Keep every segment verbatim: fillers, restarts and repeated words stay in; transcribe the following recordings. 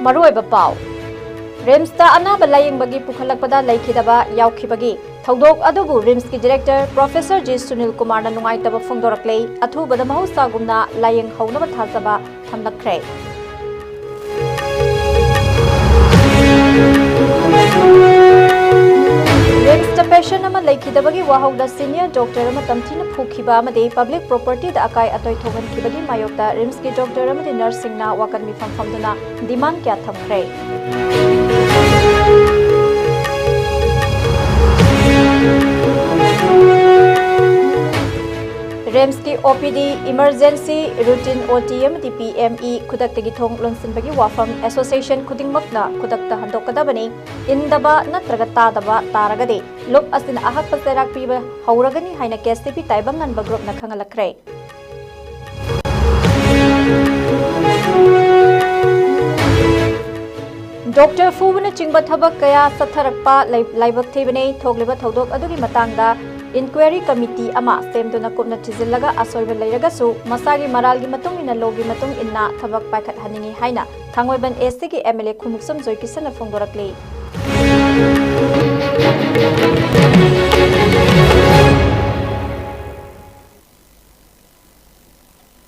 ꯃꯔꯨꯑꯣꯏꯕ ꯄꯥꯎ꯫ ꯔꯤꯝꯁꯇ ꯑꯅꯥꯕ ꯂꯥꯌꯦꯡꯕꯒꯤ ꯄꯨꯈꯠꯂꯛꯄꯗ ꯂꯩꯈꯤꯗꯕ ꯌꯥꯎꯈꯤꯕꯒꯤ ꯊꯧꯗꯣꯛ ꯑꯗꯨꯕꯨ ꯔꯤꯝꯁꯀꯤ ꯗꯤꯔꯦꯛꯇꯔ ꯄ꯭ꯔꯣꯐꯦꯁꯔ ꯖꯤ ꯁꯨꯅꯤꯜ ꯀꯨꯃꯥꯔꯅ ꯅꯨꯡꯉꯥꯏꯇꯕ ꯐꯣꯡꯗꯣꯔꯛꯂꯦ꯫ ꯑꯊꯨꯕꯗ ꯃꯍꯧꯁꯥꯒꯨꯝꯅ ꯂꯥꯌꯦꯡ ꯍꯧꯅꯕ ꯊꯥꯖꯕ ꯊꯝꯂꯛꯈ꯭ꯔꯦ꯫ ꯔꯤꯝꯁꯇ ꯄꯦꯁꯦꯟ ꯑꯃ ꯂꯩꯈꯤꯗꯕꯒꯤ ꯋꯥꯍꯧꯗ ꯁꯤꯅꯤꯌꯔ ꯗꯣꯛꯇꯔ ꯑꯃ ꯇꯝꯊꯤꯅ ꯐꯨꯈꯤꯕ ꯑꯃꯗꯤ ꯄꯕ꯭ꯂꯤꯛ ꯄ꯭ꯔꯣꯄꯔꯇꯤꯗ ꯑꯀꯥꯏ ꯑꯇꯣꯏ ꯊꯣꯛꯍꯟꯈꯤꯕꯒꯤ ꯃꯥꯌꯣꯛꯇ ꯔꯤꯝꯁꯀꯤ ꯗꯣꯛꯇꯔ ꯑꯃꯗꯤ ꯅꯔꯁꯁꯤꯡꯅ ꯋꯥꯀꯟ ꯃꯤꯐꯝ ꯐꯝꯗꯨꯅ ꯗꯤꯃꯥꯟ ꯀꯌꯥ ꯊꯝꯈ꯭ꯔꯦ꯫ ꯔꯤꯝꯁꯀꯤ ꯑꯣ ꯄꯤ ꯗꯤ, ꯏꯃꯔꯖꯦꯟꯁꯤ, ꯔꯨꯇꯤꯟ ꯑꯣ ꯇꯤ ꯑꯃꯗꯤ ꯄꯤ ꯑꯦꯝ ꯏ ꯈꯨꯗꯛꯇꯒꯤ ꯊꯣꯡ ꯂꯣꯟꯁꯤꯟꯕꯒꯤ ꯋꯥꯐꯝ ꯑꯦꯁꯣꯁꯤꯌꯦꯁꯟ ꯈꯨꯗꯤꯡꯃꯛꯅ ꯈꯨꯗꯛꯇ ꯍꯟꯗꯣꯛꯀꯗꯕꯅꯤ꯫ ꯏꯟꯗꯕ ꯅꯠꯇ꯭ꯔꯒ ꯇꯥꯗꯕ ꯇꯥꯔꯒꯗꯤ ꯂꯨꯞ ꯑꯁꯤꯅ ꯑꯍꯛꯄ ꯆꯩꯔꯥꯛ ꯄꯤꯕ ꯍꯧꯔꯒꯅꯤ ꯍꯥꯏꯅ ꯀꯦ ꯑꯦꯁ ꯇꯤ ꯄꯤ ꯇꯥꯏꯕꯪ ꯉꯟꯕ ꯒ꯭ꯔꯨꯞꯅ ꯈꯪꯍꯜꯂꯛꯈ꯭ꯔꯦ꯫ ꯗꯣꯛꯇꯔ ꯐꯨꯕꯅꯆꯤꯡꯕ ꯊꯕꯛ ꯀꯌꯥ ꯆꯠꯊꯔꯛꯄ ꯂꯩ-, ꯂꯥꯏꯕꯛ ꯊꯤꯕꯅꯤ꯫ ꯊꯣꯛꯂꯤꯕ ꯊꯧꯗꯣꯛ ꯑꯗꯨꯒꯤ ꯃꯇꯥꯡꯗ ꯏꯟꯀ꯭ꯋꯥꯏꯔꯤ ꯀꯃꯤꯇꯤ ꯑꯃ ꯁꯦꯝꯗꯨꯅ ꯀꯨꯞꯅ ꯊꯤꯖꯤꯜꯂꯒ ꯑꯁꯣꯏꯕ ꯂꯩꯔꯒꯁꯨ ꯃꯁꯥꯒꯤ ꯃꯔꯥꯜꯒꯤ ꯃꯇꯨꯡ ꯏꯟꯅ, ꯂꯣꯒꯤ ꯃꯇꯨꯡ ꯏꯟꯅ ꯊꯕꯛ ꯄꯥꯏꯈꯠꯍꯟꯅꯤꯡꯏ ꯍꯥꯏꯅ ꯊꯥꯡꯃꯩꯕꯟ ꯑꯦꯁ ꯇꯤꯒꯤ ꯑꯦꯝ ꯑꯦꯜ ꯑꯦ ꯈꯨꯃꯨꯛꯆꯝ ꯖꯣꯏꯀꯤꯁꯟꯅ ꯐꯣꯡꯗꯣꯔꯛꯂꯤ꯫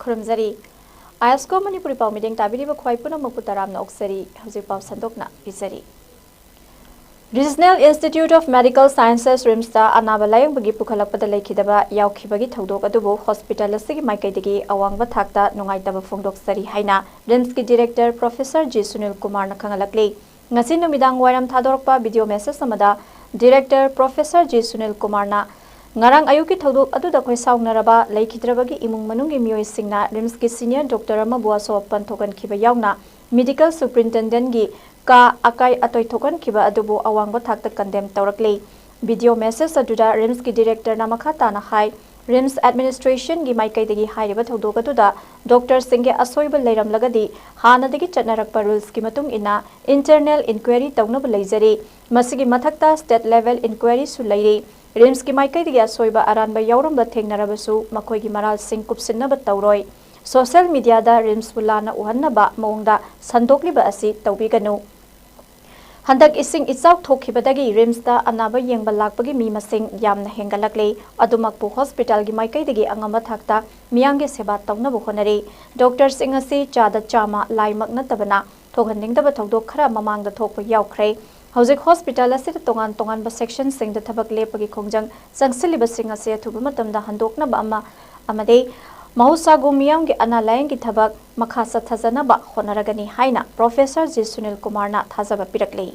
ꯈꯨꯔꯨꯝꯖꯔꯤ꯫ ꯑꯥꯏ ꯑꯦꯁ ꯀꯣ ꯃꯅꯤꯄꯨꯔꯤ ꯄꯥꯎ ꯃꯤꯠꯌꯦꯡ ꯇꯥꯕꯤꯔꯤꯕ ꯈ꯭ꯋꯥꯏ ꯄꯨꯝꯅꯃꯛꯄꯨ ꯇꯔꯥꯝꯅ ꯑꯣꯛꯆꯔꯤ꯫ ꯍꯧꯖꯤꯛ ꯄꯥꯎ ꯁꯟꯗꯣꯛꯅ ꯄꯤꯖꯔꯤ꯫ Regional Institute of Medical Sciences, ꯔꯤꯝꯁꯇ ꯑꯅꯥꯕ ꯂꯥꯌꯦꯡꯕꯒꯤ ꯄꯨꯈꯠꯂꯛꯄꯗ ꯂꯩꯈꯤꯗꯕ ꯌꯥꯎꯈꯤꯕꯒꯤ ꯊꯧꯗꯣꯛ ꯑꯗꯨꯕꯨ ꯍꯣꯁꯄꯤꯇꯥꯜ ꯑꯁꯤꯒꯤ ꯃꯥꯏꯀꯩꯗꯒꯤ ꯑꯋꯥꯡꯕ ꯊꯥꯛꯇ ꯅꯨꯡꯉꯥꯏꯇꯕ ꯐꯣꯡꯗꯣꯛꯆꯔꯤ ꯍꯥꯏꯅ ꯔꯤꯝꯁꯀꯤ ꯗꯤꯔꯦꯛꯇꯔ ꯄ꯭ꯔꯣꯐꯦꯁꯔ ꯖꯤ ꯁꯨꯅꯤꯜ ꯀꯨꯃꯥꯔꯅ ꯈꯪꯍꯜꯂꯛꯂꯤ꯫ ꯉꯁꯤ ꯅꯨꯃꯤꯗꯥꯡ ꯋꯥꯏꯔꯝ ꯊꯥꯗꯣꯔꯛꯄ ꯚꯤꯗꯤꯑꯣ ꯃꯦꯁꯦꯖ ꯑꯃꯗ ꯗꯤꯔꯦꯛꯇꯔ ꯄ꯭ꯔꯣꯐꯦꯁꯔ ꯖꯤ ꯁꯨꯅꯤꯜ ꯀꯨꯃꯥꯔꯅ ꯉꯔꯥꯡ ꯑꯌꯨꯛꯀꯤ ꯊꯧꯗꯣꯛ ꯑꯗꯨꯗ ꯈꯣꯏ ꯁꯥꯎꯅꯔꯕ ꯂꯩꯈꯤꯗ꯭ꯔꯕꯒꯤ ꯏꯃꯨꯡ ꯃꯅꯨꯡꯒꯤ ꯃꯤꯑꯣꯏꯁꯤꯡꯅ ꯔꯤꯝꯁꯀꯤ ꯁꯤꯅꯤꯌꯔ ꯗꯣꯛꯇꯔ ꯑꯃꯕꯨ ꯑꯁꯣꯛ ꯑꯄꯟ ꯊꯣꯛꯍꯟꯈꯤꯕ ꯌꯥꯎꯅ ꯃꯦꯗꯤꯀꯦꯜ ꯁꯨꯄ꯭ꯔꯤꯟꯇꯦꯟꯗꯦꯟꯒꯤ ꯀꯥ ꯑꯀꯥꯏ ꯑꯇꯣꯏ ꯊꯣꯛꯍꯟꯈꯤꯕ ꯑꯗꯨꯕꯨ ꯑꯋꯥꯡꯕ ꯊꯥꯛꯇ ꯀꯟꯗꯦꯝ ꯇꯧꯔꯛꯂꯤ꯫ ꯚꯤꯗꯤꯑꯣ ꯃꯦꯁꯦꯖ ꯑꯗꯨꯗ ꯔꯤꯝꯁꯀꯤ ꯗꯤꯔꯦꯛꯇꯔꯅ ꯃꯈꯥ ꯇꯥꯅ ꯍꯥꯏ, ꯔꯤꯝꯁ ꯑꯦꯗꯃꯤꯅꯤꯁꯇ꯭ꯔꯦꯁꯟꯒꯤ ꯃꯥꯏꯀꯩꯗꯒꯤ ꯍꯥꯏꯔꯤꯕ ꯊꯧꯗꯣꯛ ꯑꯗꯨꯗ ꯗꯣꯛꯇꯔꯁꯤꯡꯒꯤ ꯑꯁꯣꯏꯕ ꯂꯩꯔꯝꯂꯒꯗꯤ ꯍꯥꯟꯅꯗꯒꯤ ꯆꯠꯅꯔꯛꯄ ꯔꯨꯜꯁꯀꯤ ꯃꯇꯨꯡ ꯏꯟꯅ ꯏꯟꯇꯔꯅꯦꯜ ꯏꯟꯀ꯭ꯋꯥꯏꯔꯤ ꯇꯧꯅꯕ ꯂꯩꯖꯔꯤ꯫ ꯃꯁꯤꯒꯤ ꯃꯊꯛꯇ ꯁ꯭ꯇꯦꯠ ꯂꯦꯚꯦꯜ ꯏꯟꯀ꯭ꯋꯥꯏꯔꯤꯁꯨ ꯂꯩꯔꯤ꯫ ꯔꯤꯝꯁꯀꯤ ꯃꯥꯏꯀꯩꯗꯒꯤ ꯑꯁꯣꯏꯕ ꯑꯔꯥꯟꯕ ꯌꯥꯎꯔꯝꯕ ꯊꯦꯡꯅꯔꯕꯁꯨ ꯃꯈꯣꯏꯒꯤ ꯃꯔꯥꯜꯁꯤꯡ ꯀꯨꯞꯁꯤꯟꯅꯕ ꯇꯧꯔꯣꯏ꯫ ꯁꯣꯁꯤꯌꯦꯜ ꯃꯤꯗꯤꯌꯥꯗ ꯔꯤꯝꯁꯄꯨ ꯂꯥꯟꯅ ꯎꯍꯟꯅꯕ ꯃꯑꯣꯡꯗ ꯁꯟꯗꯣꯛꯂꯤꯕ ꯑꯁꯤ ꯇꯧꯕꯤꯒꯅꯨ꯫ ꯍꯟꯗꯛ ꯏꯁꯤꯡ ꯏꯆꯥꯎ ꯊꯣꯛꯈꯤꯕꯗꯒꯤ ꯔꯤꯝꯁꯇ ꯑꯅꯥꯕ ꯌꯦꯡꯕ ꯂꯥꯛꯄꯒꯤ ꯃꯤ ꯃꯁꯤꯡ ꯌꯥꯝꯅ ꯍꯦꯟꯒꯠꯂꯛꯂꯦ꯫ ꯑꯗꯨꯃꯛꯄꯨ ꯍꯣꯁꯄꯤꯇꯥꯜꯒꯤ ꯃꯥꯏꯀꯩꯗꯒꯤ ꯑꯉꯝꯕ ꯊꯥꯛꯇ ꯃꯤꯌꯥꯝꯒꯤ ꯁꯦꯕꯥ ꯇꯧꯅꯕ ꯍꯣꯠꯅꯔꯤ꯫ ꯗꯣꯛꯇꯔꯁꯤꯡ ꯑꯁꯤ ꯆꯥꯗ ꯆꯥꯝꯃ ꯂꯥꯏꯃꯛ ꯅꯠꯇꯕꯅ ꯊꯣꯛꯍꯟꯅꯤꯡꯗꯕ ꯊꯧꯗꯣꯛ ꯈꯔ ꯃꯃꯥꯡꯗ ꯊꯣꯛꯄ ꯌꯥꯎꯈ꯭ꯔꯦ꯫ ꯍꯧꯖꯤꯛ ꯍꯣꯁꯄꯤꯇꯥꯜ ꯑꯁꯤꯗ ꯇꯣꯉꯥꯟ ꯇꯣꯉꯥꯟꯕ ꯁꯦꯛꯁꯟꯁꯤꯡꯗ ꯊꯕꯛ ꯂꯦꯞꯄꯒꯤ ꯈꯣꯡꯖꯪ ꯆꯪꯁꯤꯜꯂꯤꯕꯁꯤꯡ ꯑꯁꯤ ꯑꯊꯨꯕ ꯃꯇꯝꯗ ꯍꯟꯗꯣꯛꯅꯕ ꯑꯃ ꯑꯃꯗꯤ ꯃꯍꯧꯁꯥꯒꯨꯝ ꯃꯤꯌꯥꯝꯒꯤ ꯑꯅꯥ ꯂꯥꯌꯦꯡꯒꯤ ꯊꯕꯛ ꯃꯈꯥ ꯆꯠꯊꯖꯅꯕ ꯍꯣꯠꯅꯔꯒꯅꯤ ꯍꯥꯏꯅ ꯄ꯭ꯔꯣꯐꯦꯁꯔ ꯖꯤ ꯁꯨꯅꯤꯜ ꯀꯨꯃꯥꯔꯅ ꯊꯥꯖꯕ ꯄꯤꯔꯛꯂꯤ꯫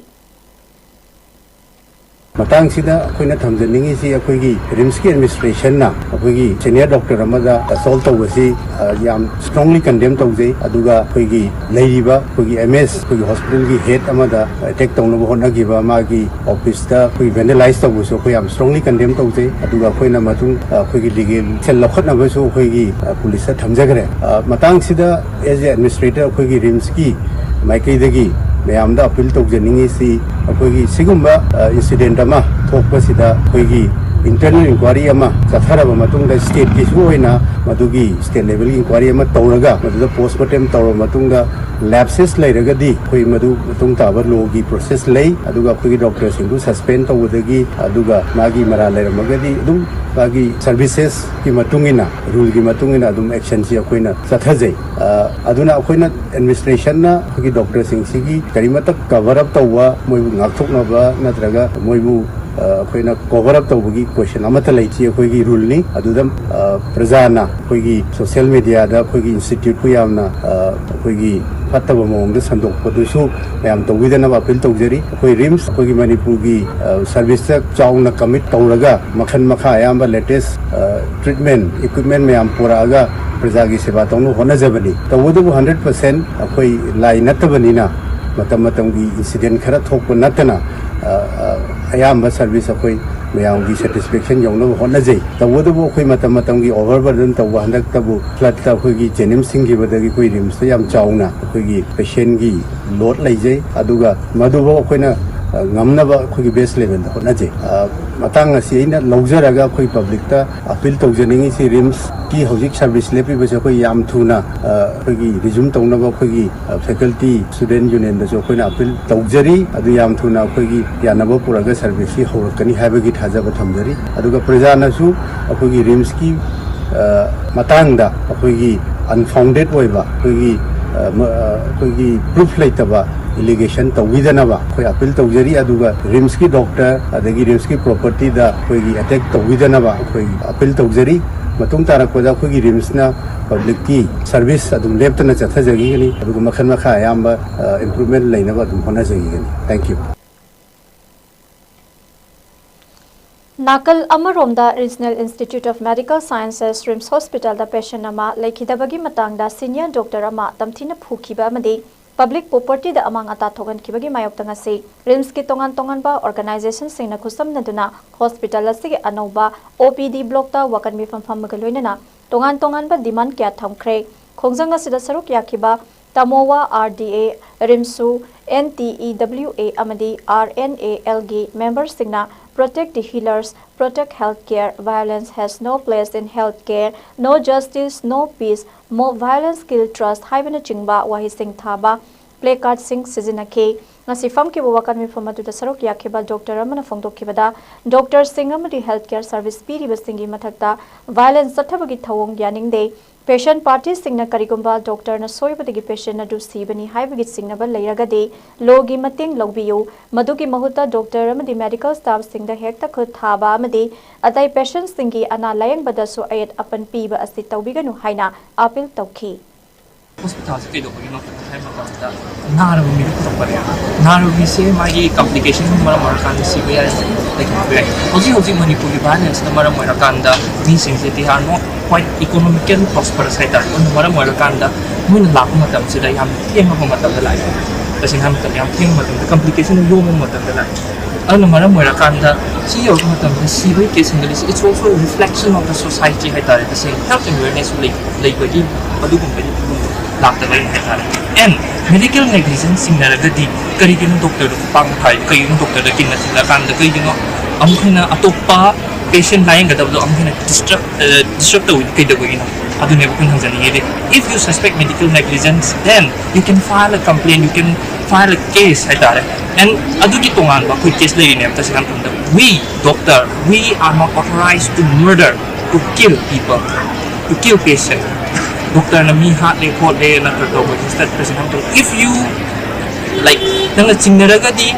ꯃꯇꯥꯡꯁꯤꯗ ꯑꯩꯈꯣꯏꯅ ꯊꯝꯖꯅꯤꯡꯉꯤꯁꯤ, ꯑꯩꯈꯣꯏꯒꯤ ꯔꯤꯝꯁꯀꯤ ꯑꯦꯗꯃꯤꯅꯤꯁꯇ꯭ꯔꯦꯁꯟꯅ ꯑꯩꯈꯣꯏꯒꯤ ꯁꯦꯅꯤꯌꯔ ꯗꯣꯛꯇꯔ ꯑꯃꯗ ꯑꯦꯁꯣꯜ ꯇꯧꯕꯁꯤ, ꯑ, ꯌꯥꯝ ꯁ꯭ꯇꯔꯣꯡꯂꯤ ꯀꯟꯗꯦꯝ ꯇꯧꯖꯩ꯫ ꯑꯗꯨꯒ ꯑꯩꯈꯣꯏꯒꯤ ꯂꯩꯔꯤꯕ ꯑꯩꯈꯣꯏꯒꯤ ꯑꯦꯝ ꯑꯦꯁ, ꯑꯩꯈꯣꯏꯒꯤ ꯍꯣꯁꯄꯤꯇꯥꯜꯒꯤ ꯍꯦꯗ ꯑꯃꯗ ꯑꯦꯇꯦꯛ ꯇꯧꯅꯕ ꯍꯣꯠꯅꯈꯤꯕ, ꯃꯥꯒꯤ ꯑꯣꯐꯤꯁꯇ ꯑꯩꯈꯣꯏ ꯚꯦꯟꯗꯦꯂꯥꯏꯁ ꯇꯧꯕꯁꯨ ꯑꯩꯈꯣꯏ ꯌꯥꯝ ꯁ꯭ꯇꯔꯣꯡꯂꯤ ꯀꯟꯗꯦꯝ ꯇꯧꯖꯩ꯫ ꯑꯗꯨꯒ ꯑꯩꯈꯣꯏꯅ ꯃꯇꯨꯡ, ꯑ, ꯑꯩꯈꯣꯏꯒꯤ ꯂꯤꯒꯦꯜ ꯑꯦꯛꯁꯟ ꯂꯧꯈꯠꯅꯕꯁꯨ ꯑꯩꯈꯣꯏꯒꯤ, ꯑ, ꯄꯨꯂꯤꯁꯇ ꯊꯝꯖꯈ꯭ꯔꯦ꯫ ꯑ, ꯃꯇꯥꯡꯁꯤꯗ ꯑꯦꯖ ꯑꯦ ꯑꯦꯗꯃꯤꯅꯤꯁꯇ꯭ꯔꯦꯇꯔ ꯑꯩꯈꯣꯏꯒꯤ ꯔꯤꯝꯁꯀꯤ ꯃꯥꯏꯀꯩꯗꯒꯤ ꯃꯌꯥꯝꯗ ꯑꯄꯤꯜ ꯇꯧꯖꯅꯤꯡꯉꯤꯁꯤ, ꯑꯩꯈꯣꯏꯒꯤ ꯁꯤꯒꯨꯝꯕ, ꯑ, ꯏꯟꯁꯤꯗꯦꯟꯠ ꯑꯃ ꯊꯣꯛꯄꯁꯤꯗ ꯑꯩꯈꯣꯏꯒꯤ ꯏꯟꯇꯔꯅꯦꯜ ꯏꯟꯀ꯭ꯋꯥꯏꯔꯤ ꯑꯃ ꯆꯠꯊꯔꯕ ꯃꯇꯨꯡꯗ, ꯁ꯭ꯇꯦꯠꯀꯤꯁꯨ ꯑꯣꯏꯅ ꯃꯗꯨꯒꯤ ꯁ꯭ꯇꯦꯠ ꯂꯦꯚꯦꯜꯒꯤ ꯏꯟꯀ꯭ꯋꯥꯏꯔꯤ ꯑꯃ ꯇꯧꯔꯒ, ꯃꯗꯨꯗ ꯄꯣꯁꯃꯣꯔꯇꯦꯝ ꯇꯧꯔꯕ ꯃꯇꯨꯡꯗ, ꯂꯦꯞꯁꯦꯁ ꯂꯩꯔꯒꯗꯤ ꯑꯩꯈꯣꯏ ꯃꯗꯨ ꯃꯇꯨꯡ ꯇꯥꯕ ꯂꯣꯒꯤ ꯄ꯭ꯔꯣꯁꯦꯁ ꯂꯩ꯫ ꯑꯗꯨꯒ ꯑꯩꯈꯣꯏꯒꯤ ꯗꯣꯛꯇꯔꯁꯤꯡꯗꯨ ꯁꯁꯄꯦꯟ ꯇꯧꯕꯗꯒꯤ, ꯑꯗꯨꯒ ꯃꯥꯒꯤ ꯃꯔꯥꯜ ꯂꯩꯔꯝꯃꯒꯗꯤ ꯑꯗꯨꯝ ꯃꯥꯒꯤ ꯁꯔꯚꯤꯁꯦꯁꯀꯤ ꯃꯇꯨꯡ ꯏꯟꯅ, ꯔꯨꯜꯒꯤ ꯃꯇꯨꯡ ꯏꯟꯅ ꯑꯗꯨꯝ ꯑꯦꯛꯁꯟꯁꯤ ꯑꯩꯈꯣꯏꯅ ꯆꯠꯊꯖꯩ꯫ ꯑ, ꯑꯗꯨꯅ ꯑꯩꯈꯣꯏꯅ, ꯑꯦꯗꯃꯤꯅꯤꯁꯇ꯭ꯔꯦꯁꯟꯅ ꯑꯩꯈꯣꯏꯒꯤ ꯗꯣꯛꯇꯔꯁꯤꯡꯁꯤꯒꯤ ꯀꯔꯤꯃꯠꯇ ꯀꯚꯔ ꯑꯞ ꯇꯧꯕ, ꯃꯣꯏꯕꯨ ꯉꯥꯛꯊꯣꯛꯅꯕ ꯅꯠꯇ꯭ꯔꯒ ꯃꯣꯏꯕꯨ, ꯑ, ꯑꯩꯈꯣꯏꯅ ꯀꯣꯚꯔ ꯑꯞ ꯇꯧꯕꯒꯤ ꯀꯣꯏꯁꯟ ꯑꯃꯠꯇ ꯂꯩꯇꯦ꯫ ꯑꯩꯈꯣꯏꯒꯤ ꯔꯨꯜꯅꯤ꯫ ꯑꯗꯨꯗ, ꯑ, ꯄ꯭ꯔꯖꯥꯅ ꯑꯩꯈꯣꯏꯒꯤ ꯁꯣꯁꯤꯌꯦꯜ ꯃꯤꯗꯤꯌꯥꯗ ꯑꯩꯈꯣꯏꯒꯤ ꯏꯟꯁꯇꯤꯇ꯭ꯌꯨꯠꯄꯨ ꯌꯥꯝꯅ, ꯑ, ꯑꯩꯈꯣꯏꯒꯤ ꯐꯠꯇꯕ ꯃꯑꯣꯡꯗ ꯁꯟꯗꯣꯛꯄꯗꯨꯁꯨ ꯃꯌꯥꯝ ꯇꯧꯕꯤꯗꯅꯕ ꯑꯄꯤꯜ ꯇꯧꯖꯔꯤ꯫ ꯑꯩꯈꯣꯏ ꯔꯤꯝꯁ, ꯑꯩꯈꯣꯏꯒꯤ ꯃꯅꯤꯄꯨꯔꯒꯤ, ꯑ, ꯁꯔꯚꯤꯁꯇ ꯆꯥꯎꯅ ꯀꯃꯤꯠ ꯇꯧꯔꯒ, ꯃꯈꯜ ꯃꯈꯥ ꯑꯌꯥꯝꯕ ꯂꯦꯇꯦꯁ, ꯑ, ꯇ꯭ꯔꯤꯠꯃꯦꯟ ꯏꯀ꯭ꯋꯤꯞꯃꯦꯟ ꯃꯌꯥꯝ ꯄꯨꯔꯛꯑꯒ ꯄ꯭ꯔꯖꯥꯒꯤ ꯁꯦꯕꯥ ꯇꯧꯅꯕ ꯍꯣꯠꯅꯖꯕꯅꯤ꯫ ꯇꯧꯕꯇꯕꯨ ꯍꯟꯗ꯭ꯔꯦꯠ ꯄꯥꯔꯁꯦꯟ ꯑꯩꯈꯣꯏ ꯂꯥꯏ ꯅꯠꯇꯕꯅꯤꯅ, ꯃꯇꯝ ꯃꯇꯝꯒꯤ ꯏꯟꯁꯤꯗꯦꯟ ꯈꯔ ꯊꯣꯛꯄ ꯅꯠꯇꯅ, ꯑ, ꯑ, ꯑꯌꯥꯝꯕ ꯁꯔꯚꯤꯁ ꯑꯩꯈꯣꯏ ꯃꯌꯥꯝꯒꯤ ꯁꯦꯇꯤꯁꯐꯦꯛꯁꯟ ꯌꯧꯅꯕ ꯍꯣꯠꯅꯖꯩ꯫ ꯇꯧꯕꯇꯕꯨ ꯑꯩꯈꯣꯏ ꯃꯇꯝ ꯃꯇꯝꯒꯤ ꯑꯣꯚꯔ ꯕꯔꯗꯟ ꯇꯧꯕ, ꯍꯟꯗꯛꯇꯕꯨ ꯐ꯭ꯂꯠꯇ ꯑꯩꯈꯣꯏꯒꯤ ꯖꯦꯅꯤꯝꯁ ꯊꯤꯡꯈꯤꯕꯗꯒꯤ ꯑꯩꯈꯣꯏ ꯔꯤꯝꯁꯇ ꯌꯥꯝ ꯆꯥꯎꯅ ꯑꯩꯈꯣꯏꯒꯤ ꯄꯦꯁꯦꯟꯒꯤ ꯂꯣꯗ ꯂꯩꯖꯩ꯫ ꯑꯗꯨꯒ ꯃꯗꯨꯐꯥꯎ ꯑꯩꯈꯣꯏꯅ ꯑ, ꯉꯝꯅꯕ ꯑꯩꯈꯣꯏꯒꯤ ꯕꯦꯁ ꯂꯦꯚꯦꯜꯗ ꯍꯣꯠꯅꯖꯩ꯫ ꯑ, ꯃꯇꯥꯡ ꯑꯁꯤ ꯑꯩꯅ ꯂꯧꯖꯔꯒ ꯑꯩꯈꯣꯏ ꯄꯕ꯭ꯂꯤꯛꯇ ꯑꯄꯤꯜ ꯇꯧꯖꯅꯤꯡꯉꯤꯁꯤ, ꯔꯤꯝꯁꯀꯤ ꯍꯧꯖꯤꯛ ꯁꯔꯚꯤꯁ ꯂꯦꯞꯄꯤꯕꯁꯦ ꯑꯩꯈꯣꯏ ꯌꯥꯝ ꯊꯨꯅ, ꯑ, ꯑꯩꯈꯣꯏꯒꯤ ꯔꯤꯖ꯭ꯌꯨꯝ ꯇꯧꯅꯕ ꯑꯩꯈꯣꯏꯒꯤ, ꯑ, ꯐꯦꯀꯜꯇꯤ ꯁ꯭ꯇꯨꯗꯦꯟ ꯌꯨꯅꯤꯌꯟꯗꯁꯨ ꯑꯩꯈꯣꯏꯅ ꯑꯄꯤꯜ ꯇꯧꯖꯔꯤ꯫ ꯑꯗꯨ ꯌꯥꯝ ꯊꯨꯅ ꯑꯩꯈꯣꯏꯒꯤ ꯌꯥꯅꯕ ꯄꯨꯔꯛꯑꯒ ꯁꯔꯚꯤꯁꯁꯤ ꯍꯧꯔꯛꯀꯅꯤ ꯍꯥꯏꯕꯒꯤ ꯊꯥꯖꯕ ꯊꯝꯖꯔꯤ꯫ ꯑꯗꯨꯒ ꯄ꯭ꯔꯖꯥꯅꯁꯨ ꯑꯩꯈꯣꯏꯒꯤ ꯔꯤꯝꯁꯀꯤ, ꯑ, ꯃꯇꯥꯡꯗ ꯑꯩꯈꯣꯏꯒꯤ ꯑꯟꯐꯥꯎꯟꯗꯦꯗ ꯑꯣꯏꯕ, ꯑꯩꯈꯣꯏꯒꯤ, ꯑ, ꯃ-, ꯑ, ꯑꯩꯈꯣꯏꯒꯤ ꯄ꯭ꯔꯨꯐ ꯂꯩꯇꯕ ꯑꯦꯂꯤꯒꯦꯁꯟ ꯇꯧꯕꯤꯗꯅꯕ ꯑꯩꯈꯣꯏ ꯑꯄꯤꯜ ꯇꯧꯖꯔꯤ꯫ ꯑꯗꯨꯒ ꯔꯤꯝꯁꯀꯤ ꯗꯣꯛꯇꯔ ꯑꯗꯒꯤ ꯔꯤꯝꯁꯀꯤ ꯄ꯭ꯔꯣꯄꯔꯇꯤꯗ ꯑꯩꯈꯣꯏꯒꯤ ꯑꯦꯇꯦꯛ ꯇꯧꯕꯤꯗꯅꯕ ꯑꯩꯈꯣꯏ ꯑꯄꯤꯜ ꯇꯧꯖꯔꯤ꯫ ꯃꯇꯨꯡ ꯇꯥꯔꯛꯄꯗ ꯑꯩꯈꯣꯏꯒꯤ ꯔꯤꯝꯁꯅ ꯄꯕ꯭ꯂꯤꯛꯀꯤ ꯁꯔꯚꯤꯁ ꯑꯗꯨꯝ ꯂꯦꯞꯇꯅ ꯆꯠꯊꯖꯈꯤꯒꯅꯤ, ꯑꯗꯨꯒ ꯃꯈꯜ ꯃꯈꯥ ꯑꯌꯥꯝꯕ, ꯑ, ꯏꯝꯄ꯭ꯔꯨꯚꯃꯦꯟ ꯂꯩꯅꯕ ꯑꯗꯨꯝ ꯍꯣꯠꯅꯖꯈꯤꯒꯅꯤ꯫ Thank you. ꯅꯥꯀꯜ ꯑꯃꯔꯣꯝꯗ, Regional Institute of Medical Sciences, RIMS ꯍꯣꯁꯄꯤꯇꯥꯜꯗ ꯄꯦꯁꯦꯟ ꯑꯃ ꯂꯩꯈꯤꯗꯕꯒꯤ ꯃꯇꯥꯡꯗ ꯁꯤꯅꯤꯌꯔ ꯗꯣꯛꯇꯔ ꯑꯃ ꯇꯝꯊꯤꯅ ꯐꯨꯈꯤꯕ ꯑꯃꯗꯤ ꯄꯕ꯭ꯂꯤꯛ ꯄ꯭ꯔꯣꯄꯔꯇꯤꯗ ꯑꯃꯥꯡ ꯑꯇꯥ ꯊꯣꯛꯍꯟꯈꯤꯕꯒꯤ ꯃꯥꯌꯣꯛꯇ ꯉꯁꯤ ꯔꯤꯝꯁꯀꯤ ꯇꯣꯉꯥꯟ ꯇꯣꯉꯥꯟꯕ ꯑꯣꯔꯒꯅꯥꯏꯖꯦꯁꯟꯁꯤꯡꯅ ꯈꯨꯠꯁꯝꯅꯗꯨꯅ ꯍꯣꯁꯄꯤꯇꯥꯜ ꯑꯁꯤꯒꯤ ꯑꯅꯧꯕ ꯑꯣ ꯄꯤ ꯗꯤ ꯕ꯭ꯂꯣꯛꯇ ꯋꯥꯀꯟ ꯃꯤꯐꯝ ꯐꯝꯕꯒ ꯂꯣꯏꯅꯅ ꯇꯣꯉꯥꯟ ꯇꯣꯉꯥꯟꯕ ꯗꯤꯃꯥꯟ ꯀꯌꯥ ꯊꯝꯈ꯭ꯔꯦ꯫ ꯈꯣꯡꯖꯪ ꯑꯁꯤꯗ ꯁꯔꯨꯛ ꯌꯥꯈꯤꯕ ꯇꯃꯣꯋꯥ ꯑꯥꯔ ꯗꯤ ꯑꯦ, ꯔꯤꯝꯁꯨ, N T E W A ꯑꯃꯗꯤ ꯑꯥꯔ ꯑꯦꯟ ꯑꯦ ꯑꯦꯜꯒꯤ ꯃꯦꯝꯕꯔꯁꯤꯡꯅ Protect the Healers, Protect Healthcare, Violence has no place in healthcare, No Justice, No Peace, More Violence, Kill Trust ꯍꯥꯏꯕꯅꯆꯤꯡꯕ ꯋꯥꯍꯩꯁꯤꯡ ꯊꯥꯕ ꯄ꯭ꯂꯦ ꯀꯥꯔꯗꯁꯤꯡ ꯁꯤꯖꯤꯟꯅꯈꯤ꯫ ꯉꯁꯤ ꯐꯝꯈꯤꯕ ꯋꯥꯀꯠ ꯃꯤꯐꯝ ꯑꯗꯨꯗ ꯁꯔꯨꯛ ꯌꯥꯈꯤꯕ ꯗꯣꯛꯇꯔ ꯑꯃꯅ ꯐꯣꯡꯗꯣꯛꯈꯤꯕꯗ, ꯗꯣꯛꯇꯔꯁꯤꯡ ꯑꯃꯗꯤ ꯍꯦꯜꯊ ꯀꯦꯌꯔ ꯁꯔꯚꯤꯁ ꯄꯤꯔꯤꯕꯁꯤꯡꯒꯤ ꯃꯊꯛꯇ ꯚꯥꯏꯂꯦꯟꯁ ꯆꯠꯊꯕꯒꯤ ꯊꯧꯑꯣꯡ ꯌꯥꯅꯤꯡꯗꯦ꯫ ꯄꯦꯁꯦꯟꯠ ꯄꯥꯔꯇꯤꯁꯤꯡꯅ ꯀꯔꯤꯒꯨꯝꯕ ꯗꯣꯛꯇꯔꯅ ꯁꯣꯏꯕꯗꯒꯤ ꯄꯦꯁꯦꯟꯠ ꯑꯗꯨ ꯁꯤꯕꯅꯤ ꯍꯥꯏꯕꯒꯤ ꯆꯤꯡꯅꯕ ꯂꯩꯔꯒꯗꯤ, ꯂꯣꯒꯤ ꯃꯇꯦꯡ ꯂꯧꯕꯤꯌꯨ꯫ ꯃꯗꯨꯒꯤ ꯃꯍꯨꯠꯇ ꯗꯣꯛꯇꯔ ꯑꯃꯗꯤ ꯃꯦꯗꯤꯀꯦꯜ ꯁ꯭ꯇꯥꯐꯁꯤꯡꯗ ꯍꯦꯛꯇ ꯈꯨꯠ ꯊꯥꯕ ꯑꯃꯗꯤ ꯑꯇꯩ ꯄꯦꯁꯦꯟꯠꯁꯤꯡꯒꯤ ꯑꯅꯥ ꯂꯥꯌꯦꯡꯕꯗꯁꯨ ꯑꯌꯦꯠ ꯑꯄꯟ ꯄꯤꯕ ꯑꯁꯤ ꯇꯧꯕꯤꯒꯅꯨ ꯍꯥꯏꯅ ꯑꯥꯄꯤꯜ ꯇꯧꯈꯤ꯫ ꯍꯣꯁꯄꯤꯇꯥꯜꯁꯦ ꯀꯩꯗꯧꯕꯒꯤꯅꯣ ꯍꯥꯏꯕ ꯃꯇꯝꯗ, ꯅꯥꯔꯕ ꯃꯤꯗꯨ ꯄꯨꯔꯛꯄꯅꯦ꯫ ꯅꯥꯔꯕ ꯃꯤꯁꯦ ꯃꯥꯒꯤ ꯀꯝꯄ꯭ꯂꯤꯀꯦꯁꯟ ꯃꯔꯝ ꯑꯣꯏꯔꯀꯥꯟꯗ ꯁꯤꯕ ꯌꯥꯏ, ꯂꯩꯈꯤꯕ ꯌꯥꯏ꯫ ꯍꯧꯖꯤꯛ ꯍꯧꯖꯤꯛ ꯃꯅꯤꯄꯨꯔꯒꯤ ꯚꯥꯏꯂꯦꯟꯁꯅ ꯃꯔꯝ ꯑꯣꯏꯔꯀꯥꯟꯗ ꯃꯤꯁꯤꯡꯁꯦ they are not quite economical prosperous ꯍꯥꯏꯇꯥꯔꯦ꯫ ꯑꯗꯨꯅ ꯃꯔꯝ ꯑꯣꯏꯔꯀꯥꯟꯗ ꯃꯣꯏꯅ ꯂꯥꯛꯄ ꯃꯇꯝꯁꯤꯗ ꯌꯥꯝ ꯊꯦꯡꯉꯕ ꯃꯇꯝꯗ ꯂꯥꯛꯑꯦ꯫ ꯇꯁꯦꯡꯅ ꯍꯥꯏꯕ ꯃꯇꯝꯗ ꯌꯥꯝ ꯊꯦꯡꯕ ꯃꯇꯝꯗ, ꯀꯝꯄ꯭ꯂꯤꯀꯦꯁꯟ ꯌꯣꯝꯕ ꯃꯇꯝꯗ ꯂꯥꯛꯑꯦ꯫ ꯑꯗꯨꯅ ꯃꯔꯝ ꯑꯣꯏꯔꯀꯥꯟꯗ ꯁꯤ ꯌꯧꯔꯛꯄ ꯃꯇꯝꯗ ꯁꯤꯕꯒꯤ case ꯍꯦꯟꯒꯠꯂꯤꯁꯦ, it's also a reflection of the society ꯍꯥꯏꯇꯥꯔꯦ꯫ ꯇꯁꯦꯡꯅ ꯍꯦꯜꯊ ꯑꯦꯋꯦꯔꯅꯦꯁꯁꯨ ꯂꯩ-, ꯂꯩꯕꯒꯤ ꯑꯗꯨꯒꯨꯝꯕꯒꯤ ꯐꯤꯕꯝꯗꯣ ꯂꯥꯛꯇꯕ ꯑꯩꯅ ꯍꯥꯏꯇꯥꯔꯦ꯫ ꯑꯦꯟ ꯃꯦꯗꯤꯀꯦꯜ ꯅꯦꯒ꯭ꯂꯤꯖꯦꯟꯁ ꯆꯤꯡꯅꯔꯒꯗꯤ ꯀꯔꯤꯒꯤꯅꯣ ꯗꯣꯛꯇꯔꯗ ꯈꯨꯄꯥꯡ ꯊꯥꯔꯤꯗꯣ? ꯀꯔꯤꯒꯤꯅꯣ ꯗꯣꯛꯇꯔꯗ ꯀꯤꯟꯅ ꯊꯤꯜꯂꯀꯥꯟꯗ ꯀꯔꯤꯒꯤꯅꯣ ꯑꯃꯨꯛ ꯍꯦꯟꯅ ꯑꯇꯣꯞꯄ ꯄꯦꯁꯦꯟ ꯂꯥꯌꯦꯡꯒꯗꯕꯗꯣ ꯑꯃꯨꯛ ꯍꯦꯟꯅ ꯗꯤꯁꯇꯔꯕ ꯗꯤꯁꯇꯔꯕ ꯇꯧꯋꯤ? ꯀꯩꯗꯧꯕꯒꯤꯅꯣ? ꯑꯗꯨꯅꯦꯕ ꯑꯩꯈꯣꯏꯅ ꯍꯪꯖꯅꯤꯡꯉꯤꯗꯤ꯫ If you suspect medical negligence, then you can file a complaint, you can file a case ꯍꯥꯏꯇꯥꯔꯦ꯫ ꯑꯦꯟ ꯑꯗꯨꯒꯤ ꯇꯣꯉꯥꯟꯕ ꯑꯩꯈꯣꯏ ꯀꯦꯁ ꯂꯩꯔꯤꯅꯦꯕ꯫ ꯇꯁꯦꯡꯅ ꯍꯥꯏꯔꯕꯗ, we doctor, we are not authorized to murder, to kill people, to kill patient. ꯗꯣꯛꯇꯔꯅ ꯃꯤ ꯍꯥꯠꯂꯦ ꯈꯣꯠꯂꯦ ꯅꯠꯇ꯭ꯔꯒ ꯇꯧꯕꯒꯤ ꯁ꯭ꯇꯠ ꯄ꯭ꯔꯁꯤꯗꯦꯟ ꯇꯧ꯫ If you, like, ꯅꯪꯅ ꯆꯤꯡꯅꯔꯒꯗꯤ,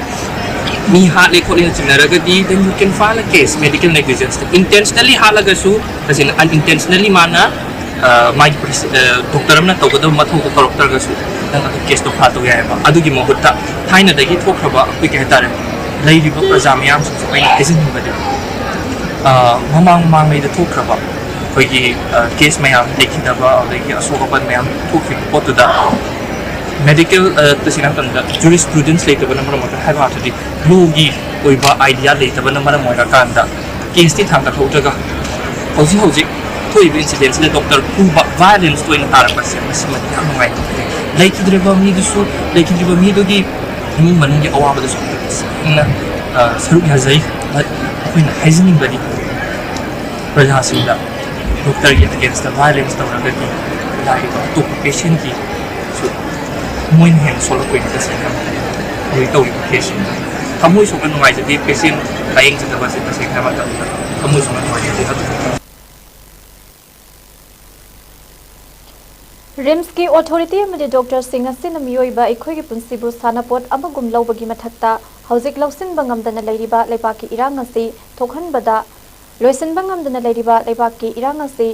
ꯃꯤ ꯍꯥꯠꯂꯦ ꯈꯣꯠꯂꯦꯅ ꯆꯤꯡꯅꯔꯒꯗꯤ, then you can file a case, medical negligence. Intentionally ꯍꯥꯠꯂꯒꯁꯨ, ꯇꯁꯦꯡꯅ unintentionally ꯃꯥꯅ, ꯑ, ꯃꯥꯒꯤ ꯄ꯭ꯔꯤꯁ-, ꯑ, ꯗꯣꯛꯇꯔ ꯑꯃꯅ ꯇꯧꯒꯗꯕ ꯃꯊꯧꯗꯣ ꯇꯧꯔꯛꯇ꯭ꯔꯒꯁꯨ, ꯅꯪ ꯑꯗꯨ ꯀꯦꯁꯇꯣ ꯐꯥꯏꯜ ꯇꯧ ꯌꯥꯏꯑꯕ꯫ ꯑꯗꯨꯒꯤ ꯃꯍꯨꯠꯇ ꯊꯥꯏꯅꯗꯒꯤ ꯊꯣꯛꯈ꯭ꯔꯕ ꯑꯩꯈꯣꯏ, ꯀꯩ ꯍꯥꯏꯇꯥꯔꯦ, ꯂꯩꯔꯤꯕ ꯄ꯭ꯔꯖꯥ ꯃꯌꯥꯝꯁꯤꯡꯁꯨ ꯑꯩꯅ ꯍꯥꯏꯖꯅꯤꯡꯕꯗꯤ, ꯑ, ꯃꯃꯥꯡ ꯃꯃꯥꯡꯉꯩꯗ ꯊꯣꯛꯈ꯭ꯔꯕ ꯑꯩꯈꯣꯏꯒꯤ, ꯑ, ꯀꯦꯁ ꯃꯌꯥꯝ ꯂꯩꯈꯤꯗꯕ, ꯑꯗꯒꯤ ꯑꯁꯣꯛ ꯑꯄꯟ ꯃꯌꯥꯝ ꯊꯣꯛꯈꯤꯕ ꯄꯣꯠꯇꯨꯗ, ꯃꯦꯗꯤꯀꯦꯜ, ꯑ, ꯇꯁꯦꯡꯅ ꯍꯥꯏꯔ ꯃꯇꯝꯗ ꯖꯨꯔꯤꯁꯄ꯭ꯔꯨꯗꯦꯟꯁ ꯂꯩꯇꯕꯅ ꯃꯔꯝ ꯑꯣꯏꯔꯒ, ꯍꯥꯏꯕ ꯉꯥꯛꯇꯗꯤ ꯂꯣꯒꯤ ꯑꯣꯏꯕ ꯑꯥꯏꯗꯤꯌꯥ ꯂꯩꯇꯕꯅ ꯃꯔꯝ ꯑꯣꯏꯔꯀꯥꯟꯗ ꯀꯦꯁꯇꯤ ꯊꯥꯡꯒꯠꯍꯧꯗ꯭ꯔꯒ ꯍꯧꯖꯤꯛ ꯍꯧꯖꯤꯛ ꯊꯣꯛꯏꯕ ꯏꯟꯁꯤꯗꯦꯟꯁꯤꯗ ꯗꯣꯛꯇꯔ ꯐꯨꯕ, ꯚꯥꯏꯂꯦꯟꯁ ꯇꯣꯏꯅ ꯇꯥꯔꯛꯄꯁꯦ, ꯃꯁꯤꯃꯗꯤ ꯌꯥꯝ ꯅꯨꯡꯉꯥꯏꯇꯦ꯫ ꯂꯩꯈꯤꯗ꯭ꯔꯤꯕ ꯃꯤꯗꯨꯁꯨ, ꯂꯩꯈꯤꯗ꯭ꯔꯤꯕ ꯃꯤꯗꯨꯒꯤ ꯏꯃꯨꯡ ꯃꯅꯨꯡꯒꯤ ꯑꯋꯥꯕꯗꯁꯨ ꯇꯁꯦꯡꯅ, ꯑ, ꯁꯔꯨꯛ ꯌꯥꯖꯩ꯫ But ꯑꯩꯈꯣꯏꯅ ꯍꯥꯏꯖꯅꯤꯡꯕꯗꯤ, ꯄ꯭ꯔꯖꯥꯁꯤꯡꯗ ꯗꯣꯛꯇꯔꯒꯤ ꯑꯦꯒꯦꯟꯁꯇ ꯚꯥꯏꯂꯦꯟꯁ ꯇꯧꯔꯒꯗꯤ, ꯂꯥꯛꯏꯕ ꯑꯇꯣꯞꯄ ꯄꯦꯁꯦꯟꯒꯤꯁꯨ ꯃꯣꯏꯅ ꯍꯦꯟꯅ ꯁꯣꯛꯂꯛꯇꯣꯏꯅꯤ꯫ ꯇꯁꯦꯡꯅ ꯍꯧꯖꯤꯛ ꯇꯧꯔꯤꯕ ꯀꯦꯁꯁꯤꯡꯗ ꯊꯃꯣꯏ ꯁꯣꯛꯅ ꯅꯨꯡꯉꯥꯏꯖꯗꯦ꯫ ꯄꯦꯁꯦꯟ ꯂꯥꯌꯦꯡꯖꯗꯕ ꯑꯁꯤ ꯇꯁꯦꯡꯅ ꯍꯥꯏ ꯃꯇꯝꯗ ꯊꯃꯣꯏ ꯁꯣꯛꯅ ꯅꯨꯡꯉꯥꯏꯖꯗꯦ꯫ ꯑꯗꯨ ꯔꯤꯝꯁꯀꯤ ꯑꯣꯊꯣꯔꯤꯇꯤ ꯑꯃꯗꯤ ꯗꯣꯛꯇꯔꯁꯤꯡ ꯑꯁꯤꯅ ꯃꯤꯑꯣꯏꯕ ꯑꯩꯈꯣꯏꯒꯤ ꯄꯨꯟꯁꯤꯕꯨ ꯁꯥꯟꯅꯄꯣꯠ ꯑꯃꯒꯨꯝ ꯂꯧꯕꯒꯤ ꯃꯊꯛꯇ, ꯍꯧꯖꯤꯛ ꯂꯧꯁꯤꯟꯕ ꯉꯝꯗꯅ ꯂꯩꯔꯤꯕ ꯂꯩꯕꯥꯛꯀꯤ ꯏꯔꯥꯡ ꯑꯁꯤ ꯊꯣꯛꯍꯟꯕꯗ, ꯂꯣꯏꯁꯤꯟꯕ ꯉꯝꯗꯅ ꯂꯩꯔꯤꯕ ꯂꯩꯕꯥꯛꯀꯤ ꯏꯔꯥꯡ ꯑꯁꯤ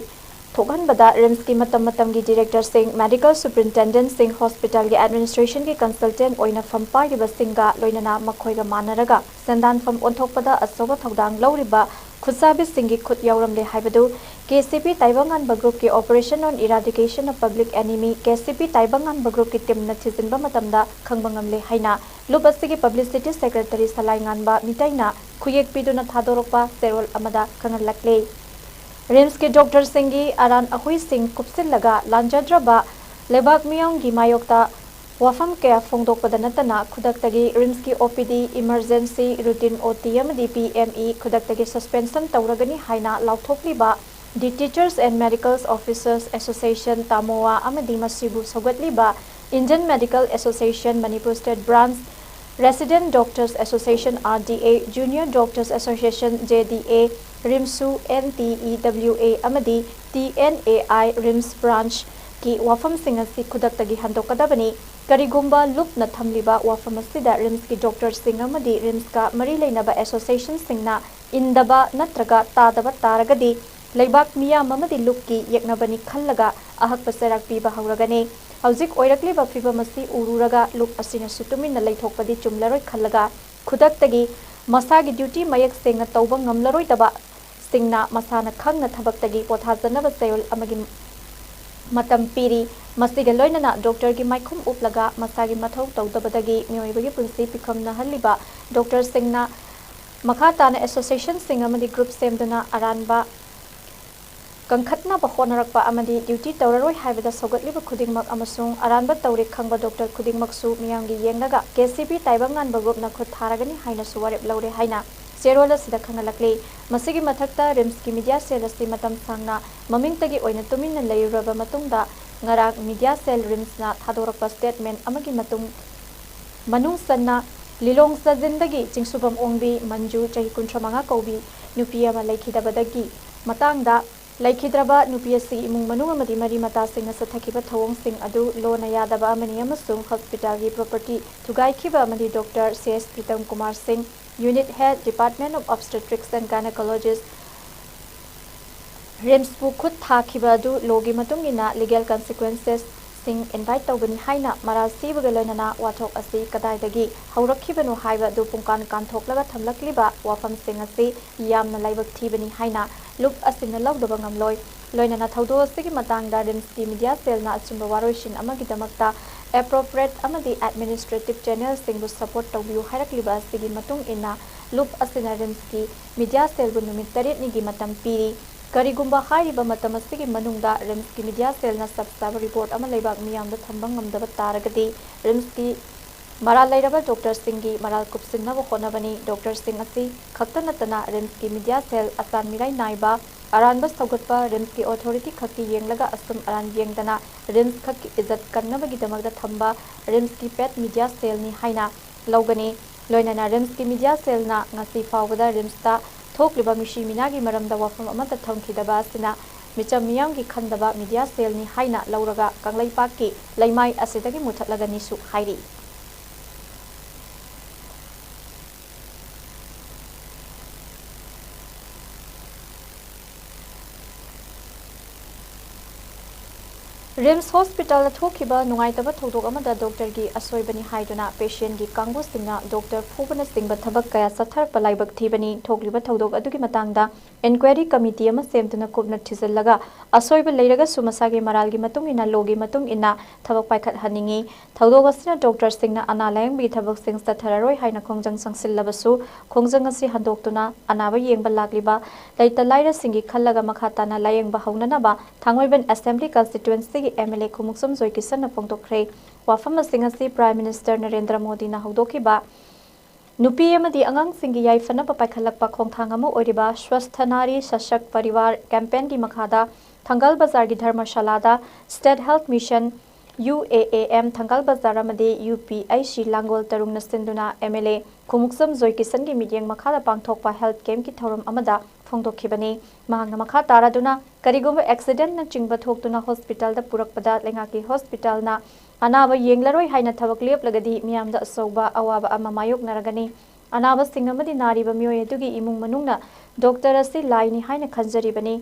ꯊꯣꯛꯍꯟꯕꯗ ꯔꯤꯝꯁꯀꯤ ꯃꯇꯝ ꯃꯇꯝꯒꯤ ꯗꯤꯔꯦꯛꯇꯔꯁꯤꯡ, ꯃꯦꯗꯤꯀꯦꯜ ꯁꯨꯄꯔꯤꯟꯇꯦꯟꯗꯦꯟꯠꯁꯤꯡ, ꯍꯣꯁꯄꯤꯇꯥꯜꯒꯤ ꯑꯦꯗꯃꯤꯅꯤꯁꯇ꯭ꯔꯦꯁꯟꯒꯤ ꯀꯟꯁꯜꯇꯦꯟꯠ ꯑꯣꯏꯅ ꯐꯝ ꯄꯥꯏꯔꯤꯕꯁꯤꯡꯒ ꯂꯣꯏꯅꯅ ꯃꯈꯣꯏꯒ ꯃꯥꯟꯅꯔꯒ ꯁꯦꯟꯗꯥꯟꯐꯝ ꯑꯣꯟꯊꯣꯛꯄꯗ ꯑꯆꯧꯕ ꯊꯧꯗꯥꯡ ꯂꯧꯔꯤꯕ ꯈꯨꯠꯁꯥꯕꯤꯁꯤꯡꯒꯤ ꯈꯨꯠ ꯌꯥꯎꯔꯝꯂꯦ ꯍꯥꯏꯕꯗꯨ K C P ꯇꯥꯏꯕꯪꯉꯥꯟꯕ ꯒ꯭ꯔꯨꯞꯀꯤ Operation on Eradication of Public Enemy, K C ꯄꯤ ꯇꯥꯏꯕꯪꯉꯥꯟꯕ ꯒ꯭ꯔꯨꯞꯀꯤ ꯇꯤꯝꯅ ꯊꯤꯖꯤꯟꯕ ꯃꯇꯝꯗ ꯈꯪꯕ ꯉꯝꯂꯦ ꯍꯥꯏꯅ ꯂꯨꯞ ꯑꯁꯤꯒꯤ ꯄꯕ꯭ꯂꯤꯁꯤꯇꯤ ꯁꯦꯀ꯭ꯔꯦꯇꯔꯤ ꯁꯂꯥꯏꯉꯥꯟꯕ ꯃꯤꯇꯩꯅ ꯈꯨꯌꯦꯛ ꯄꯤꯗꯨꯅ ꯊꯥꯗꯣꯔꯛꯄ ꯆꯦꯔꯣꯜ ꯑꯃꯗ ꯈꯪꯍꯜꯂꯛꯂꯦ꯫ ꯔꯤꯝꯁꯀꯤ ꯗꯣꯛꯇꯔꯁꯤꯡꯒꯤ ꯑꯔꯥꯟ ꯑꯍꯨꯏꯁꯤꯡ ꯀꯨꯞꯁꯤꯜꯂꯒ ꯂꯥꯟꯖꯗ꯭ꯔꯕ ꯂꯩꯕꯥꯛ ꯃꯤꯌꯥꯝꯒꯤ ꯃꯥꯌꯣꯛꯇ ꯋꯥꯐꯝ ꯀꯌꯥ ꯐꯣꯡꯗꯣꯛꯄꯗ ꯅꯠꯇꯅ ꯈꯨꯗꯛꯇꯒꯤ RIMSꯀꯤ OPD, emergency, routine OT ꯑꯃꯗꯤ PME ꯈꯨꯗꯛꯇꯒꯤ suspension ꯇꯧꯔꯒꯅꯤ ꯍꯥꯏꯅ ꯂꯥꯎꯊꯣꯛꯂꯤꯕ The Teachers and Medical Officers Association, TAMOA, ꯑꯃꯗꯤ ꯃꯁꯤꯕꯨ ꯁꯧꯒꯠꯂꯤꯕ Indian Medical Association Manipur State Branch, Resident Doctors Association, RDA, Junior Doctors Association, JDA, RIMSU, NTEWA ꯑꯃꯗꯤ TNAI RIMS Branchꯀꯤ ꯋꯥꯐꯝꯁꯤꯡ ꯑꯁꯤ ꯈꯨꯗꯛꯇꯒꯤ ꯍꯟꯗꯣꯛꯀꯗꯕꯅꯤ꯫ ꯀꯔꯤꯒꯨꯝꯕ ꯂꯨꯞꯅ ꯊꯝꯂꯤꯕ ꯋꯥꯐꯝ ꯑꯁꯤꯗ RIMSꯀꯤ doctorꯁꯤꯡ ꯑꯃꯗꯤ RIMSꯀ ꯃꯔꯤ ꯂꯩꯅꯕ associationꯁꯤꯡꯅ ꯏꯟꯗꯕ ꯅꯠꯇ꯭ꯔꯒ ꯇꯥꯗꯕ ꯇꯥꯔꯒꯗꯤ ꯂꯩꯕꯥꯛ ꯃꯤꯌꯥꯝ ꯑꯃꯗꯤ ꯂꯨꯞꯀꯤ ꯌꯦꯛꯅꯕꯅꯤ ꯈꯜꯂꯒ ꯑꯍꯛꯄ ꯆꯩꯔꯥꯛ ꯄꯤꯕ ꯍꯧꯔꯒꯅꯤ꯫ ꯍꯧꯖꯤꯛ ꯑꯣꯏꯔꯛꯂꯤꯕ ꯐꯤꯚꯝ ꯑꯁꯤ ꯎꯔꯨꯔꯒ ꯂꯨꯞ ꯑꯁꯤꯅꯁꯨ ꯇꯨꯃꯤꯟꯅ ꯂꯩꯊꯣꯛꯄꯗꯤ ꯆꯨꯝꯂꯔꯣꯏ ꯈꯜꯂꯒ ꯈꯨꯗꯛꯇꯒꯤ ꯃꯁꯥꯒꯤ duty ꯃꯌꯦꯛ ꯁꯦꯡꯅ ꯇꯧꯕ ꯉꯝꯂꯔꯣꯏꯗꯕꯁꯤꯡꯅ ꯃꯁꯥꯅ ꯈꯪꯅ ꯊꯕꯛꯇꯒꯤ ꯄꯣꯊꯥꯖꯅꯕ ꯆꯌꯣꯜ ꯑꯃꯒꯤ ꯃꯇꯝ ꯄꯤꯔꯤ꯫ ꯃꯁꯤꯒ ꯂꯣꯏꯅꯅ doctorꯒꯤ ꯃꯥꯏꯈꯨꯝ ꯎꯞꯂꯒ ꯃꯁꯥꯒꯤ ꯃꯊꯧ ꯇꯧꯗꯕꯗꯒꯤ ꯃꯤꯑꯣꯏꯕꯒꯤ ꯄꯨꯟꯁꯤ ꯄꯤꯈꯝꯅꯍꯜꯂꯤꯕ doctorꯁꯤꯡꯅ ꯃꯈꯥ ꯇꯥꯅ associationꯁꯤꯡ ꯑꯃꯗꯤ group ꯁꯦꯝꯗꯨꯅ ꯑꯔꯥꯟꯕ ꯀꯟꯈꯠꯅꯕ ꯍꯣꯠꯅꯔꯛꯄ ꯑꯃꯗꯤ duty ꯇꯧꯔꯔꯣꯏ ꯍꯥꯏꯕꯗ ꯁꯧꯒꯠꯂꯤꯕ ꯈꯨꯗꯤꯡꯃꯛ ꯑꯃꯁꯨꯡ ꯑꯔꯥꯟꯕ ꯇꯧꯔꯦ ꯈꯪꯕ doctor ꯈꯨꯗꯤꯡꯃꯛꯁꯨ ꯃꯤꯌꯥꯝꯒꯤ ꯌꯦꯡꯂꯒ KCB ꯇꯥꯏꯕꯪꯉꯥꯟꯕ groupꯅ ꯈꯨꯠ ꯊꯥꯔꯒꯅꯤ ꯍꯥꯏꯅꯁꯨ ꯋꯥꯔꯦꯞ ꯂꯧꯔꯦ ꯍꯥꯏꯅ ꯆꯦꯔꯣꯜ ꯑꯁꯤꯗ ꯈꯪꯍꯜꯂꯛꯂꯤ꯫ ꯃꯁꯤꯒꯤ ꯃꯊꯛꯇ RIMSꯀꯤ media cell ꯑꯁꯤ ꯃꯇꯝ ꯁꯥꯡꯅ ꯃꯃꯤꯡꯇꯒꯤ ꯑꯣꯏꯅ ꯇꯨꯃꯤꯟꯅ ꯂꯩꯔꯨꯔꯕ ꯃꯇꯨꯡꯗ ꯉꯔꯥꯡ media cell RIMSꯅ ꯊꯥꯗꯣꯔꯛꯄ statement ꯑꯃꯒꯤ ꯃꯇꯨꯡ ꯃꯅꯨꯡ ꯆꯟꯅ ꯂꯤꯂꯣꯡ ꯆꯥꯖꯤꯟꯗꯒꯤ ꯆꯤꯡꯁꯨꯕꯝ ꯑꯣꯡꯕꯤ ꯃꯟꯖꯨ, ꯆꯍꯤ ꯀꯨꯟꯊ꯭ꯔꯥ ꯃꯉꯥ ꯀꯧꯕꯤ ꯅꯨꯄꯤ ꯑꯃ ꯂꯩꯈꯤꯗꯕꯗꯒꯤ ꯃꯇꯥꯡꯗ ꯂꯩꯈꯤꯗ꯭ꯔꯕ ꯅꯨꯄꯤ ꯑꯁꯤꯒꯤ ꯏꯃꯨꯡ ꯃꯅꯨꯡ ꯑꯃꯗꯤ ꯃꯔꯤ ꯃꯇꯥꯁꯤꯡꯅ ꯆꯠꯊꯈꯤꯕ ꯊꯧꯑꯣꯡꯁꯤꯡ ꯑꯗꯨ ꯂꯣꯟꯅ ꯌꯥꯗꯕ ꯑꯃꯅꯤ ꯑꯃꯁꯨꯡ hospitalꯒꯤ property ꯊꯨꯒꯥꯏꯈꯤꯕ ꯑꯃꯗꯤ doctor C S Pritam Kumar ꯁꯤꯡ, unit head, Department of Obstetrics and Gynecologist, RIMSꯄꯨ ꯈꯨꯠ ꯊꯥꯈꯤꯕ ꯑꯗꯨ lawꯒꯤ ꯃꯇꯨꯡ ꯏꯟꯅ legal consequencesꯁꯤꯡ invite ꯇꯧꯒꯅꯤ ꯍꯥꯏꯅ ꯃꯔꯥꯜ ꯁꯤꯕꯒ ꯂꯣꯏꯅꯅ ꯋꯥꯊꯣꯛ ꯑꯁꯤ ꯀꯗꯥꯏꯗꯒꯤ ꯍꯧꯔꯛꯈꯤꯕꯅꯣ ꯍꯥꯏꯕ ꯑꯗꯨ ꯄꯨꯡꯀꯥꯟ ꯀꯥꯟꯊꯣꯛꯂꯒ ꯊꯝꯂꯛꯂꯤꯕ ꯋꯥꯐꯝꯁꯤꯡ ꯑꯁꯤ ꯌꯥꯝꯅ ꯂꯥꯏꯕꯛ ꯊꯤꯕꯅꯤ ꯍꯥꯏꯅ ꯂꯨꯞ ꯑꯁꯤꯅ ꯂꯧꯗꯕ ꯉꯝꯂꯣꯏ꯫ ꯂꯣꯏꯅꯅ ꯊꯧꯗꯣꯛ ꯑꯁꯤꯒꯤ ꯃꯇꯥꯡꯗ RIMSꯀꯤ media cellꯅ ꯑꯆꯨꯝꯕ ꯋꯥꯔꯣꯏꯁꯤꯟ ꯑꯃꯒꯤꯗꯃꯛꯇ appropriate ꯑꯃꯗꯤ administrative channelꯁꯤꯡꯕꯨ support ꯇꯧꯕꯤꯌꯨ ꯍꯥꯏꯔꯛꯂꯤꯕ ꯑꯁꯤꯒꯤ ꯃꯇꯨꯡ ꯏꯟꯅ ꯂꯨꯞ ꯑꯁꯤꯅ RIMSꯀꯤ media cellꯕꯨ ꯅꯨꯃꯤꯠ ꯇꯔꯦꯠꯅꯤꯒꯤ ꯃꯇꯝ ꯄꯤꯔꯤ꯫ ꯀꯔꯤꯒꯨꯝꯕ ꯍꯥꯏꯔꯤꯕ ꯃꯇꯝ ꯑꯁꯤꯒꯤ ꯃꯅꯨꯡꯗ ꯔꯤꯝꯁꯀꯤ ꯃꯤꯗꯤꯌꯥ ꯁꯦꯜꯅ ꯆꯞ ꯆꯥꯕ ꯔꯤꯄꯣꯔꯠ ꯑꯃ ꯂꯩꯕꯥꯛ ꯃꯤꯌꯥꯝꯗ ꯊꯝꯕ ꯉꯝꯗꯕ ꯇꯥꯔꯒꯗꯤ, ꯔꯤꯝꯁꯀꯤ ꯃꯔꯥꯜ ꯂꯩꯔꯕ ꯗꯣꯛꯇꯔꯁꯤꯡꯒꯤ ꯃꯔꯥꯜ ꯀꯨꯞꯁꯤꯟꯅꯕ ꯍꯣꯠꯅꯕꯅꯤ꯫ ꯗꯣꯛꯇꯔꯁꯤꯡ ꯑꯁꯤ ꯈꯛꯇ ꯅꯠꯇꯅ ꯔꯤꯝꯁꯀꯤ ꯃꯤꯗꯤꯌꯥ ꯁꯦꯜ, ꯑꯆꯥꯟ ꯃꯤꯔꯥꯏ ꯅꯥꯏꯕ, ꯑꯔꯥꯟꯕ ꯁꯧꯒꯠꯄ, ꯔꯤꯝꯁꯀꯤ ꯑꯣꯊꯣꯔꯤꯇꯤ ꯈꯛꯀꯤ ꯌꯦꯡꯂꯒ ꯑꯆꯨꯝ ꯑꯔꯥꯟ ꯌꯦꯡꯗꯅ ꯔꯤꯝꯁ ꯈꯛꯀꯤ ꯏꯖꯠ ꯀꯟꯅꯕꯒꯤꯗꯃꯛꯇ ꯊꯝꯕ ꯔꯤꯝꯁꯀꯤ ꯄꯦꯠ ꯃꯤꯗꯤꯌꯥ ꯁꯦꯜꯅꯤ ꯍꯥꯏꯅ ꯂꯧꯒꯅꯤ꯫ ꯂꯣꯏꯅꯅ ꯔꯤꯝꯁꯀꯤ ꯃꯤꯗꯤꯌꯥ ꯁꯦꯜꯅ ꯉꯁꯤ ꯐꯥꯎꯕꯗ ꯔꯤꯝꯁꯇ ꯊꯣꯛꯂꯤꯕ ꯃꯤꯁꯤ ꯃꯤꯅꯥꯒꯤ ꯃꯔꯝꯗ ꯋꯥꯐꯝ ꯑꯃꯠꯇ ꯊꯝꯈꯤꯗꯕ ꯑꯁꯤꯅ ꯃꯤꯆꯝ ꯃꯤꯌꯥꯝꯒꯤ ꯈꯟꯗꯕ ꯃꯤꯗꯤꯌꯥ ꯁꯦꯜꯅꯤ ꯍꯥꯏꯅ ꯂꯧꯔꯒ ꯀꯪꯂꯩꯄꯥꯛꯀꯤ ꯂꯩꯃꯥꯏ ꯑꯁꯤꯗꯒꯤ ꯃꯨꯊꯠꯂꯒꯅꯤꯁꯨ ꯍꯥꯏꯔꯤ꯫ ꯔꯤꯝꯁ ꯍꯣꯁꯄꯤꯇꯥꯜꯗ ꯊꯣꯛꯈꯤꯕ ꯅꯨꯡꯉꯥꯏꯇꯕ ꯊꯧꯗꯣꯛ ꯑꯃꯗ ꯗꯣꯛꯇꯔꯒꯤ ꯑꯁꯣꯏꯕꯅꯤ ꯍꯥꯏꯗꯨꯅ ꯄꯦꯁꯦꯟꯒꯤ ꯀꯥꯡꯕꯨꯁꯤꯡꯅ ꯗꯣꯛꯇꯔ ꯐꯨꯕꯅꯆꯤꯡꯕ ꯊꯕꯛ ꯀꯌꯥ ꯆꯠꯊꯔꯛꯄ ꯂꯥꯏꯕꯛ ꯊꯤꯕꯅꯤ꯫ ꯊꯣꯛꯂꯤꯕ ꯊꯧꯗꯣꯛ ꯑꯗꯨꯒꯤ ꯃꯇꯥꯡꯗ ꯏꯟꯀ꯭ꯋꯥꯏꯔꯤ ꯀꯃꯤꯇꯤ ꯑꯃ ꯁꯦꯝꯗꯨꯅ ꯀꯨꯞꯅ ꯊꯤꯖꯤꯜꯂꯒ ꯑꯁꯣꯏꯕ ꯂꯩꯔꯒꯁꯨ ꯃꯁꯥꯒꯤ ꯃꯔꯥꯜꯒꯤ ꯃꯇꯨꯡ ꯏꯟꯅ, ꯂꯣꯒꯤ ꯃꯇꯨꯡ ꯏꯟꯅ ꯊꯕꯛ ꯄꯥꯏꯈꯠꯍꯟꯅꯤꯡꯏ꯫ ꯊꯧꯗꯣꯛ ꯑꯁꯤꯅ ꯗꯣꯛꯇꯔꯁꯤꯡꯅ ꯑꯅꯥ ꯂꯥꯌꯦꯡꯕꯒꯤ ꯊꯕꯛꯁꯤꯡ ꯆꯠꯊꯔꯔꯣꯏ ꯍꯥꯏꯅ ꯈꯣꯡꯖꯪ ꯆꯪꯁꯤꯜꯂꯕꯁꯨ, ꯈꯣꯡꯖꯪ ꯑꯁꯤ ꯍꯟꯗꯣꯛꯇꯨꯅ ꯑꯅꯥꯕ ꯌꯦꯡꯕ ꯂꯥꯛꯂꯤꯕ ꯂꯩꯇ ꯂꯥꯏꯔꯁꯤꯡꯒꯤ ꯈꯜꯂꯒ ꯃꯈꯥ ꯇꯥꯅ ꯂꯥꯌꯦꯡꯕ ꯍꯧꯅꯅꯕ ꯊꯥꯡꯃꯩꯕꯟ ꯑꯦꯁꯦꯝꯕ꯭ꯂꯤ ꯀꯟꯁꯇꯤꯇ꯭ꯋꯦꯟꯁꯤꯒꯤ ꯑꯦꯝ ꯑꯦꯜ ꯑꯦ ꯈꯣꯡꯎꯞꯁꯝ ꯖꯣꯏꯀꯤꯁꯟꯅ ꯐꯣꯡꯗꯣꯛꯈ꯭ꯔꯦ꯫ ꯋꯥꯐꯝꯁꯤꯡ ꯑꯁꯤ ꯄ꯭ꯔꯥꯏꯝ ꯃꯤꯅꯤꯁꯇꯔ ꯅꯔꯦꯟꯗ꯭ꯔ ꯃꯣꯗꯤꯅ ꯍꯧꯗꯣꯛꯈꯤꯕ ꯅꯨꯄꯤ ꯑꯃꯗꯤ ꯑꯉꯥꯡꯁꯤꯡꯒꯤ ꯌꯥꯏꯐꯅꯕ ꯄꯥꯏꯈꯠꯂꯛꯄ ꯈꯣꯡꯊꯥꯡ ꯑꯃ ꯑꯣꯏꯔꯤꯕ ꯁ꯭ꯋꯁꯊ ꯅꯥꯔꯤ ꯁꯁꯛ ꯄꯔꯤꯋꯥꯔ ꯀꯦꯝꯄꯦꯟꯒꯤ ꯃꯈꯥꯗ ꯊꯪꯒꯥꯜ ꯕꯖꯥꯔꯒꯤ ꯙꯔꯃꯁꯥꯂꯥꯗ state health mission, U A A M, Thangal Bazar ꯑꯃꯗꯤ ꯌꯨ ꯄꯤ ꯑꯩꯆ ꯁꯤ ꯂꯥꯡꯒꯣꯜ ꯇꯔꯨꯡꯅ ꯁꯤꯟꯗꯨꯅ ꯑꯦꯝ ꯑꯦꯜ ꯑꯦ ꯈꯣꯡꯎꯞꯁꯝ ꯖꯣꯏꯀꯤꯁꯟꯒꯤ ꯃꯤꯠꯌꯦꯡ ꯃꯈꯥꯗ ꯄꯥꯡꯊꯣꯛꯄ ꯍꯦꯜꯊ ꯀꯦꯝꯞꯀꯤ ꯊꯧꯔꯝ ꯑꯃꯗ ꯐꯣꯡꯗꯣꯛꯈꯤꯕꯅꯤ꯫ ꯃꯍꯥꯛꯅ ꯃꯈꯥ ꯇꯥꯔꯗꯨꯅ, ꯀꯔꯤꯒꯨꯝꯕ ꯑꯦꯛꯁꯤꯗꯦꯟꯠꯅꯆꯤꯡꯕ ꯊꯣꯛꯇꯨꯅ ꯍꯣꯁꯄꯤꯇꯥꯜꯗ ꯄꯨꯔꯛꯄꯗ ꯂꯩꯉꯥꯛꯀꯤ ꯍꯣꯁꯄꯤꯇꯥꯜꯅ ꯑꯅꯥꯕ ꯌꯦꯡꯂꯔꯣꯏ ꯍꯥꯏꯅ ꯊꯕꯛ ꯂꯦꯞꯂꯒꯗꯤ ꯃꯤꯌꯥꯝꯗ ꯑꯆꯧꯕ ꯑꯋꯥꯕ ꯑꯃ ꯃꯥꯌꯣꯛꯅꯔꯒꯅꯤ꯫ ꯑꯅꯥꯕꯁꯤꯡ ꯑꯃꯗꯤ ꯅꯥꯔꯤꯕ ꯃꯤꯑꯣꯏ ꯑꯗꯨꯒꯤ ꯏꯃꯨꯡ ꯃꯅꯨꯡꯅ ꯗꯣꯛꯇꯔ ꯑꯁꯤ ꯂꯥꯏꯅꯤ ꯍꯥꯏꯅ ꯈꯟꯖꯔꯤꯕꯅꯤ꯫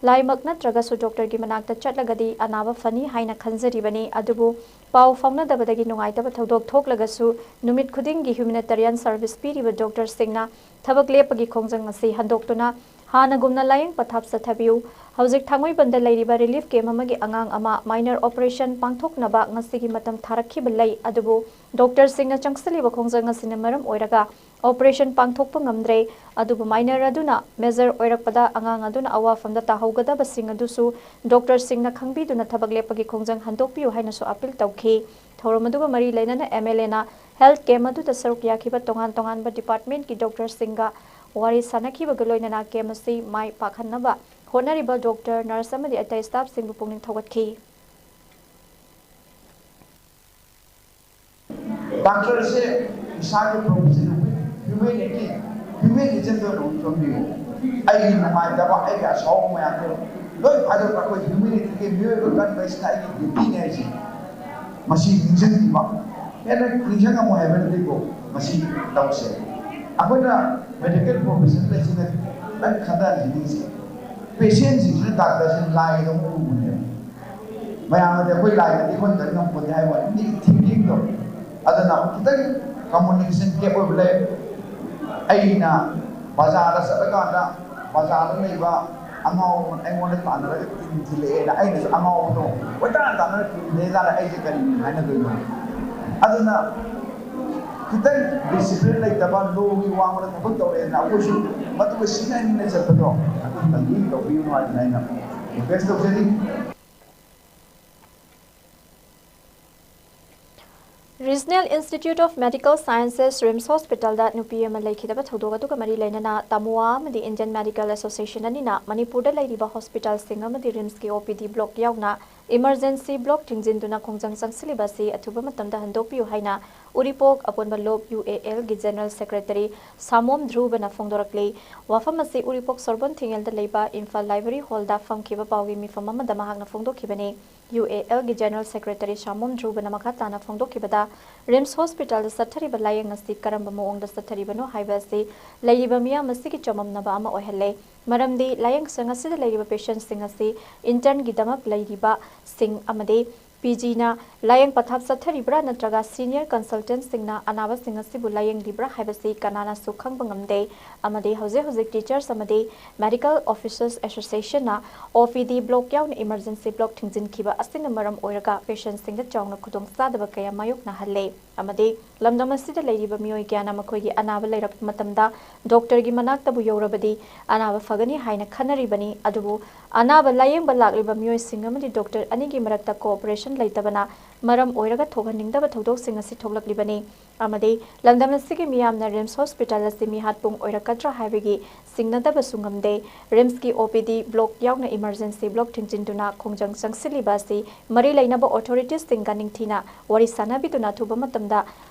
ꯂꯥꯏꯃꯛ ꯅꯠꯇ꯭ꯔꯒꯁꯨ ꯗꯣꯛꯇꯔꯒꯤ ꯃꯅꯥꯛꯇ ꯆꯠꯂꯒꯗꯤ ꯑꯅꯥꯕ ꯐꯅꯤ ꯍꯥꯏꯅ ꯈꯟꯖꯔꯤꯕꯅꯤ꯫ ꯑꯗꯨꯕꯨ ꯄꯥꯎ ꯐꯥꯎꯅꯗꯕꯗꯒꯤ ꯅꯨꯡꯉꯥꯏꯇꯕ ꯊꯧꯗꯣꯛ ꯊꯣꯛꯂꯒꯁꯨ ꯅꯨꯃꯤꯠ ꯈꯨꯗꯤꯡꯒꯤ ꯍ꯭ꯌꯨꯃꯦꯅꯤꯇꯔꯤꯌꯥꯟ ꯁꯔꯚꯤꯁ ꯄꯤꯔꯤꯕ ꯗꯣꯛꯇꯔꯁꯤꯡꯅ ꯊꯕꯛ ꯂꯦꯞꯄꯒꯤ ꯈꯣꯡꯖꯪ ꯑꯁꯤ ꯍꯟꯗꯣꯛꯇꯨꯅ ꯍꯥꯟꯅꯒꯨꯝꯅ ꯂꯥꯌꯦꯡ ꯄꯊꯥꯞ ꯆꯠꯊꯕꯤꯌꯨ꯫ ꯍꯧꯖꯤꯛ ꯊꯥꯡꯃꯩꯕꯟꯗ ꯂꯩꯔꯤꯕ relief camp ꯑꯃꯒꯤ ꯑꯉꯥꯡ ꯑꯃ minor operation ꯄꯥꯡꯊꯣꯛꯅꯕ ꯉꯁꯤꯒꯤ ꯃꯇꯝ ꯊꯥꯔꯛꯈꯤꯕ ꯂꯩ, ꯑꯗꯨꯕꯨ doctorꯁꯤꯡꯅ ꯆꯪꯁꯤꯜꯂꯤꯕ ꯈꯣꯡꯖꯪ ꯑꯁꯤꯅ ꯃꯔꯝ ꯑꯣꯏꯔꯒ operation ꯄꯥꯡꯊꯣꯛꯄ ꯉꯝꯗ꯭ꯔꯦ꯫ ꯑꯗꯨꯕꯨ minor ꯑꯗꯨꯅ major ꯑꯣꯏꯔꯛꯄꯗ ꯑꯉꯥꯡ ꯑꯗꯨꯅ ꯑꯋꯥꯐꯝꯗ ꯇꯥꯍꯧꯒꯗꯕꯁꯤꯡ ꯑꯗꯨꯁꯨ doctorꯁꯤꯡꯅ ꯈꯪꯕꯤꯗꯨꯅ ꯊꯕꯛ ꯂꯦꯞꯄꯒꯤ ꯈꯣꯡꯖꯪ ꯍꯟꯗꯣꯛꯄꯤꯌꯨ ꯍꯥꯏꯅꯁꯨ appeal ꯇꯧꯈꯤ꯫ ꯊꯧꯔꯝ ꯑꯗꯨꯒ ꯃꯔꯤ ꯂꯩꯅꯅ MLAꯅ health camp ꯑꯗꯨꯗ ꯁꯔꯨꯛ ꯌꯥꯈꯤꯕ ꯇꯣꯉꯥꯟ ꯇꯣꯉꯥꯟꯕ departmentꯀꯤ doctorꯁꯤꯡꯒ ꯋꯥꯔꯤ ꯁꯥꯅꯈꯤꯕꯒ ꯂꯣꯏꯅꯅ camp ꯑꯁꯤ ꯃꯥꯏ ꯄꯥꯛꯍꯟꯅꯕ ꯍꯣꯠꯅꯔꯤꯕ doctor, nurse ꯑꯃꯗꯤ ꯑꯇꯩ staffꯁꯤꯡꯕꯨ ꯄꯨꯛꯅꯤꯡ ꯊꯧꯒꯠꯈꯤ꯫ Doctorꯁꯦ ꯏꯁꯥꯒꯤ profession, humanity, humanismꯗ ꯑꯣꯏꯅ ꯎꯠꯊꯣꯛꯄꯤꯌꯨ꯫ ꯑꯩꯒꯤ ꯅꯨꯡꯉꯥꯏꯇꯕ, ꯑꯩꯒꯤ ꯑꯁꯥꯎꯕ ꯃꯌꯥꯝꯗꯣ ꯂꯣꯏ ꯐꯥꯗꯣꯛꯄ ꯑꯩꯈꯣꯏ humanityꯒꯤ ꯃꯤꯑꯣꯏꯕ ꯀꯟꯕꯁꯤꯅ ꯑꯩꯒꯤ dutyꯅꯦ ꯍꯥꯏꯁꯦ꯫ ꯃꯁꯤ ꯅꯤꯡꯁꯤꯡꯕꯤꯕ, ꯍꯦꯟꯅ ꯅꯤꯡꯁꯤꯡꯉꯝꯃꯣ ꯍꯥꯏꯕ ꯅꯠꯇꯦꯀꯣ꯫ ꯃꯁꯤ ꯇꯧꯁꯦ꯫ ꯑꯩꯈꯣꯏꯅ medical profession ꯂꯩꯁꯤꯅ ꯈꯤꯇꯪ ꯈꯟꯊꯍꯟꯅꯤꯡꯉꯤꯁꯦ, patientꯁꯤꯡꯁꯤꯅ doctorꯁꯤꯅ ꯂꯥꯏꯗꯧꯅ ꯎꯕꯅꯦꯕ꯫ ꯃꯌꯥꯝꯅꯗꯤ ꯑꯩꯈꯣꯏ ꯂꯥꯏꯗꯗꯤ ꯑꯩꯈꯣꯏꯅ ꯀꯔꯤ ꯉꯝꯄꯣꯠꯇꯦ ꯍꯥꯏꯕ ꯋꯥꯅꯤ, ꯃꯤꯒꯤ thinkingꯗꯣ꯫ ꯑꯗꯨꯅ ꯈꯤꯇꯪ communication gap ꯑꯣꯏꯕ ꯂꯩ꯫ ꯑꯩꯅ ꯕꯖꯥꯔꯗ ꯆꯠꯂꯀꯥꯟꯗ ꯕꯖꯥꯔꯗ ꯂꯩꯕ ꯑꯉꯥꯎꯕ ꯑꯩꯉꯣꯟꯗ ꯇꯥꯟꯅꯔꯒ ꯀ꯭ꯔꯤꯝ ꯊꯤꯜꯂꯛꯑꯦꯅ ꯑꯩꯅꯁꯨ ꯑꯉꯥꯎꯕꯗꯣ ꯀꯣꯏꯇꯥꯟ ꯇꯥꯟꯅꯔꯒ ꯀ꯭ꯔꯤꯝ ꯊꯤꯜꯂꯛꯑꯦ ꯀꯥꯟꯗ ꯑꯩꯁꯦ ꯀꯔꯤ ꯍꯥꯏꯅꯗꯣꯏꯅꯣ? ꯑꯗꯨꯅ ꯈꯤꯇꯪ discipline ꯂꯩꯇꯕ, lawꯒꯤ ꯋꯥꯡꯃꯗ ꯊꯕꯛ ꯇꯧꯔꯛꯑꯦꯅ ꯑꯩꯈꯣꯏꯁꯨ ꯃꯗꯨꯒ ꯁꯤꯟꯅ ꯃꯤꯟꯅ ꯆꯠꯄꯗꯣ ꯑꯗꯨꯝ continue ꯇꯧꯕꯤꯌꯨ ꯍꯥꯏꯗꯅ ꯑꯩꯅ request ꯇꯧꯖꯔꯤ꯫ Regional Institute of Medical Sciences, RIMS Hospitalꯗ ꯅꯨꯄꯤ ꯑꯃ ꯂꯩꯈꯤꯗꯕ ꯊꯧꯗꯣꯛ ꯑꯗꯨꯒ ꯃꯔꯤ ꯂꯩꯅꯅ ꯇꯃꯨꯋꯥ ꯑꯃꯗꯤ Indian Medical Association ꯑꯅꯤꯅ ꯃꯅꯤꯄꯨꯔꯗ ꯂꯩꯔꯤꯕ hospitalꯁꯤꯡ ꯑꯃꯗꯤ RIMSꯀꯤ OPD block ꯌꯥꯎꯅ emergency block ꯊꯤꯡꯖꯤꯟꯗꯨꯅ ꯈꯣꯡꯖꯪ ꯆꯪꯁꯤꯜꯂꯤꯕ ꯑꯁꯤ ꯑꯊꯨꯕ ꯃꯇꯝꯗ ꯍꯟꯗꯣꯛꯄꯤꯌꯨ ꯍꯥꯏꯅ ꯎꯔꯤꯄꯣꯛ ꯑꯄꯨꯟꯕ ꯂꯣꯞ UALꯒꯤ General Secretary ꯁꯥꯃꯣꯝ ꯙ꯭ꯔꯨꯕꯅ ꯐꯣꯡꯗꯣꯔꯛꯂꯤ꯫ ꯋꯥꯐꯝ ꯑꯁꯤ ꯎꯔꯤꯄꯣꯛ ꯁꯣꯔꯕꯣꯟ ꯊꯤꯡꯉꯦꯜꯗ ꯂꯩꯕ ꯏꯝꯐꯥꯜ Library Hallꯗ ꯐꯝꯈꯤꯕ ꯄꯥꯎꯒꯤ ꯃꯤꯐꯝ ꯑꯃꯗ ꯃꯍꯥꯛꯅ ꯐꯣꯡꯗꯣꯛꯈꯤꯕꯅꯤ꯫ UALꯒꯤ General Secretary ꯁꯥꯃꯣꯝ ꯙ꯭ꯔꯨꯕꯅ ꯃꯈꯥ ꯇꯥꯅ ꯐꯣꯡꯗꯣꯛꯈꯤꯕꯗ, RIMS Hospitalꯗ ꯆꯠꯊꯔꯤꯕ ꯂꯥꯌꯦꯡ ꯑꯁꯤ ꯀꯔꯝꯕ ꯃꯑꯣꯡꯗ ꯆꯠꯊꯔꯤꯕꯅꯣ ꯍꯥꯏꯕ ꯑꯁꯤ ꯂꯩꯔꯤꯕ ꯃꯤꯌꯥꯝ ꯑꯁꯤꯒꯤ ꯆꯃꯝꯅꯕ ꯑꯃ ꯑꯣꯏꯍꯜꯂꯦ꯫ ꯃꯔꯝꯗꯤ ꯂꯥꯌꯦꯡꯁꯪ ꯑꯁꯤꯗ ꯂꯩꯔꯤꯕ patientꯁꯤꯡ ꯑꯁꯤ internꯒꯤꯗꯃꯛ ꯂꯩꯔꯤꯕꯁꯤꯡ ꯑꯃꯗꯤ ꯄꯤ ꯖꯤꯅ ꯂꯥꯌꯦꯡ ꯄꯊꯥꯞ ꯆꯠꯊꯔꯤꯕ꯭ꯔꯥ ꯅꯠꯇ꯭ꯔꯒ senior consultantꯁꯤꯡꯅ ꯑꯅꯥꯕꯁꯤꯡ ꯑꯁꯤꯕꯨ ꯂꯥꯌꯦꯡꯂꯤꯕ꯭ꯔꯥ ꯍꯥꯏꯕꯁꯤ ꯀꯅꯥꯅꯁꯨ ꯈꯪꯕ ꯉꯝꯗꯦ꯫ ꯑꯃꯗꯤ ꯍꯧꯖꯤꯛ ꯍꯧꯖꯤꯛ teachers ꯑꯃꯗꯤ medical officers associationꯅ O P D block ꯌꯥꯎꯅ emergency block ꯊꯤꯡꯖꯤꯟꯈꯤꯕ ꯑꯁꯤꯅ ꯃꯔꯝ ꯑꯣꯏꯔꯒ patientꯁꯤꯡꯗ ꯆꯥꯎꯅ ꯈꯨꯗꯣꯡꯆꯥꯗꯕ ꯀꯌꯥ ꯃꯥꯌꯣꯛꯅꯍꯜꯂꯦ꯫ ꯑꯃꯗꯤ ꯂꯝꯗꯝ ꯑꯁꯤꯗ ꯂꯩꯔꯤꯕ ꯃꯤꯑꯣꯏ ꯀꯌꯥꯅ ꯃꯈꯣꯏꯒꯤ ꯑꯅꯥꯕ ꯂꯩꯔꯛꯄ ꯃꯇꯝꯗ doctorꯒꯤ ꯃꯅꯥꯛꯇꯕꯨ ꯌꯧꯔꯕꯗꯤ ꯑꯅꯥꯕ ꯐꯒꯅꯤ ꯍꯥꯏꯅ ꯈꯟꯅꯔꯤꯕꯅꯤ꯫ ꯑꯗꯨꯕꯨ ꯑꯅꯥꯕ ꯂꯥꯌꯦꯡꯕ ꯂꯥꯛꯂꯤꯕ ꯃꯤꯑꯣꯏꯁꯤꯡ ꯑꯃꯗꯤ doctor ꯑꯅꯤꯒꯤ ꯃꯔꯛꯇ cooperation ꯂꯩꯇꯕꯅ ꯃꯔꯝ ꯑꯣꯏꯔꯒ ꯊꯣꯛꯍꯟꯅꯤꯡꯗꯕ ꯊꯧꯗꯣꯛꯁꯤꯡ ꯑꯁꯤ ꯊꯣꯛꯂꯛꯂꯤꯕꯅꯤ꯫ ꯑꯃꯗꯤ ꯂꯝꯗꯝ ꯑꯁꯤꯒꯤ ꯃꯤꯌꯥꯝꯅ RIMS hospital ꯑꯁꯤ ꯃꯤꯍꯥꯠ ꯄꯨꯡ ꯑꯣꯏꯔꯛꯀꯗ꯭ꯔꯥ ꯍꯥꯏꯕꯒꯤ ꯆꯤꯡꯅꯗꯕꯁꯨ ꯉꯝꯗꯦ꯫ RIMSꯀꯤ O P D block ꯌꯥꯎꯅ emergency block ꯊꯤꯡꯖꯤꯟꯗꯨꯅ ꯈꯣꯡꯖꯪ ꯆꯪꯁꯤꯜꯂꯤꯕ ꯑꯁꯤ ꯃꯔꯤ ꯂꯩꯅꯕ authoritiesꯁꯤꯡꯒ ꯅꯤꯡꯊꯤꯅ ꯋꯥꯔꯤ ꯁꯥꯟꯅꯕꯤꯗꯨꯅ ꯑꯊꯨꯕ ꯃꯇꯝꯗ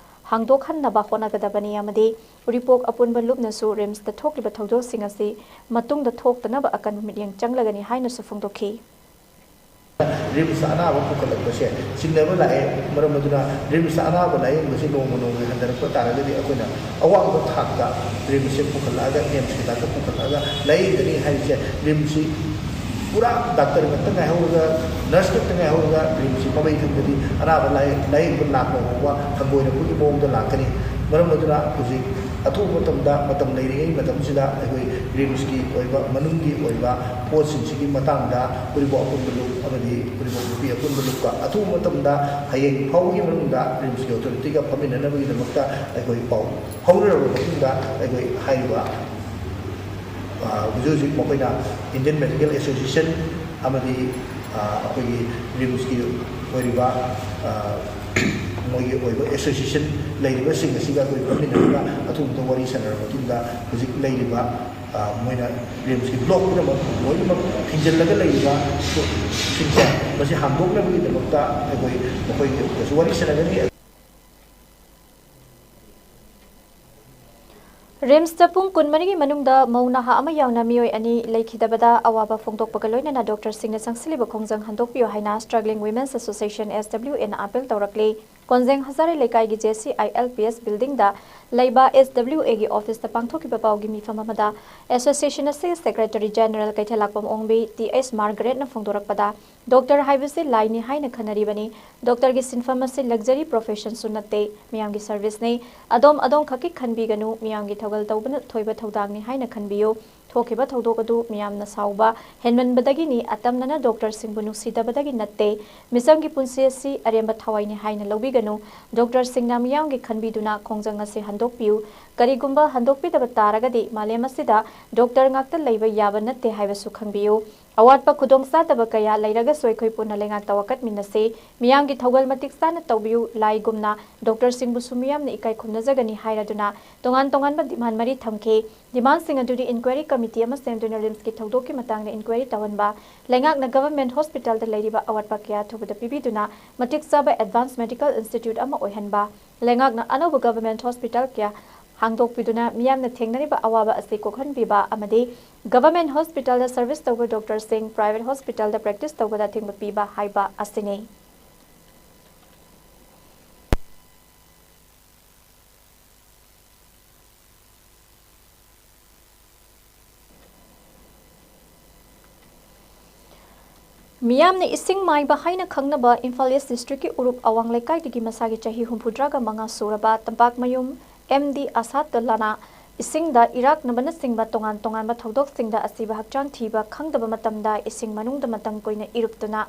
ꯍꯥꯡꯗꯣꯛꯍꯟꯅꯕ ꯍꯣꯠꯅꯒꯗꯕꯅꯤ ꯑꯃꯗꯤ ꯎꯔꯤꯄꯣꯛ ꯑꯄꯨꯟꯕ ꯂꯨꯞꯅꯁꯨ RIMSꯇ ꯊꯣꯛꯂꯤꯕ ꯊꯧꯗꯣꯛꯁꯤꯡ ꯑꯁꯤ ꯃꯇꯨꯡꯗ ꯊꯣꯛꯇꯅꯕ ꯑꯀꯟꯕ ꯃꯤꯠꯌꯦꯡ ꯆꯪꯂꯒꯅꯤ ꯍꯥꯏꯅꯁꯨ ꯐꯣꯡꯗꯣꯛꯈꯤ꯫ RIMSꯇ ꯑꯅꯥꯕ ꯄꯨꯈꯠꯂꯛꯄꯁꯦ ꯆꯤꯡꯅꯕ ꯂꯥꯛꯑꯦ꯫ ꯃꯔꯝ ꯑꯗꯨꯅ RIMSꯇ ꯑꯅꯥꯕ ꯂꯥꯌꯦꯡꯕꯁꯦ ꯅꯣꯡꯃ ꯅꯣꯡꯃꯒꯤ ꯍꯟꯊꯔꯛꯄ ꯇꯥꯔꯒꯗꯤ ꯑꯩꯈꯣꯏꯅ ꯑꯋꯥꯡꯕ ꯊꯥꯛꯇ RIMSꯁꯦ ꯄꯨꯈꯠꯂꯛꯑꯒ, AIIMSꯀꯤ ꯊꯥꯛꯇ ꯄꯨꯈꯠꯂꯛꯑꯒ ꯂꯥꯌꯦꯡꯒꯅꯤ ꯍꯥꯏꯔꯤꯁꯦ꯫ RIMSꯁꯤ ꯄꯨꯔꯥ doctor ꯈꯛꯇ ꯉꯥꯏꯍꯧꯔꯒ, nurse ꯈꯛꯇ ꯉꯥꯏꯍꯧꯔꯒ RIMSꯁꯤ ꯄꯥꯝꯕꯩ ꯊꯝꯕꯗꯤ ꯑꯅꯥꯕ ꯂꯥꯌꯦꯡ-, ꯂꯥꯌꯦꯡꯕ ꯂꯥꯛꯄ ꯐꯥꯎꯕ ꯍꯪꯒꯣꯏꯔꯛꯄꯒꯤ ꯃꯑꯣꯡꯗ ꯂꯥꯛꯀꯅꯤ꯫ ꯃꯔꯝ ꯑꯗꯨꯅ ꯍꯧꯖꯤꯛ ꯑꯊꯨꯕ ꯃꯇꯝꯗ, ꯃꯇꯝ ꯂꯩꯔꯤꯉꯩ ꯃꯇꯝꯁꯤꯗ ꯑꯩꯈꯣꯏ RIMSꯀꯤ ꯑꯣꯏꯕ, ꯃꯅꯨꯡꯒꯤ ꯑꯣꯏꯕ ꯄꯣꯠꯁꯤꯡꯁꯤꯒꯤ ꯃꯇꯥꯡꯗ ꯎꯔꯤꯄꯣꯛ ꯑꯄꯨꯟꯕ ꯂꯨꯞ ꯑꯃꯗꯤ ꯎꯔꯤꯄꯣꯛ ꯅꯨꯄꯤ ꯑꯄꯨꯟꯕ ꯂꯨꯞꯀ ꯑꯊꯨꯕ ꯃꯇꯝꯗ ꯍꯌꯦꯡ ꯐꯥꯎꯕꯒꯤ ꯃꯅꯨꯡꯗ RIMSꯀꯤ authorityꯒ ꯐꯝꯃꯤꯟꯅꯅꯕꯒꯤꯗꯃꯛꯇ ꯑꯩꯈꯣꯏ ꯄꯥꯎ ꯐꯥꯎꯅꯔꯕ ꯃꯇꯨꯡꯗ ꯑꯩꯈꯣꯏ ꯍꯥꯏꯔꯤꯕ, ꯑ, ꯍꯧꯖꯤꯛ ꯍꯧꯖꯤꯛ ꯃꯈꯣꯏꯅ Indian Medical Association ꯑꯃꯗꯤ, ꯑ, ꯑꯩꯈꯣꯏꯒꯤ RIMSꯀꯤ ꯑꯣꯏꯔꯤꯕ, ꯑ, ꯃꯣꯏꯒꯤ ꯑꯣꯏꯕ association ꯂꯩꯔꯤꯕꯁꯤꯡ ꯑꯁꯤꯒ ꯑꯩꯈꯣꯏ ꯐꯝꯃꯤꯟꯅꯔꯒ ꯑꯊꯨꯕꯗ ꯋꯥꯔꯤ ꯁꯥꯟꯅꯔꯕ ꯃꯇꯨꯡꯗ ꯍꯧꯖꯤꯛ ꯂꯩꯔꯤꯕ, ꯑ, ꯃꯣꯏꯅ RIMSꯀꯤ block ꯄꯨꯝꯅꯃꯛ ꯂꯣꯏꯅꯃꯛ ꯊꯤꯡꯖꯤꯜꯂꯒ ꯂꯩꯔꯤꯕ ꯁꯤꯡꯁꯦ ꯃꯁꯤ ꯍꯥꯡꯗꯣꯛꯅꯕꯒꯤꯗꯃꯛꯇ ꯑꯩꯈꯣꯏ ꯃꯈꯣꯏꯒꯁꯨ ꯋꯥꯔꯤ ꯁꯥꯟꯅꯒꯅꯤ꯫ RIMSꯇ ꯄꯨꯡ ꯀꯨꯟꯃꯔꯤꯒꯤ ꯃꯅꯨꯡꯗ ꯃꯧ ꯅꯍꯥ ꯑꯃ ꯌꯥꯎꯅ ꯃꯤꯑꯣꯏ ꯑꯅꯤ ꯂꯩꯈꯤꯗꯕꯗ ꯑꯋꯥꯕ ꯐꯣꯡꯗꯣꯛꯄꯒ ꯂꯣꯏꯅꯅ doctorꯁꯤꯡꯅ ꯆꯪꯁꯤꯜꯂꯤꯕ ꯈꯣꯡꯖꯪ ꯍꯟꯗꯣꯛꯄꯤꯌꯨ ꯍꯥꯏꯅ Struggling Women's Association, S W Aꯅ appeal ꯇꯧꯔꯛꯂꯤ꯫ ꯀꯣꯟꯖꯦꯡ ꯍꯖꯥꯔꯤ ꯂꯩꯀꯥꯏꯒꯤ JCI LPS buildingꯗ ꯂꯩꯕ SWAꯒꯤ officeꯇ ꯄꯥꯡꯊꯣꯛꯈꯤꯕ ꯄꯥꯎꯒꯤ ꯃꯤꯐꯝ ꯑꯃꯗ Association ꯑꯁꯤꯒꯤ Secretary General ꯀꯩꯊꯦꯜꯂꯥꯛꯄꯝ ꯑꯣꯡꯕꯤ TS Margaretꯅ ꯐꯣꯡꯗꯣꯔꯛꯄꯗ, doctor ꯍꯥꯏꯕꯁꯤ ꯂꯥꯏꯅꯤ ꯍꯥꯏꯅ ꯈꯟꯅꯔꯤꯕꯅꯤ꯫ Doctorꯒꯤ ꯁꯤꯟꯐꯝ ꯑꯁꯤ luxury professionꯁꯨ ꯅꯠꯇꯦ, ꯃꯤꯌꯥꯝꯒꯤ serviceꯅꯤ꯫ ꯑꯗꯣꯝ ꯑꯗꯣꯝ ꯈꯛꯀꯤ ꯈꯟꯕꯤꯒꯅꯨ, ꯃꯤꯌꯥꯝꯒꯤ ꯊꯧꯒꯜ ꯇꯧꯕꯅ ꯊꯣꯏꯕ ꯊꯧꯗꯥꯡꯅꯤ ꯍꯥꯏꯅ ꯈꯟꯕꯤꯌꯨ꯫ ꯊꯣꯛꯈꯤꯕ ꯊꯧꯗꯣꯛ ꯑꯗꯨ ꯃꯤꯌꯥꯝꯅ ꯁꯥꯎꯕ ꯍꯦꯟꯃꯟꯕꯗꯒꯤꯅꯤ, ꯑꯇꯝꯅꯅ doctorꯁꯤꯡꯕꯨ ꯅꯨꯡꯁꯤꯗꯕꯗꯒꯤ ꯅꯠꯇꯦ꯫ ꯃꯤꯆꯝꯒꯤ ꯄꯨꯟꯁꯤ ꯑꯁꯤ ꯑꯔꯦꯝꯕ ꯊꯋꯥꯏꯅꯤ ꯍꯥꯏꯅ ꯂꯧꯕꯤꯒꯅꯨ꯫ Doctorꯁꯤꯡꯅ ꯃꯤꯌꯥꯝꯒꯤ ꯈꯟꯕꯤꯗꯨꯅ ꯈꯣꯡꯖꯪ ꯑꯁꯤ ꯍꯟꯗꯣꯛꯄꯤꯌꯨ꯫ ꯀꯔꯤꯒꯨꯝꯕ ꯍꯟꯗꯣꯛꯄꯤꯗꯕ ꯇꯥꯔꯒꯗꯤ ꯃꯥꯂꯦꯝ ꯑꯁꯤꯗ doctor ꯉꯥꯛꯇ ꯂꯩꯕ ꯌꯥꯕ ꯅꯠꯇꯦ ꯍꯥꯏꯕꯁꯨ ꯈꯪꯕꯤꯌꯨ꯫ ꯑꯋꯥꯠꯄ ꯈꯨꯗꯣꯡꯆꯥꯗꯕ ꯀꯌꯥ ꯂꯩꯔꯒꯁꯨ ꯑꯩꯈꯣꯏ ꯄꯨꯟꯅ ꯂꯩꯉꯥꯛꯇ ꯋꯥꯀꯠꯃꯤꯟꯅꯁꯤ꯫ ꯃꯤꯌꯥꯝꯒꯤ ꯊꯧꯒꯜ ꯃꯇꯤꯛ ꯆꯥꯅ ꯇꯧꯕꯤꯌꯨ꯫ ꯂꯥꯏꯒꯨꯝꯅ doctorꯁꯤꯡꯕꯨꯁꯨ ꯃꯤꯌꯥꯝꯅ ꯏꯀꯥꯏ ꯈꯨꯝꯅꯖꯒꯅꯤ ꯍꯥꯏꯔꯗꯨꯅ ꯇꯣꯉꯥꯟ ꯇꯣꯉꯥꯟꯕ demand ꯃꯔꯤ ꯊꯝꯈꯤ꯫ Demandꯁꯤꯡ ꯑꯗꯨꯗꯤ inquiry committee ꯑꯃ ꯁꯦꯝꯗꯨꯅ RIMSꯀꯤ ꯊꯧꯗꯣꯛꯀꯤ ꯃꯇꯥꯡꯗ inquiry ꯇꯧꯍꯟꯕ, ꯂꯩꯉꯥꯛꯅ government hospitalꯗ ꯂꯩꯔꯤꯕ ꯑꯋꯥꯠꯄ ꯀꯌꯥ ꯑꯊꯨꯕꯗ ꯄꯤꯕꯤꯗꯨꯅ ꯃꯇꯤꯛ ꯆꯥꯕ advanced medical institute ꯑꯃ ꯑꯣꯏꯍꯟꯕ, ꯂꯩꯉꯥꯛꯅ ꯑꯅꯧꯕ government hospital ꯀꯌꯥ ꯍꯥꯡꯗꯣꯛꯄꯤꯗꯨꯅ ꯃꯤꯌꯥꯝꯅ ꯊꯦꯡꯅꯔꯤꯕ ꯑꯋꯥꯕ ꯑꯁꯤ ꯀꯣꯛꯍꯟꯕꯤꯕ ꯑꯃꯗꯤ government hospitalꯗ service ꯇꯧꯕ doctorꯁꯤꯡ private hospitalꯗ practice ꯇꯧꯕꯗ ꯑꯊꯤꯡꯕ ꯄꯤꯕ ꯍꯥꯏꯕ ꯑꯁꯤꯅꯤ꯫ ꯃꯤꯌꯥꯝꯅ ꯏꯁꯤꯡ ꯃꯥꯏꯕ ꯍꯥꯏꯅ ꯈꯪꯅꯕ ꯏꯝꯐꯥꯜ East Districtꯀꯤ ꯎꯔꯨꯞ ꯑꯋꯥꯡ ꯂꯩꯀꯥꯏꯗꯒꯤ ꯃꯁꯥꯒꯤ ꯆꯍꯤ ꯍꯨꯝꯐꯨꯇꯔꯥꯒ ꯃꯉꯥ ꯁꯨꯔꯕ ꯇꯝꯄꯥꯛꯃꯌꯨꯝ MD ꯑꯁꯥꯗꯨꯜꯂꯥꯅ ꯏꯁꯤꯡꯗ ꯏꯔꯥꯛꯅꯕꯅꯆꯤꯡꯕ ꯇꯣꯉꯥꯟ ꯇꯣꯉꯥꯟꯕ ꯊꯧꯗꯣꯛꯁꯤꯡꯗ ꯑꯁꯤꯕ ꯍꯛꯆꯥꯡ ꯊꯤꯕ ꯈꯪꯗꯕ ꯃꯇꯝꯗ ꯏꯁꯤꯡ ꯃꯅꯨꯡꯗ ꯃꯇꯝ ꯀꯨꯏꯅ ꯏꯔꯨꯞꯇꯨꯅ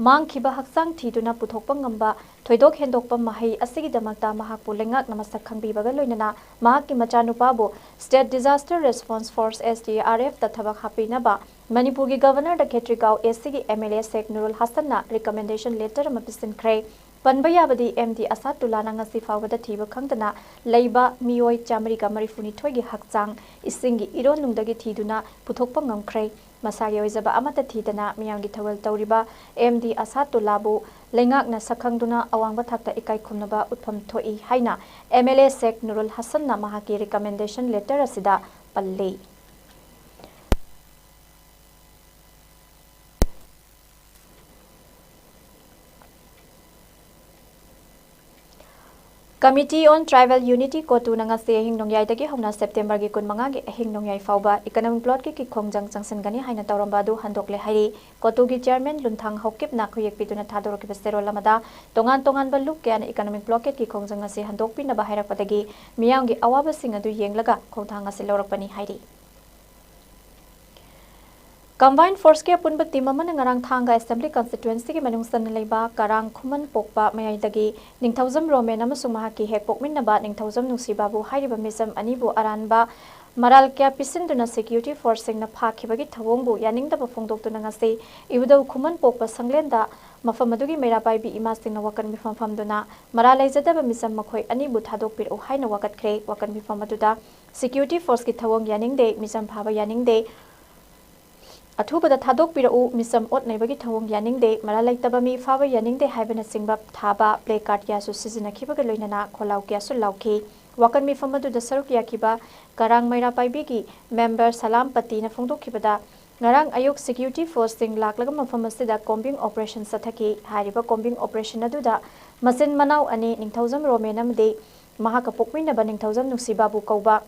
ꯃꯥꯡꯈꯤꯕ ꯍꯛꯆꯥꯡ ꯊꯤꯗꯨꯅ ꯄꯨꯊꯣꯛꯄ ꯉꯝꯕ ꯊꯣꯏꯗꯣꯛ ꯍꯦꯟꯗꯣꯛꯄ ꯃꯍꯩ ꯑꯁꯤꯒꯤꯗꯃꯛꯇ ꯃꯍꯥꯛꯄꯨ ꯂꯩꯉꯥꯛꯅ ꯃꯁꯛ ꯈꯪꯕꯤꯕꯒ ꯂꯣꯏꯅꯅ ꯃꯍꯥꯛꯀꯤ ꯃꯆꯥꯅꯨꯄꯥꯕꯨ State Disaster Response Force, SDRFꯇ ꯊꯕꯛ ꯍꯥꯞꯄꯤꯅꯕ ꯃꯅꯤꯄꯨꯔꯒꯤ Governorꯗ ꯈꯦꯇ꯭ꯔꯤꯒꯥꯎ ACꯒꯤ MLA ꯁꯦꯈ ꯅꯨꯔꯨꯜ ꯍꯁꯟꯅ recommendation letter ꯑꯃ ꯄꯤꯁꯤꯟꯈ꯭ꯔꯦ꯫ ꯄꯟꯕ ꯌꯥꯕꯗꯤ MD ꯑꯁꯥꯗꯨꯜꯂꯥꯅ ꯉꯁꯤ ꯐꯥꯎꯕꯗ ꯊꯤꯕ ꯈꯪꯗꯅ ꯂꯩꯕ ꯃꯤꯑꯣꯏ ꯆꯥꯃꯔꯤꯒ ꯃꯔꯤꯐꯨꯅꯤꯊꯣꯏꯒꯤ ꯍꯛꯆꯥꯡ ꯏꯁꯤꯡꯒꯤ ꯏꯔꯣꯟꯅꯨꯡꯗꯒꯤ ꯊꯤꯗꯨꯅ ꯄꯨꯊꯣꯛꯄ ꯉꯝꯈ꯭ꯔꯦ꯫ ꯃꯁꯥꯒꯤ ꯑꯣꯏꯖꯕ ꯑꯃꯠꯇ ꯊꯤꯗꯅ ꯃꯤꯌꯥꯝꯒꯤ ꯊꯧꯒꯜ ꯇꯧꯔꯤꯕ MD ꯑꯁꯥꯗꯨꯜꯂꯥꯕꯨ ꯂꯩꯉꯥꯛꯅ ꯁꯛꯈꯪꯗꯨꯅ ꯑꯋꯥꯡꯕ ꯊꯥꯛꯇ ꯏꯀꯥꯏ ꯈꯨꯝꯅꯕ ꯎꯠꯐꯝ ꯊꯣꯛꯏ ꯍꯥꯏꯅ MLA ꯁꯦꯈ ꯅꯨꯔꯨꯜ ꯍꯁꯟꯅ ꯃꯍꯥꯛꯀꯤ recommendation letter ꯑꯁꯤꯗ ꯄꯜꯂꯤ꯫ Committee on Tribal Unity, ꯀꯣꯇꯨꯅ ꯉꯁꯤ ꯑꯍꯤꯡ ꯅꯣꯡꯌꯥꯏꯗꯒꯤ ꯍꯧꯅ ꯁꯦꯞꯇꯦꯝꯕꯔꯒꯤ ꯀꯨꯟꯃꯉꯥꯒꯤ ꯑꯍꯤꯡ ꯅꯣꯡꯌꯥꯏ ꯐꯥꯎꯕ economic blockꯀꯤ ꯈꯣꯡꯖꯪ ꯆꯪꯁꯤꯟꯒꯅꯤ ꯍꯥꯏꯅ ꯇꯧꯔꯝꯕ ꯑꯗꯨ ꯍꯟꯗꯣꯛꯂꯦ ꯍꯥꯏꯔꯤ꯫ ꯀꯣꯇꯨꯒꯤ chairman ꯂꯨꯟꯊꯥꯡ ꯍꯧꯀꯤꯞꯅ ꯈꯨꯌꯦꯛ ꯄꯤꯗꯨꯅ ꯊꯥꯗꯣꯔꯛꯈꯤꯕ ꯆꯦꯔꯣꯜ ꯑꯃꯗ, ꯇꯣꯉꯥꯟ ꯇꯣꯉꯥꯟꯕ ꯂꯨꯞ ꯀꯌꯥꯅ economic blockade ꯀꯤ ꯈꯣꯡꯖꯪ ꯑꯁꯤ ꯍꯟꯗꯣꯛꯄꯤꯅꯕ ꯍꯥꯏꯔꯛꯄꯗꯒꯤ ꯃꯤꯌꯥꯝꯒꯤ ꯑꯋꯥꯕꯁꯤꯡ ꯑꯗꯨ ꯌꯦꯡꯂꯒ ꯈꯣꯡꯊꯥꯡ ꯑꯁꯤ ꯂꯧꯔꯛꯄꯅꯤ ꯍꯥꯏꯔꯤ꯫ Combined force ꯀꯤ ꯑꯄꯨꯟꯕ team ꯑꯃꯅ ꯉꯔꯥꯡ ꯊꯥꯡꯒ assembly constituency ꯒꯤ ꯃꯅꯨꯡ ꯆꯟꯅ ꯂꯩꯕ ꯀꯔꯥꯡ ꯈꯨꯃꯟ ꯄꯣꯛꯄ ꯃꯌꯥꯏꯗꯒꯤ ꯅꯤꯡꯊꯧꯖꯝ ꯔꯣꯃꯦꯟ ꯑꯃꯁꯨꯡ ꯃꯍꯥꯛꯀꯤ ꯍꯦꯛ ꯄꯣꯛꯃꯤꯟꯅꯕ ꯅꯤꯡꯊꯧꯖꯝ ꯅꯨꯡꯁꯤꯕꯥꯕꯨ ꯍꯥꯏꯔꯤꯕ ꯃꯤꯆꯝ ꯑꯅꯤꯕꯨ ꯑꯔꯥꯟꯕ ꯃꯔꯥꯜ ꯀꯌꯥ ꯄꯤꯁꯤꯟꯗꯨꯅ security force ꯁꯤꯡꯅ ꯐꯥꯈꯤꯕꯒꯤ ꯊꯧꯑꯣꯡꯕꯨ ꯌꯥꯅꯤꯡꯗꯕ ꯐꯣꯡꯗꯣꯛꯇꯨꯅ ꯉꯁꯤ ꯏꯕꯨꯙꯧ ꯈꯨꯃꯟ ꯄꯣꯛꯄ ꯁꯪꯂꯦꯟꯗ ꯃꯐꯝ ꯑꯗꯨꯒꯤ ꯃꯩꯔꯥ ꯄꯥꯏꯕꯤ ꯏꯃꯥꯁꯤꯡꯅ ꯋꯥꯀꯠ ꯃꯤꯐꯝ ꯐꯝꯗꯨꯅ ꯃꯔꯥꯜ ꯂꯩꯖꯗꯕ ꯃꯤꯆꯝ ꯃꯈꯣꯏ ꯑꯅꯤꯕꯨ ꯊꯥꯗꯣꯛꯄꯤꯔꯛꯎ ꯍꯥꯏꯅ ꯋꯥꯀꯠꯈ꯭ꯔꯦ꯫ ꯋꯥꯀꯠ ꯃꯤꯐꯝ ꯑꯗꯨꯗ security force ꯀꯤ ꯊꯧꯑꯣꯡ ꯌꯥꯅꯤꯡꯗꯦ, ꯃꯤꯆꯝ ꯐꯥꯕ ꯌꯥꯅꯤꯡꯗꯦ, ꯑꯊꯨꯕꯗ ꯊꯥꯗꯣꯛꯄꯤꯔꯛꯎ, ꯃꯤꯆꯝ ꯑꯣꯠ ꯅꯩꯕꯒꯤ ꯊꯧꯑꯣꯡ ꯌꯥꯅꯤꯡꯗꯦ, ꯃꯔꯥꯜ ꯂꯩꯇꯕ ꯃꯤ ꯐꯥꯕ ꯌꯥꯅꯤꯡꯗꯦ ꯍꯥꯏꯕꯅꯆꯤꯡꯕ ꯊꯥꯕ placard ꯀꯌꯥꯁꯨ ꯁꯤꯖꯤꯟꯅꯈꯤꯕꯒ ꯂꯣꯏꯅꯅ ꯈꯣꯜꯂꯥꯎ ꯀꯌꯥꯁꯨ ꯂꯥꯎꯈꯤ꯫ ꯋꯥꯀꯠ ꯃꯤꯐꯝ ꯑꯗꯨꯗ ꯁꯔꯨꯛ ꯌꯥꯈꯤꯕ ꯀꯔꯥꯡ ꯃꯩꯔꯥ ꯄꯥꯏꯕꯤꯒꯤ member ꯁꯂꯥꯝ ꯄꯇꯤꯅ ꯐꯣꯡꯗꯣꯛꯈꯤꯕꯗ, ꯉꯔꯥꯡ ꯑꯌꯨꯛ security force ꯁꯤꯡ ꯂꯥꯛꯂꯒ ꯃꯐꯝ ꯑꯁꯤꯗ combing operation ꯆꯠꯊꯈꯤ꯫ ꯍꯥꯏꯔꯤꯕ combing operation ꯑꯗꯨꯗ ꯃꯆꯤꯟ ꯃꯅꯥꯎ ꯑꯅꯤ, ꯅꯤꯡꯊꯧꯖꯝ ꯔꯣꯃꯦꯟ ꯑꯃꯗꯤ ꯃꯍꯥꯛꯀ ꯄꯣꯛꯃꯤꯟꯅꯕ ꯅꯤꯡꯊꯧꯖꯝ ꯅꯨꯡꯁꯤꯕꯥꯕꯨ ꯀꯧꯕ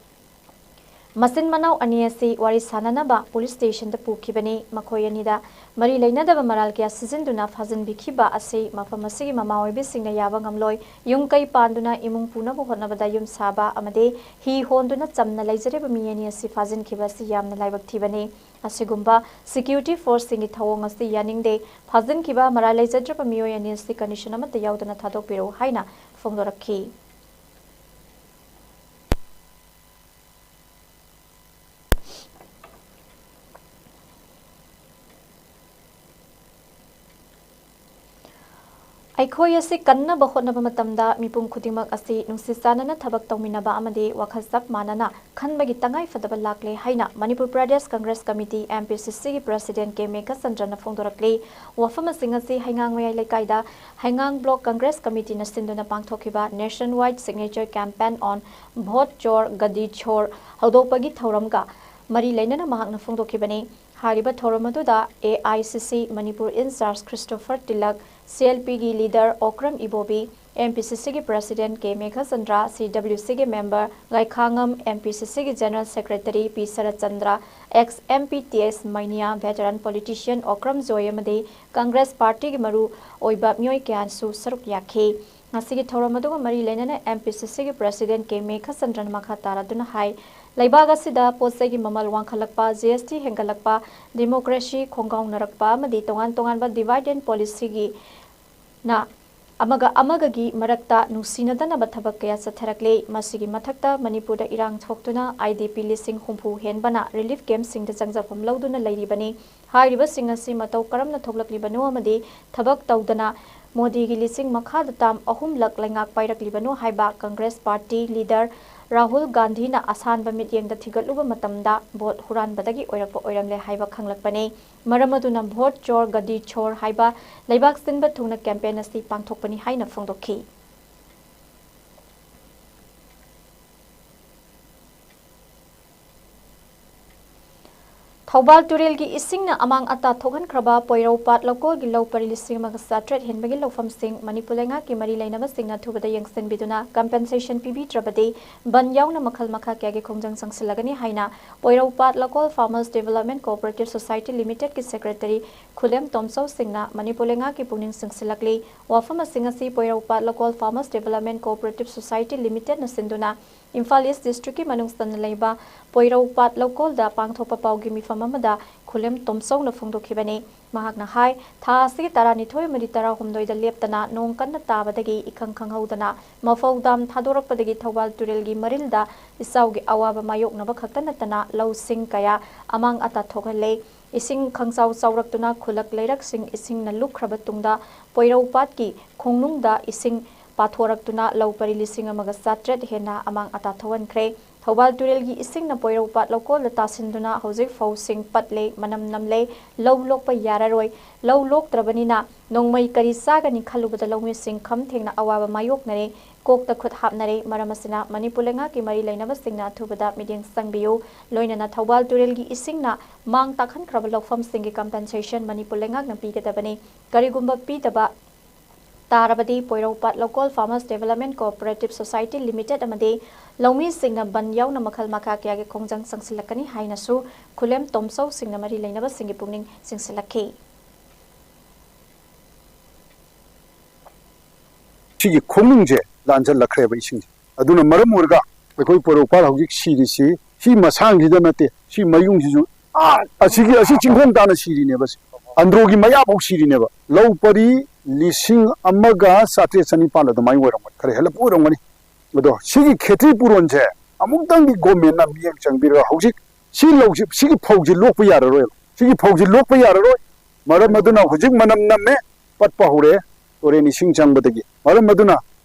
ꯃꯆꯤꯟ ꯃꯅꯥꯎ ꯑꯅꯤ ꯑꯁꯤ ꯋꯥꯔꯤ ꯁꯥꯅꯅꯕ police station ꯗ ꯄꯨꯈꯤꯕꯅꯤ꯫ ꯃꯈꯣꯏ ꯑꯅꯤꯗ ꯃꯔꯤ ꯂꯩꯅꯗꯕ ꯃꯔꯥꯜ ꯀꯌꯥ ꯁꯤꯖꯤꯟꯗꯨꯅ ꯐꯥꯖꯤꯟꯕꯤꯈꯤꯕ ꯑꯁꯤ ꯃꯐꯝ ꯑꯁꯤꯒꯤ ꯃꯃꯥ ꯑꯣꯏꯕꯤꯁꯤꯡꯅ ꯌꯥꯕ ꯉꯝꯂꯣꯏ꯫ ꯌꯨꯝ ꯀꯩ ꯄꯥꯟꯗꯨꯅ ꯏꯃꯨꯡ ꯄꯨꯅꯕ ꯍꯣꯠꯅꯕꯗ ꯌꯨꯝ ꯁꯥꯕ ꯑꯃꯗꯤ ꯍꯤ ꯍꯣꯟꯗꯨꯅ ꯆꯝꯅ ꯂꯩꯖꯔꯤꯕ ꯃꯤ ꯑꯅꯤ ꯑꯁꯤ ꯐꯥꯖꯤꯟꯈꯤꯕ ꯑꯁꯤ ꯌꯥꯝꯅ ꯂꯥꯏꯕꯛ ꯊꯤꯕꯅꯤ꯫ ꯑꯁꯤꯒꯨꯝꯕ security force ꯁꯤꯡꯒꯤ ꯊꯧꯑꯣꯡ ꯑꯁꯤ ꯌꯥꯅꯤꯡꯗꯦ꯫ ꯐꯥꯖꯤꯟꯈꯤꯕ ꯃꯔꯥꯜ ꯂꯩꯖꯗ꯭ꯔꯕ ꯃꯤꯑꯣꯏ ꯑꯅꯤ ꯑꯁꯤ condition ꯑꯃꯠꯇ ꯌꯥꯎꯗꯅ ꯊꯥꯗꯣꯛꯄꯤꯔꯛꯎ ꯍꯥꯏꯅ ꯐꯣꯡꯗꯣꯔꯛꯈꯤ꯫ ꯑꯩꯈꯣꯏ ꯑꯁꯤ ꯀꯟꯅꯕ ꯍꯣꯠꯅꯕ ꯃꯇꯝꯗ ꯃꯤꯄꯨꯝ ꯈꯨꯗꯤꯡꯃꯛ ꯑꯁꯤ ꯅꯨꯡꯁꯤ ꯆꯥꯟꯅꯅ ꯊꯕꯛ ꯇꯧꯃꯤꯟꯅꯕ ꯑꯃꯗꯤ ꯋꯥꯈꯜ ꯆꯞ ꯃꯥꯟꯅꯅ ꯈꯟꯕꯒꯤ ꯇꯉꯥꯏꯐꯗꯕ ꯂꯥꯛꯂꯦ ꯍꯥꯏꯅ Manipur Pradesh Congress committee, M P C C, ꯒꯤ president ꯀꯦ ꯃꯦꯘꯆꯟꯗ꯭ꯔꯅ ꯐꯣꯡꯗꯣꯔꯛꯂꯤ꯫ ꯋꯥꯐꯝꯁꯤꯡ ꯑꯁꯤ ꯍꯩꯉꯥꯡ ꯃꯌꯥꯏ ꯂꯩꯀꯥꯏꯗ ꯍꯩꯉꯥꯡ block congress committee ꯅ ꯁꯤꯟꯗꯨꯅ ꯄꯥꯡꯊꯣꯛꯈꯤꯕ nationwide signature campaign on Vote Chor Gadi Chor ꯍꯧꯗꯣꯛꯄꯒꯤ ꯊꯧꯔꯝꯒ ꯃꯔꯤ ꯂꯩꯅꯅ ꯃꯍꯥꯛꯅ ꯐꯣꯡꯗꯣꯛꯈꯤꯕꯅꯤ꯫ ꯍꯥꯏꯔꯤꯕ ꯊꯧꯔꯝ ꯑꯗꯨꯗ A I C C Manipur in charge Christopher tilak, C L P ꯒꯤ leader ꯑꯣꯀ꯭ꯔꯝ ꯏꯕꯣꯕꯤ, ꯑꯦꯝ ꯄꯤ ꯁꯤ ꯁꯤꯒꯤ President ꯀꯦ ꯃꯦꯘꯆꯟꯗ꯭ꯔ, ꯁꯤ ꯗꯕ꯭ꯂ꯭ꯌꯨ ꯁꯤꯒꯤ member ꯒꯥꯏꯈꯥꯉꯝ, ꯑꯦꯝ ꯄꯤ ꯁꯤ ꯁꯤꯒꯤ General Secretary ꯄꯤ Saratchandra, ex M P T S ꯃꯩꯅꯤꯌꯥ, veteran politician Okram ꯖꯣꯏ ꯑꯃꯗꯤ Congress partyꯒꯤ ꯃꯔꯨ ꯑꯣꯏꯕ ꯃꯤꯑꯣꯏ ꯀꯌꯥꯁꯨ ꯁꯔꯨꯛ ꯌꯥꯈꯤ꯫ ꯉꯁꯤꯒꯤ ꯊꯧꯔꯝ ꯑꯗꯨꯒ ꯃꯔꯤ ꯂꯩꯅꯅ ꯑꯦꯝ ꯄꯤ ꯁꯤ ꯁꯤꯒꯤ President ꯀꯦ ꯃꯦꯘꯆꯟꯗ꯭ꯔꯅ ꯃꯈꯥ ꯇꯥꯔꯗꯨꯅ ꯍꯥꯏ, ꯂꯩꯕꯥꯛ ꯑꯁꯤꯗ ꯄꯣꯠ ꯆꯩꯒꯤ ꯃꯃꯜ ꯋꯥꯡꯈꯠꯂꯛꯄ, G S T ꯍꯦꯟꯒꯠꯂꯛꯄ, democracy ꯈꯣꯡꯒꯥꯎꯅꯔꯛꯄ ꯑꯃꯗꯤ ꯇꯣꯉꯥꯟ ꯇꯣꯉꯥꯟꯕ divide and policyꯒꯤ ꯅ ꯑꯃꯒ ꯑꯃꯒꯒꯤ ꯃꯔꯛꯇ ꯅꯨꯡꯁꯤꯅꯗꯅꯕ ꯊꯕꯛ ꯀꯌꯥ ꯆꯠꯊꯔꯛꯂꯦ꯫ ꯃꯁꯤꯒꯤ ꯃꯊꯛꯇ ꯃꯅꯤꯄꯨꯔꯗ ꯏꯔꯥꯡ ꯊꯣꯛꯇꯨꯅ I D P ꯂꯤꯁꯤꯡ ꯍꯨꯝꯐꯨ ꯍꯦꯟꯕꯅ relief campꯁꯤꯡꯗ ꯆꯪꯖꯐꯝ ꯂꯧꯗꯨꯅ ꯂꯩꯔꯤꯕꯅꯤ꯫ ꯍꯥꯏꯔꯤꯕꯁꯤꯡ ꯑꯁꯤ ꯃꯇꯧ ꯀꯔꯝꯅ ꯊꯣꯛꯂꯛꯂꯤꯕꯅꯣ ꯑꯃꯗꯤ ꯊꯕꯛ ꯇꯧꯗꯅ ꯃꯣꯗꯤꯒꯤ ꯂꯤꯁꯤꯡ ꯃꯈꯥꯗ term ꯑꯍꯨꯝꯂꯛ ꯂꯩꯉꯥꯛ ꯄꯥꯏꯔꯛꯂꯤꯕꯅꯣ ꯍꯥꯏꯕ Congress party leader ꯔꯥꯍꯨꯜ ꯒꯥꯟꯙꯤꯅ ꯑꯁꯥꯟꯕ ꯃꯤꯠꯌꯦꯡꯗ ꯊꯤꯒꯠꯂꯨꯕ ꯃꯇꯝꯗ vote ꯍꯨꯔꯥꯟꯕꯗꯒꯤ ꯑꯣꯏꯔꯛꯄ ꯑꯣꯏꯔꯝꯂꯦ ꯍꯥꯏꯕ ꯈꯪꯂꯛꯄꯅꯤ꯫ ꯃꯔꯝ ꯑꯗꯨꯅ Vote Chor Gadi Chor ꯍꯥꯏꯕ ꯂꯩꯕꯥꯛ ꯁꯤꯟꯕ ꯊꯨꯡꯅ campaign ꯑꯁꯤ ꯄꯥꯡꯊꯣꯛꯄꯅꯤ ꯍꯥꯏꯅ ꯐꯣꯡꯗꯣꯛꯈꯤ꯫ ꯊꯧꯕꯥꯜ ꯇꯨꯔꯦꯜꯒꯤ ꯏꯁꯤꯡꯅ ꯑꯃꯥꯡ ꯑꯇꯥ ꯊꯣꯛꯍꯟꯈ꯭ꯔꯕ ꯄꯣꯏꯔꯧ ꯄꯥꯠ ꯂꯧꯀꯣꯜꯒꯤ ꯂꯧ ꯄꯔꯤ ꯂꯤꯁꯤꯡ ꯑꯃꯒ ꯆꯥꯇ꯭ꯔꯦꯠ ꯍꯦꯟꯕꯒꯤ ꯂꯧꯐꯝꯁꯤꯡ ꯃꯅꯤꯄꯨꯔ ꯂꯩꯉꯥꯛꯀꯤ ꯃꯔꯤ ꯂꯩꯅꯕꯁꯤꯡꯅ ꯑꯊꯨꯕꯗ ꯌꯦꯡꯁꯤꯟꯕꯤꯗꯨꯅ compensation ꯄꯤꯕꯤꯗ꯭ꯔꯕꯗꯤ ꯕꯟ ꯌꯥꯎꯅ ꯃꯈꯜ ꯃꯈꯥ ꯀꯌꯥꯒꯤ ꯈꯣꯡꯖꯪ ꯆꯪꯁꯤꯜꯂꯒꯅꯤ ꯍꯥꯏꯅ ꯄꯣꯏꯔꯧ ꯄꯥꯠ ꯂꯧꯀꯣꯜ Farmers Development Cooperative Society Limitedꯀꯤ Secretary ꯈꯨꯂꯦꯝ ꯇꯣꯝꯆꯧ ꯁꯤꯡꯅ ꯃꯅꯤꯄꯨꯔ ꯂꯩꯉꯥꯛꯀꯤ ꯄꯨꯛꯅꯤꯡ ꯆꯤꯡꯁꯤꯜꯂꯛꯂꯤ꯫ ꯋꯥꯐꯝ ꯑꯁꯤꯡ ꯑꯁꯤ ꯄꯣꯏꯔꯧ ꯄꯥꯠ ꯂꯧꯀꯣꯜ Farmers Development Cooperative Society Limitedꯅ ꯁꯤꯟꯗꯨꯅ ꯏꯝꯐꯥꯜ East Districtꯀꯤ ꯃꯅꯨꯡ ꯆꯟꯅ ꯂꯩꯕ ꯄꯣꯏꯔꯧ ꯄꯥꯠ ꯂꯧꯀꯣꯜꯗ ꯄꯥꯡꯊꯣꯛꯄ ꯄꯥꯎꯒꯤ ꯃꯤꯐꯝ ꯑꯃꯗ ꯈꯨꯂꯦꯝ ꯇꯣꯝꯆꯧꯅ ꯐꯣꯡꯗꯣꯛꯈꯤꯕꯅꯤ꯫ ꯃꯍꯥꯛꯅ ꯍꯥꯏ, ꯊꯥ ꯑꯁꯤꯒꯤ ꯇꯔꯥꯅꯤꯊꯣꯏ ꯑꯃꯗꯤ ꯇꯔꯥꯍꯨꯝꯗꯣꯏꯗ ꯂꯦꯞꯇꯅ ꯅꯣꯡ ꯀꯟꯅ ꯇꯥꯕꯗꯒꯤ ꯏꯈꯪ ꯈꯪꯍꯧꯗꯅ ꯃꯐꯧ dam ꯊꯥꯗꯣꯔꯛꯄꯗꯒꯤ ꯊꯧꯕꯥꯜ ꯇꯨꯔꯦꯜꯒꯤ ꯃꯔꯤꯜꯗ ꯏꯆꯥꯎꯒꯤ ꯑꯋꯥꯕ ꯃꯥꯌꯣꯛꯅꯕ ꯈꯛꯇ ꯅꯠꯇꯅ ꯂꯧꯁꯤꯡ ꯀꯌꯥ ꯑꯃꯥꯡ ꯑꯇꯥ ꯊꯣꯛꯍꯜꯂꯦ꯫ ꯏꯁꯤꯡ ꯈꯪꯆꯥꯎ ꯆꯥꯎꯔꯛꯇꯨꯅ ꯈꯨꯜꯂꯛ ꯂꯩꯔꯛꯁꯤꯡ ꯏꯁꯤꯡꯅ ꯂꯨꯞꯈ꯭ꯔꯕ ꯇꯨꯡꯗ ꯄꯣꯏꯔꯧ ꯄꯥꯠꯀꯤ ꯈꯣꯡꯅꯨꯡꯗ ꯏꯁꯤꯡ ꯄꯥꯊꯣꯔꯛꯇꯨꯅ ꯂꯧ ꯄꯔꯤ ꯂꯤꯁꯤꯡ ꯑꯃꯒ ꯆꯥꯇ꯭ꯔꯦꯠ ꯍꯦꯟꯅ ꯑꯃꯥꯡ ꯑꯇꯥ ꯊꯣꯛꯍꯟꯈ꯭ꯔꯦ꯫ ꯊꯧꯕꯥꯜ ꯇꯨꯔꯦꯜꯒꯤ ꯏꯁꯤꯡꯅ ꯄꯣꯏꯔꯧ ꯄꯥꯠ ꯂꯧꯀꯣꯜꯗ ꯇꯥꯁꯤꯟꯗꯨꯅ ꯍꯧꯖꯤꯛ ꯐꯧꯁꯤꯡ ꯄꯠꯂꯦ, ꯃꯅꯝ ꯅꯝꯂꯦ, ꯂꯧ ꯂꯣꯛꯄ ꯌꯥꯔꯔꯣꯏ꯫ ꯂꯧ ꯂꯣꯛꯇ꯭ꯔꯕꯅꯤꯅ ꯅꯣꯡꯃꯩ ꯀꯔꯤ ꯆꯥꯒꯅꯤ ꯈꯜꯂꯨꯕꯗ ꯂꯧꯃꯤꯁꯤꯡ ꯈꯝ ꯊꯦꯡꯅ ꯑꯋꯥꯕ ꯃꯥꯌꯣꯛꯅꯔꯦ, ꯀꯣꯛꯇ ꯈꯨꯠ ꯍꯥꯞꯅꯔꯦ꯫ ꯃꯔꯝ ꯑꯁꯤꯅ ꯃꯅꯤꯄꯨꯔ ꯂꯩꯉꯥꯛꯀꯤ ꯃꯔꯤ ꯂꯩꯅꯕꯁꯤꯡꯅ ꯑꯊꯨꯕꯗ ꯃꯤꯠꯌꯦꯡ ꯆꯪꯕꯤꯌꯨ꯫ ꯂꯣꯏꯅꯅ ꯊꯧꯕꯥꯜ ꯇꯨꯔꯦꯜꯒꯤ ꯏꯁꯤꯡꯅ ꯃꯥꯡ ꯇꯥꯛꯍꯟꯈ꯭ꯔꯕ ꯂꯧꯐꯝꯁꯤꯡꯒꯤ compensation ꯃꯅꯤꯄꯨꯔ ꯂꯩꯉꯥꯛꯅ ꯄꯤꯒꯗꯕꯅꯤ꯫ ꯀꯔꯤꯒꯨꯝꯕ ꯄꯤꯗꯕ ꯇꯥꯔꯕꯗꯤ Poiroupat Loukol farmers development cooperative society limited ꯑꯃꯗꯤ ꯂꯧꯃꯤꯁꯤꯡꯅ ꯕꯟ ꯌꯥꯎꯅ ꯃꯈꯜ ꯃꯈꯥ ꯀꯌꯥꯒꯤ ꯈꯣꯡꯖꯪ ꯆꯪꯁꯤꯜꯂꯛꯀꯅꯤ ꯍꯥꯏꯅꯁꯨ ꯈꯨꯂꯦꯝ ꯇꯣꯝꯆꯧꯁꯤꯡꯅ ꯃꯔꯤ ꯂꯩꯅꯕꯁꯤꯡꯒꯤ ꯄꯨꯛꯅꯤꯡ ꯆꯤꯡꯁꯤꯜꯂꯛꯈꯤ꯫ ꯁꯤꯒꯤ ꯈꯣꯡꯅꯨꯡꯁꯦ ꯂꯥꯟꯖꯜꯂꯛꯈ꯭ꯔꯦꯕ ꯏꯁꯤꯡꯁꯦ꯫ ꯑꯗꯨꯅ ꯃꯔꯝ ꯑꯣꯏꯔꯒ ꯑꯩꯈꯣꯏ ꯄꯣꯔꯣꯝꯄꯥꯠ ꯍꯧꯖꯤꯛ ꯁꯤꯔꯤꯁꯤ ꯁꯤ ꯃꯁꯥꯡꯁꯤꯗ ꯅꯠꯇꯦ, ꯁꯤ ꯃꯌꯨꯡꯁꯤꯁꯨ ꯑꯥ ꯑꯁꯤꯒꯤ ꯑꯁꯤ ꯆꯤꯡꯈꯣꯡ ꯇꯥꯅ ꯁꯤꯔꯤꯅꯦꯕ꯫ ꯑꯟꯗ꯭ꯔꯣꯒꯤ ꯃꯌꯥꯐꯥꯎ ꯁꯤꯔꯤꯅꯦꯕ꯫ ꯂꯧ ꯄꯔꯤ ꯂꯤꯁꯤꯡ ꯑꯃꯒ ꯆꯥꯇ꯭ꯔꯦꯠ ꯆꯅꯤꯄꯥꯜ ꯑꯗꯨꯃꯥꯏꯅ ꯑꯣꯏꯔꯝꯒꯅꯤ, ꯈꯔ ꯍꯦꯜꯂꯞꯄ ꯑꯣꯏꯔꯝꯒꯅꯤ꯫ ꯑꯗꯣ ꯁꯤꯒꯤ ꯈꯦꯇ꯭ꯔꯤ ꯄꯨꯔꯣꯟꯁꯦ ꯑꯃꯨꯛꯇꯪꯗꯤ ꯒꯣꯔꯃꯦꯟꯅ ꯃꯤꯠꯌꯦꯡ ꯆꯪꯕꯤꯔꯒ ꯍꯧꯖꯤꯛ ꯁꯤ ꯂꯧꯁꯤ, ꯁꯤꯒꯤ ꯐꯧꯁꯤ ꯂꯣꯛꯄ ꯌꯥꯔꯔꯣꯏꯕ꯫ ꯁꯤꯒꯤ ꯐꯧꯁꯤ ꯂꯣꯛꯄ ꯌꯥꯔꯔꯣꯏ꯫ ꯃꯔꯝ ꯑꯗꯨꯅ ꯍꯧꯖꯤꯛ ꯃꯅꯝ ꯅꯝꯃꯦ, ꯄꯠꯄ ꯍꯧꯔꯦ, ꯇꯨꯔꯦꯟ ꯏꯁꯤꯡ ꯆꯪꯕꯗꯒꯤ꯫ ꯃꯔꯝ ꯑꯗꯨꯅ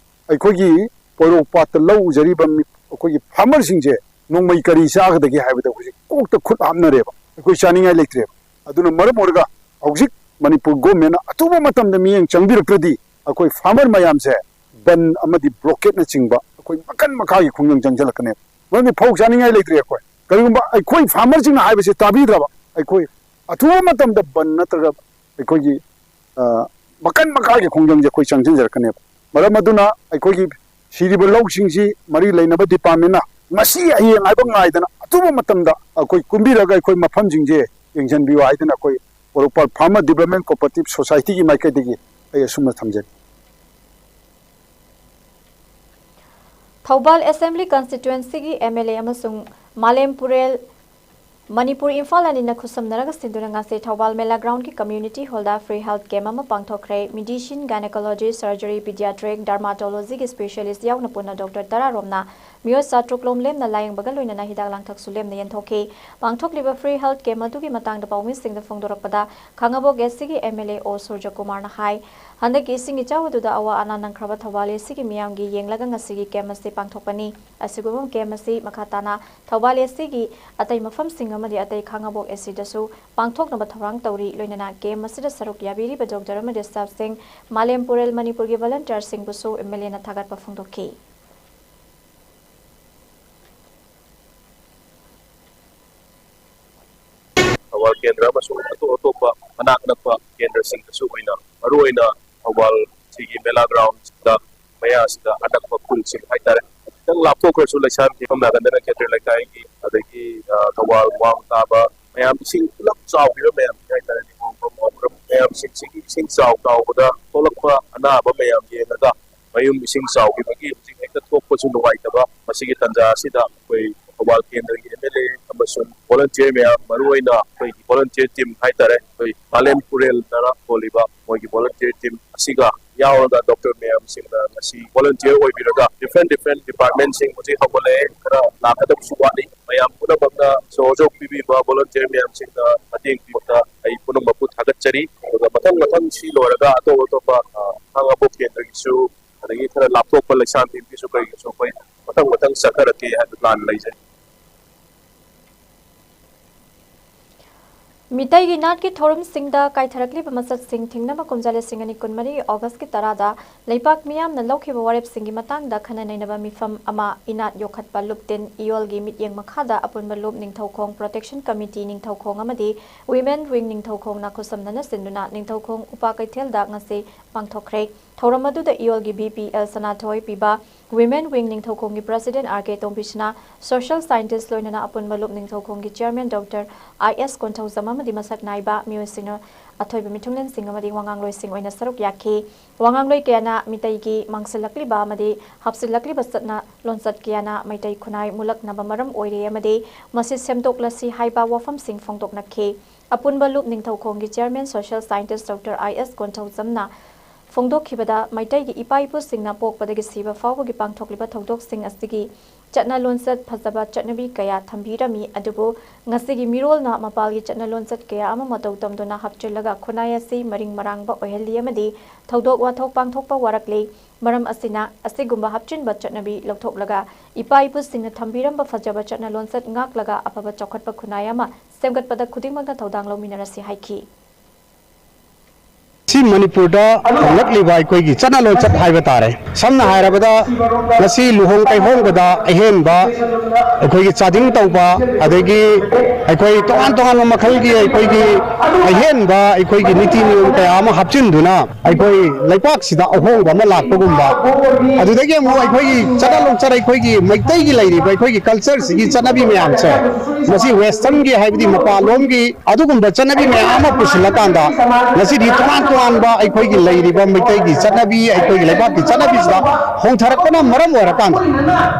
ꯑꯩꯈꯣꯏꯒꯤ ꯄꯣꯏꯔꯧ ꯄꯥꯠꯇ ꯂꯧ ꯎꯖꯔꯤꯕ ꯃꯤ-, ꯑꯩꯈꯣꯏꯒꯤ ꯐꯥꯔꯃꯔꯁꯤꯡꯁꯦ ꯅꯣꯡꯃꯩ ꯀꯔꯤ ꯆꯥꯒꯗꯒꯦ ꯍꯥꯏꯕꯗ ꯍꯧꯖꯤꯛ ꯀꯣꯛꯇ ꯈꯨꯠ ꯍꯥꯞꯅꯔꯦꯕ꯫ ꯑꯩꯈꯣꯏ ꯆꯥꯅꯤꯡꯉꯥꯏ ꯂꯩꯇ꯭ꯔꯦꯕ꯫ ꯑꯗꯨꯅ ꯃꯔꯝ ꯑꯣꯏꯔꯒ ꯍꯧꯖꯤꯛ ꯃꯅꯤꯄꯨꯔ ꯒꯣꯔꯃꯦꯟꯅ ꯑꯊꯨꯕ ꯃꯇꯝꯗ ꯃꯤꯠꯌꯦꯡ ꯆꯪꯕꯤꯔꯛꯇ꯭ꯔꯗꯤ ꯑꯩꯈꯣꯏ ꯐꯥꯔꯃꯔ ꯃꯌꯥꯝꯁꯦ ꯕꯟ ꯑꯃꯗꯤ ꯕ꯭ꯂꯣꯀꯦꯠꯅꯆꯤꯡꯕ ꯑꯩꯈꯣꯏ ꯃꯈꯟ ꯃꯈꯥꯒꯤ ꯈꯣꯡꯖꯪ ꯆꯪꯁꯤꯜꯂꯛꯀꯅꯦꯕ꯫ ꯃꯔꯝꯗꯤ ꯐꯧ ꯆꯥꯅꯤꯡꯉꯥꯏ ꯂꯩꯇ꯭ꯔꯦ ꯑꯩꯈꯣꯏ꯫ ꯀꯔꯤꯒꯨꯝꯕ ꯑꯩꯈꯣꯏ ꯐꯥꯔꯃꯔꯁꯤꯡꯅ ꯍꯥꯏꯕꯁꯦ ꯇꯥꯕꯤꯗ꯭ꯔꯕ ꯑꯩꯈꯣꯏ ꯑꯊꯨꯕ ꯃꯇꯝꯗ ꯕꯟ ꯅꯠꯇ꯭ꯔꯒ ꯑꯩꯈꯣꯏꯒꯤ, ꯑ, ꯃꯈꯟ ꯃꯈꯥꯒꯤ ꯈꯣꯡꯖꯪꯁꯦ ꯑꯩꯈꯣꯏ ꯆꯪꯁꯤꯟꯖꯔꯛꯀꯅꯦꯕ꯫ ꯃꯔꯝ ꯑꯗꯨꯅ ꯑꯩꯈꯣꯏꯒꯤ ꯁꯤꯔꯤꯕ ꯂꯧꯁꯤꯡꯁꯤ ꯃꯔꯤ ꯂꯩꯅꯕ ꯗꯤꯄꯥꯔꯠꯃꯦꯟꯅ ꯉꯁꯤ ꯍꯌꯦꯡ ꯍꯥꯏꯕ ꯉꯥꯏꯗꯅ ꯑꯊꯨꯕ ꯃꯇꯝꯗ ꯑꯩꯈꯣꯏ ꯀꯨꯝꯕꯤꯔꯒ ꯑꯩꯈꯣꯏ ꯃꯐꯝꯁꯤꯡꯁꯦ ꯌꯦꯡꯁꯤꯟꯕꯤꯌꯨ ꯍꯥꯏꯗꯅ ꯑꯩꯈꯣꯏ ꯄꯣꯔꯣꯝꯄꯥꯠ ꯐꯥꯔꯃꯔ ꯗꯤꯕꯂꯞꯃꯦꯟ ꯀꯣꯑꯣꯄꯔꯦꯇꯤꯚ ꯁꯣꯁꯥꯏꯇꯤꯒꯤ ꯃꯥꯏꯀꯩꯗꯒꯤ ꯑꯩ ꯑꯁꯨꯝꯅ ꯊꯝꯖꯔꯤ꯫ ꯊꯧꯕꯥꯜ ꯑꯦꯁꯦꯝꯕ꯭ꯂꯤ ꯀꯟꯁꯇꯤꯇ꯭ꯋꯦꯟꯁꯤꯒꯤ ꯑꯦꯝ ꯑꯦꯜ ꯑꯦ ꯑꯃꯁꯨꯡ ꯃꯥꯂꯦꯝ ꯄꯨꯔꯦꯜ ꯃꯅꯤꯄꯨꯔ ꯏꯝꯐꯥꯜ ꯑꯅꯤꯅ ꯈꯨꯠꯁꯝꯅꯔꯒ ꯁꯤꯟꯗꯨꯅ ꯉꯁꯤ ꯊꯧꯕꯥꯜ ꯃꯦꯂꯥ ꯒ꯭ꯔꯥꯎꯟꯒꯤ ꯀꯝꯃ꯭ꯌꯨꯅꯤꯇꯤ ꯍꯣꯜꯗ ꯐ꯭ꯔꯤ ꯍꯦꯜꯊ ꯀꯦꯝꯞ ꯑꯃ ꯄꯥꯡꯊꯣꯛꯈ꯭ꯔꯦ꯫ ꯃꯤꯗꯤꯁꯤꯟ, ꯒꯥꯏꯅꯣꯀꯣꯂꯣꯖꯤ, ꯁꯔꯖꯔꯤ, ꯄꯤꯗꯤꯌꯥꯇ꯭ꯔꯤꯛ, ꯗꯔꯃꯥꯇꯣꯂꯣꯖꯤꯒꯤ ꯁ꯭ꯄꯦꯁꯤꯌꯦꯂꯤꯁ꯭ꯠ ꯌꯥꯎꯅ ꯄꯨꯟꯅ ꯗꯣꯛꯇꯔ ꯇꯔꯥꯔꯣꯝꯅ ꯃꯤꯑꯣꯠ ꯆꯥꯇ꯭ꯔꯨꯛ ꯂꯣꯝ ꯂꯦꯝꯅ ꯂꯥꯌꯦꯡꯕꯒ ꯂꯣꯏꯅꯅ ꯍꯤꯗꯥꯛ ꯂꯥꯡꯊꯛꯁꯨ ꯂꯦꯝꯅ ꯌꯦꯟꯊꯣꯛꯈꯤ꯫ ꯄꯥꯡꯊꯣꯛꯂꯤꯕ ꯐ꯭ꯔꯤ ꯍꯦꯜꯊ ꯀꯦꯝꯞ ꯑꯗꯨꯒꯤ ꯃꯇꯥꯡꯗ ꯄꯥꯎꯃꯤꯁꯤꯡꯗ ꯐꯣꯡꯗꯣꯔꯛꯄꯗ ꯈꯥꯡꯉꯕꯣꯛ ꯑꯦꯁ ꯁꯤꯒꯤ ꯑꯦꯝ ꯑꯦꯜ ꯑꯦ ꯑꯣ ꯁꯨꯔꯖꯀꯨꯃꯥꯔꯅ ꯍꯥꯏ, ꯍꯟꯗꯛꯀꯤ ꯏꯁꯤꯡ ꯏꯆꯥꯎ ꯑꯗꯨꯗ ꯑꯋꯥ ꯑꯅꯥ ꯅꯪꯈ꯭ꯔꯕ ꯊꯧꯕꯥꯜ ꯑꯦꯁ ꯁꯤꯒꯤ ꯃꯤꯌꯥꯝꯒꯤ ꯌꯦꯡꯂꯒ ꯉꯁꯤꯒꯤ ꯀꯦꯝꯞ ꯑꯁꯤ ꯄꯥꯡꯊꯣꯛꯄꯅꯤ꯫ ꯑꯁꯤꯒꯨꯝꯕ ꯀꯦꯝꯞ ꯑꯁꯤ ꯃꯈꯥ ꯇꯥꯅ ꯊꯧꯕꯥꯜ ꯑꯦꯁ ꯁꯤꯒꯤ ꯑꯇꯩ ꯃꯐꯝꯁꯤꯡ ꯑꯃꯗꯤ ꯑꯇꯩ ꯈꯥꯡꯉꯕꯣꯛ ꯑꯦꯁ ꯁꯤꯗꯁꯨ ꯄꯥꯡꯊꯣꯛꯅꯕ ꯊꯧꯔꯥꯡ ꯇꯧꯔꯤ꯫ ꯂꯣꯏꯅꯅ ꯀꯦꯝꯞ ꯑꯁꯤꯗ ꯁꯔꯨꯛ ꯌꯥꯕꯤꯔꯤꯕ ꯗꯣꯛꯇꯔ ꯑꯃꯗꯤ ꯁ꯭ꯇꯥꯐꯁꯤꯡ, ꯃꯥꯂꯦꯝ ꯄꯨꯔꯦꯜ ꯃꯅꯤꯄꯨꯔꯒꯤ ꯚꯣꯂꯨꯟꯇꯤꯌꯔꯁꯤꯡꯕꯨꯁꯨ ꯑꯦꯝ ꯑꯦꯜ ꯑꯦꯅ ꯊꯥꯒꯠꯄ ꯐꯣꯡꯗꯣꯛꯈꯤ꯫ ꯊꯧꯕꯥꯜ ꯀꯦꯟꯗ꯭ꯔ ꯑꯃꯁꯨꯡ ꯑꯇꯣꯞ ꯑꯇꯣꯞꯄ ꯃꯅꯥꯛ ꯅꯛꯄ ꯀꯦꯟꯗ꯭ꯔꯁꯤꯡꯗꯁꯨ ꯑꯣꯏꯅ ꯃꯔꯨꯑꯣꯏꯅ ꯊꯧꯕꯥꯜ ꯁꯤꯒꯤ ꯃꯦꯂꯥ ꯒ꯭ꯔꯥꯎꯟꯁꯤꯗ, ꯃꯌꯥꯁꯤꯗ ꯑꯅꯛꯄ ꯈꯨꯜꯁꯤꯡ ꯍꯥꯏꯇꯥꯔꯦ, ꯈꯤꯇꯪ ꯂꯥꯞꯊꯣꯛꯈ꯭ꯔꯁꯨ, ꯂꯩꯁꯥꯡꯊꯦꯝ ꯅꯥꯀꯟꯗꯅ ꯈꯦꯇ꯭ꯔꯤ ꯂꯩꯀꯥꯏꯒꯤ, ꯑꯗꯒꯤ, ꯑ, ꯊꯧꯕꯥꯜ ꯋꯥꯡ ꯇꯥꯕ ꯃꯌꯥꯝ, ꯏꯁꯤꯡ ꯄꯨꯂꯞ ꯆꯥꯎꯈꯤꯕ ꯃꯌꯥꯝꯁꯦ ꯍꯥꯏꯇꯥꯔꯦ, ꯂꯤꯃꯣꯡ ꯃꯌꯥꯝꯁꯤꯡꯁꯤꯒꯤ ꯏꯁꯤꯡ ꯆꯥꯎ ꯆꯥꯎꯕꯗ ꯊꯣꯛꯂꯛꯄ ꯑꯅꯥꯕ ꯃꯌꯥꯝ ꯌꯦꯡꯉꯒ, ꯃꯌꯨꯝ ꯏꯁꯤꯡ ꯆꯥꯎꯈꯤꯕꯒꯤ ꯍꯧꯖꯤꯛ ꯍꯦꯛꯇ ꯊꯣꯛꯄꯁꯨ ꯅꯨꯡꯉꯥꯏꯇꯕ, ꯃꯁꯤꯒꯤ ꯇꯥꯟꯖꯥ ꯑꯁꯤꯗ ꯑꯩꯈꯣꯏ ꯊꯧꯕꯥꯜ ꯀꯦꯟꯗ꯭ꯔꯒꯤ M L A ꯑꯃꯁꯨꯡ volunteer ꯃꯌꯥꯝ, ꯃꯔꯨꯑꯣꯏꯅ ꯑꯩꯈꯣꯏꯒꯤ volunteer team ꯍꯥꯏꯇꯥꯔꯦ, ꯑꯩꯈꯣꯏ ꯃꯥꯂꯦꯝ ꯎꯔꯦꯜꯗꯅ ꯊꯣꯜꯂꯤꯕ ꯃꯣꯏꯒꯤ volunteer team ꯑꯁꯤꯒ ꯌꯥꯎꯔꯒ, ꯗꯣꯛꯇꯔ ꯃꯌꯥꯝꯁꯤꯡꯅ ꯉꯁꯤ volunteer ꯑꯣꯏꯕꯤꯔꯒ, different different departmentꯁꯤꯡ ꯍꯧꯖꯤꯛ ꯍꯧꯒꯠꯂꯛꯑꯦ, ꯈꯔ ꯂꯥꯛꯀꯗꯕꯁꯨ ꯋꯥꯠꯂꯤ꯫ ꯃꯌꯥꯝ ꯄꯨꯝꯅꯃꯛꯅ ꯁꯍꯌꯣꯒ ꯄꯤꯕꯤꯕ volunteer ꯃꯌꯥꯝꯁꯤꯡꯗ ꯃꯇꯦꯡ ꯄꯤꯕꯗ ꯑꯩ ꯄꯨꯝꯅꯃꯛꯄꯨ ꯊꯥꯒꯠꯆꯔꯤ꯫ ꯑꯗꯨꯒ ꯃꯊꯪ ꯃꯊꯪ ꯁꯤ ꯂꯣꯏꯔꯒ ꯑꯇꯣꯞ ꯑꯇꯣꯞꯄ, ꯑ, ꯈꯥꯉꯕꯣꯛ ꯀꯦꯟꯗ꯭ꯔꯒꯤꯁꯨ, ꯑꯗꯒꯤ ꯈꯔ ꯂꯥꯞꯊꯣꯛꯄ ꯂꯩꯁꯥꯡꯊꯦꯝꯒꯤꯁꯨ ꯀꯩꯒꯤꯁꯨ ꯑꯩꯈꯣꯏ ꯃꯊꯪ ꯃꯊꯪ ꯆꯠꯊꯔꯛꯀꯦ ꯍꯥꯏꯕ plan ꯂꯩꯖꯩ꯫ ꯃꯤꯇꯩꯒꯤ ꯅꯥꯠꯀꯤ ꯊꯧꯔꯝꯁꯤꯡꯗ ꯀꯥꯏꯊꯔꯛꯂꯤꯕ ꯃꯁꯛꯁꯤꯡ ꯊꯤꯡꯅꯕ ꯀꯨꯝꯖꯥ ꯂꯤꯁꯤꯡ ꯑꯅꯤ ꯀꯨꯟꯃꯔꯤ Augustꯀꯤ ꯇꯔꯥꯗ ꯂꯩꯄꯥꯛ ꯃꯤꯌꯥꯝꯅ ꯂꯧꯈꯤꯕ ꯋꯥꯔꯦꯞꯁꯤꯡꯒꯤ ꯃꯇꯥꯡꯗ ꯈꯟꯅ ꯅꯩꯅꯕ ꯃꯤꯐꯝ ꯑꯃ ꯏꯅꯥꯠ ꯌꯣꯛꯈꯠꯄ ꯂꯨꯞꯇꯤꯟ ꯏꯌꯣꯜꯒꯤ ꯃꯤꯠꯌꯦꯡ ꯃꯈꯥꯗ ꯑꯄꯨꯟꯕ ꯂꯨꯞ ꯅꯤꯡꯊꯧꯈꯣꯡ Protection Committee ꯅꯤꯡꯊꯧꯈꯣꯡ ꯑꯃꯗꯤ Women Wing ꯅꯤꯡꯊꯧꯈꯣꯡꯅ ꯈꯨꯠꯁꯝꯅꯅ ꯁꯤꯟꯗꯨꯅ ꯅꯤꯡꯊꯧꯈꯣꯡ ꯎꯄꯥ ꯀꯩꯊꯦꯜꯗ ꯉꯁꯤ ꯄꯥꯡꯊꯣꯛꯈ꯭ꯔꯦ꯫ ꯊꯧꯔꯝ ꯑꯗꯨꯗ ꯏꯌꯣꯜꯒꯤ ꯕꯤ ꯄꯤ ꯑꯦꯜ ꯁꯅꯥꯊꯣꯏ ꯄꯤꯕ, Women Wing ꯅꯤꯡꯊꯧꯈꯣꯡꯒꯤ President ꯑꯥꯔ ꯀꯦ ꯇꯣꯝꯕꯤꯁꯅꯥ, social scientist ꯂꯣꯏꯅꯅ ꯑꯄꯨꯟꯕ ꯂꯨꯞ ꯅꯤꯡꯊꯧꯈꯣꯡꯒꯤ Chairman ꯗꯣꯛꯇꯔ ꯑꯥꯏ ꯑꯦꯁ ꯀꯣꯟꯊꯧꯖꯝ ꯑꯃꯗꯤ ꯃꯁꯛ ꯅꯥꯏꯕ ꯃꯤꯑꯣꯏꯁꯤꯡꯅ ꯑꯊꯣꯏꯕ ꯃꯤꯊꯨꯡꯂꯦꯟꯁꯤꯡ ꯑꯃꯗꯤ ꯋꯥꯉꯥꯡꯂꯣꯏꯁꯤꯡ ꯑꯣꯏꯅ ꯁꯔꯨꯛ ꯌꯥꯈꯤ꯫ ꯋꯥꯉꯥꯡꯂꯣꯏ ꯀꯌꯥꯅ ꯃꯤꯇꯩꯒꯤ ꯃꯥꯡꯁꯤꯜꯂꯛꯂꯤꯕ ꯑꯃꯗꯤ ꯍꯥꯞꯆꯤꯜꯂꯛꯂꯤꯕ ꯆꯠꯅ ꯂꯣꯟꯆꯠ ꯀꯌꯥꯅ ꯃꯩꯇꯩ ꯈꯨꯟꯅꯥꯏ ꯃꯨꯜꯂꯛꯅꯕ ꯃꯔꯝ ꯑꯣꯏꯔꯦ ꯑꯃꯗꯤ ꯃꯁꯤ ꯁꯦꯝꯗꯣꯛꯂꯁꯤ ꯍꯥꯏꯕ ꯋꯥꯐꯝꯁꯤꯡ ꯐꯣꯡꯗꯣꯛꯅꯈꯤ꯫ ꯑꯄꯨꯟꯕ ꯂꯨꯞ ꯅꯤꯡꯊꯧꯈꯣꯡꯒꯤ Chairman social scientist ꯗꯣꯛꯇꯔ ꯑꯥꯏ ꯑꯦꯁ ꯀꯣꯟꯊꯧꯖꯝꯅ ꯐꯣꯡꯗꯣꯛꯈꯤꯕꯗ, ꯃꯩꯇꯩꯒꯤ ꯏꯄꯥ ꯏꯄꯨꯁꯤꯡꯅ ꯄꯣꯛꯄꯗꯒꯤ ꯁꯤꯕ ꯐꯥꯎꯕꯒꯤ ꯄꯥꯡꯊꯣꯛꯂꯤꯕ ꯊꯧꯗꯣꯛꯁꯤꯡ ꯑꯁꯤꯒꯤ ꯆꯠꯅ ꯂꯣꯟꯆꯠ ꯐꯖꯕ ꯆꯠꯅꯕꯤ ꯀꯌꯥ ꯊꯝꯕꯤꯔꯝꯃꯤ꯫ ꯑꯗꯨꯕꯨ ꯉꯁꯤꯒꯤ ꯃꯤꯔꯣꯜꯅ ꯃꯄꯥꯜꯒꯤ ꯆꯠꯅ ꯂꯣꯟꯆꯠ ꯀꯌꯥ ꯑꯃ ꯃꯇꯧ ꯇꯝꯗꯨꯅ ꯍꯥꯞꯆꯤꯜꯂꯒ ꯈꯨꯟꯅꯥꯏ ꯑꯁꯤ ꯃꯔꯤꯡ ꯃꯔꯥꯡꯕ ꯑꯣꯏꯍꯜꯂꯤ ꯑꯃꯗꯤ ꯊꯧꯗꯣꯛ ꯋꯥꯊꯣꯛ ꯄꯥꯡꯊꯣꯛꯄ ꯋꯥꯔꯛꯂꯤ꯫ ꯃꯔꯝ ꯑꯁꯤꯅ, ꯑꯁꯤꯒꯨꯝꯕ ꯍꯥꯞꯆꯤꯟꯕ ꯆꯠꯅꯕꯤ ꯂꯧꯊꯣꯛꯂꯒ ꯏꯄꯥ ꯏꯄꯨꯁꯤꯡꯅ ꯊꯝꯕꯤꯔꯝꯕ ꯐꯖꯕ ꯆꯠꯅ ꯂꯣꯟꯆꯠ ꯉꯥꯛꯂꯒ ꯑꯐꯕ ꯆꯥꯎꯈꯠꯄ ꯈꯨꯟꯅꯥꯏ ꯑꯃ ꯁꯦꯝꯒꯠꯄꯗ ꯈꯨꯗꯤꯡꯃꯛꯅ ꯊꯧꯗꯥꯡ ꯂꯧꯃꯤꯟꯅꯔꯁꯤ ꯍꯥꯏꯈꯤ꯫ ꯁꯤ ꯃꯅꯤꯄꯨꯔꯗ ꯍꯣꯡꯂꯛꯂꯤꯕ ꯑꯩꯈꯣꯏꯒꯤ ꯆꯠꯅ ꯂꯣꯟꯆꯠ ꯍꯥꯏꯕ ꯇꯥꯔꯦ꯫ ꯁꯝꯅ ꯍꯥꯏꯔꯕꯗ, ꯉꯁꯤ ꯂꯨꯍꯣꯡ ꯀꯩꯍꯣꯡꯕꯗ ꯑꯍꯦꯟꯕ ꯑꯩꯈꯣꯏꯒꯤ ꯆꯥꯗꯤꯡ ꯇꯧꯕ, ꯑꯗꯒꯤ ꯑꯩꯈꯣꯏ ꯇꯣꯉꯥꯟ ꯇꯣꯉꯥꯟꯕ ꯃꯈꯜꯒꯤ ꯑꯩꯈꯣꯏꯒꯤ ꯑꯍꯦꯟꯕ ꯑꯩꯈꯣꯏꯒꯤ ꯅꯤꯇꯤ ꯅꯤꯌꯣꯝ ꯀꯌꯥ ꯑꯃ ꯍꯥꯞꯆꯤꯟꯗꯨꯅ ꯑꯩꯈꯣꯏ ꯂꯩꯄꯥꯛꯁꯤꯗ ꯑꯍꯣꯡꯕ ꯑꯃ ꯂꯥꯛꯄꯒꯨꯝꯕ, ꯑꯗꯨꯗꯒꯤ ꯑꯃꯨꯛ ꯑꯩꯈꯣꯏꯒꯤ ꯆꯠꯅ ꯂꯣꯟꯆꯠ, ꯑꯩꯈꯣꯏꯒꯤ ꯃꯩꯇꯩꯒꯤ ꯂꯩꯔꯤꯕ ꯑꯩꯈꯣꯏꯒꯤ culture ꯁꯤꯒꯤ ꯆꯠꯅꯕꯤ ꯃꯌꯥꯝꯁꯦ, ꯃꯁꯤ western ꯒꯤ ꯍꯥꯏꯕꯗꯤ ꯃꯄꯥꯟꯂꯣꯝꯒꯤ ꯑꯗꯨꯒꯨꯝꯕ ꯆꯠꯅꯕꯤ ꯃꯌꯥꯝ ꯑꯃ ꯄꯨꯁꯤꯜꯂꯀꯥꯟꯗ, ꯉꯁꯤꯗꯤ ꯇꯣꯉꯥꯟ ꯇꯣꯉꯥꯟꯕ ꯑꯩꯈꯣꯏꯒꯤ ꯂꯩꯔꯤꯕ ꯃꯩꯇꯩꯒꯤ ꯆꯠꯅꯕꯤ, ꯑꯩꯈꯣꯏꯒꯤ ꯂꯩꯕꯥꯛꯀꯤ ꯆꯠꯅꯕꯤꯁꯤꯗ ꯍꯣꯡꯊꯔꯛꯄꯅ ꯃꯔꯝ ꯑꯣꯏꯔꯀꯥꯟꯗ,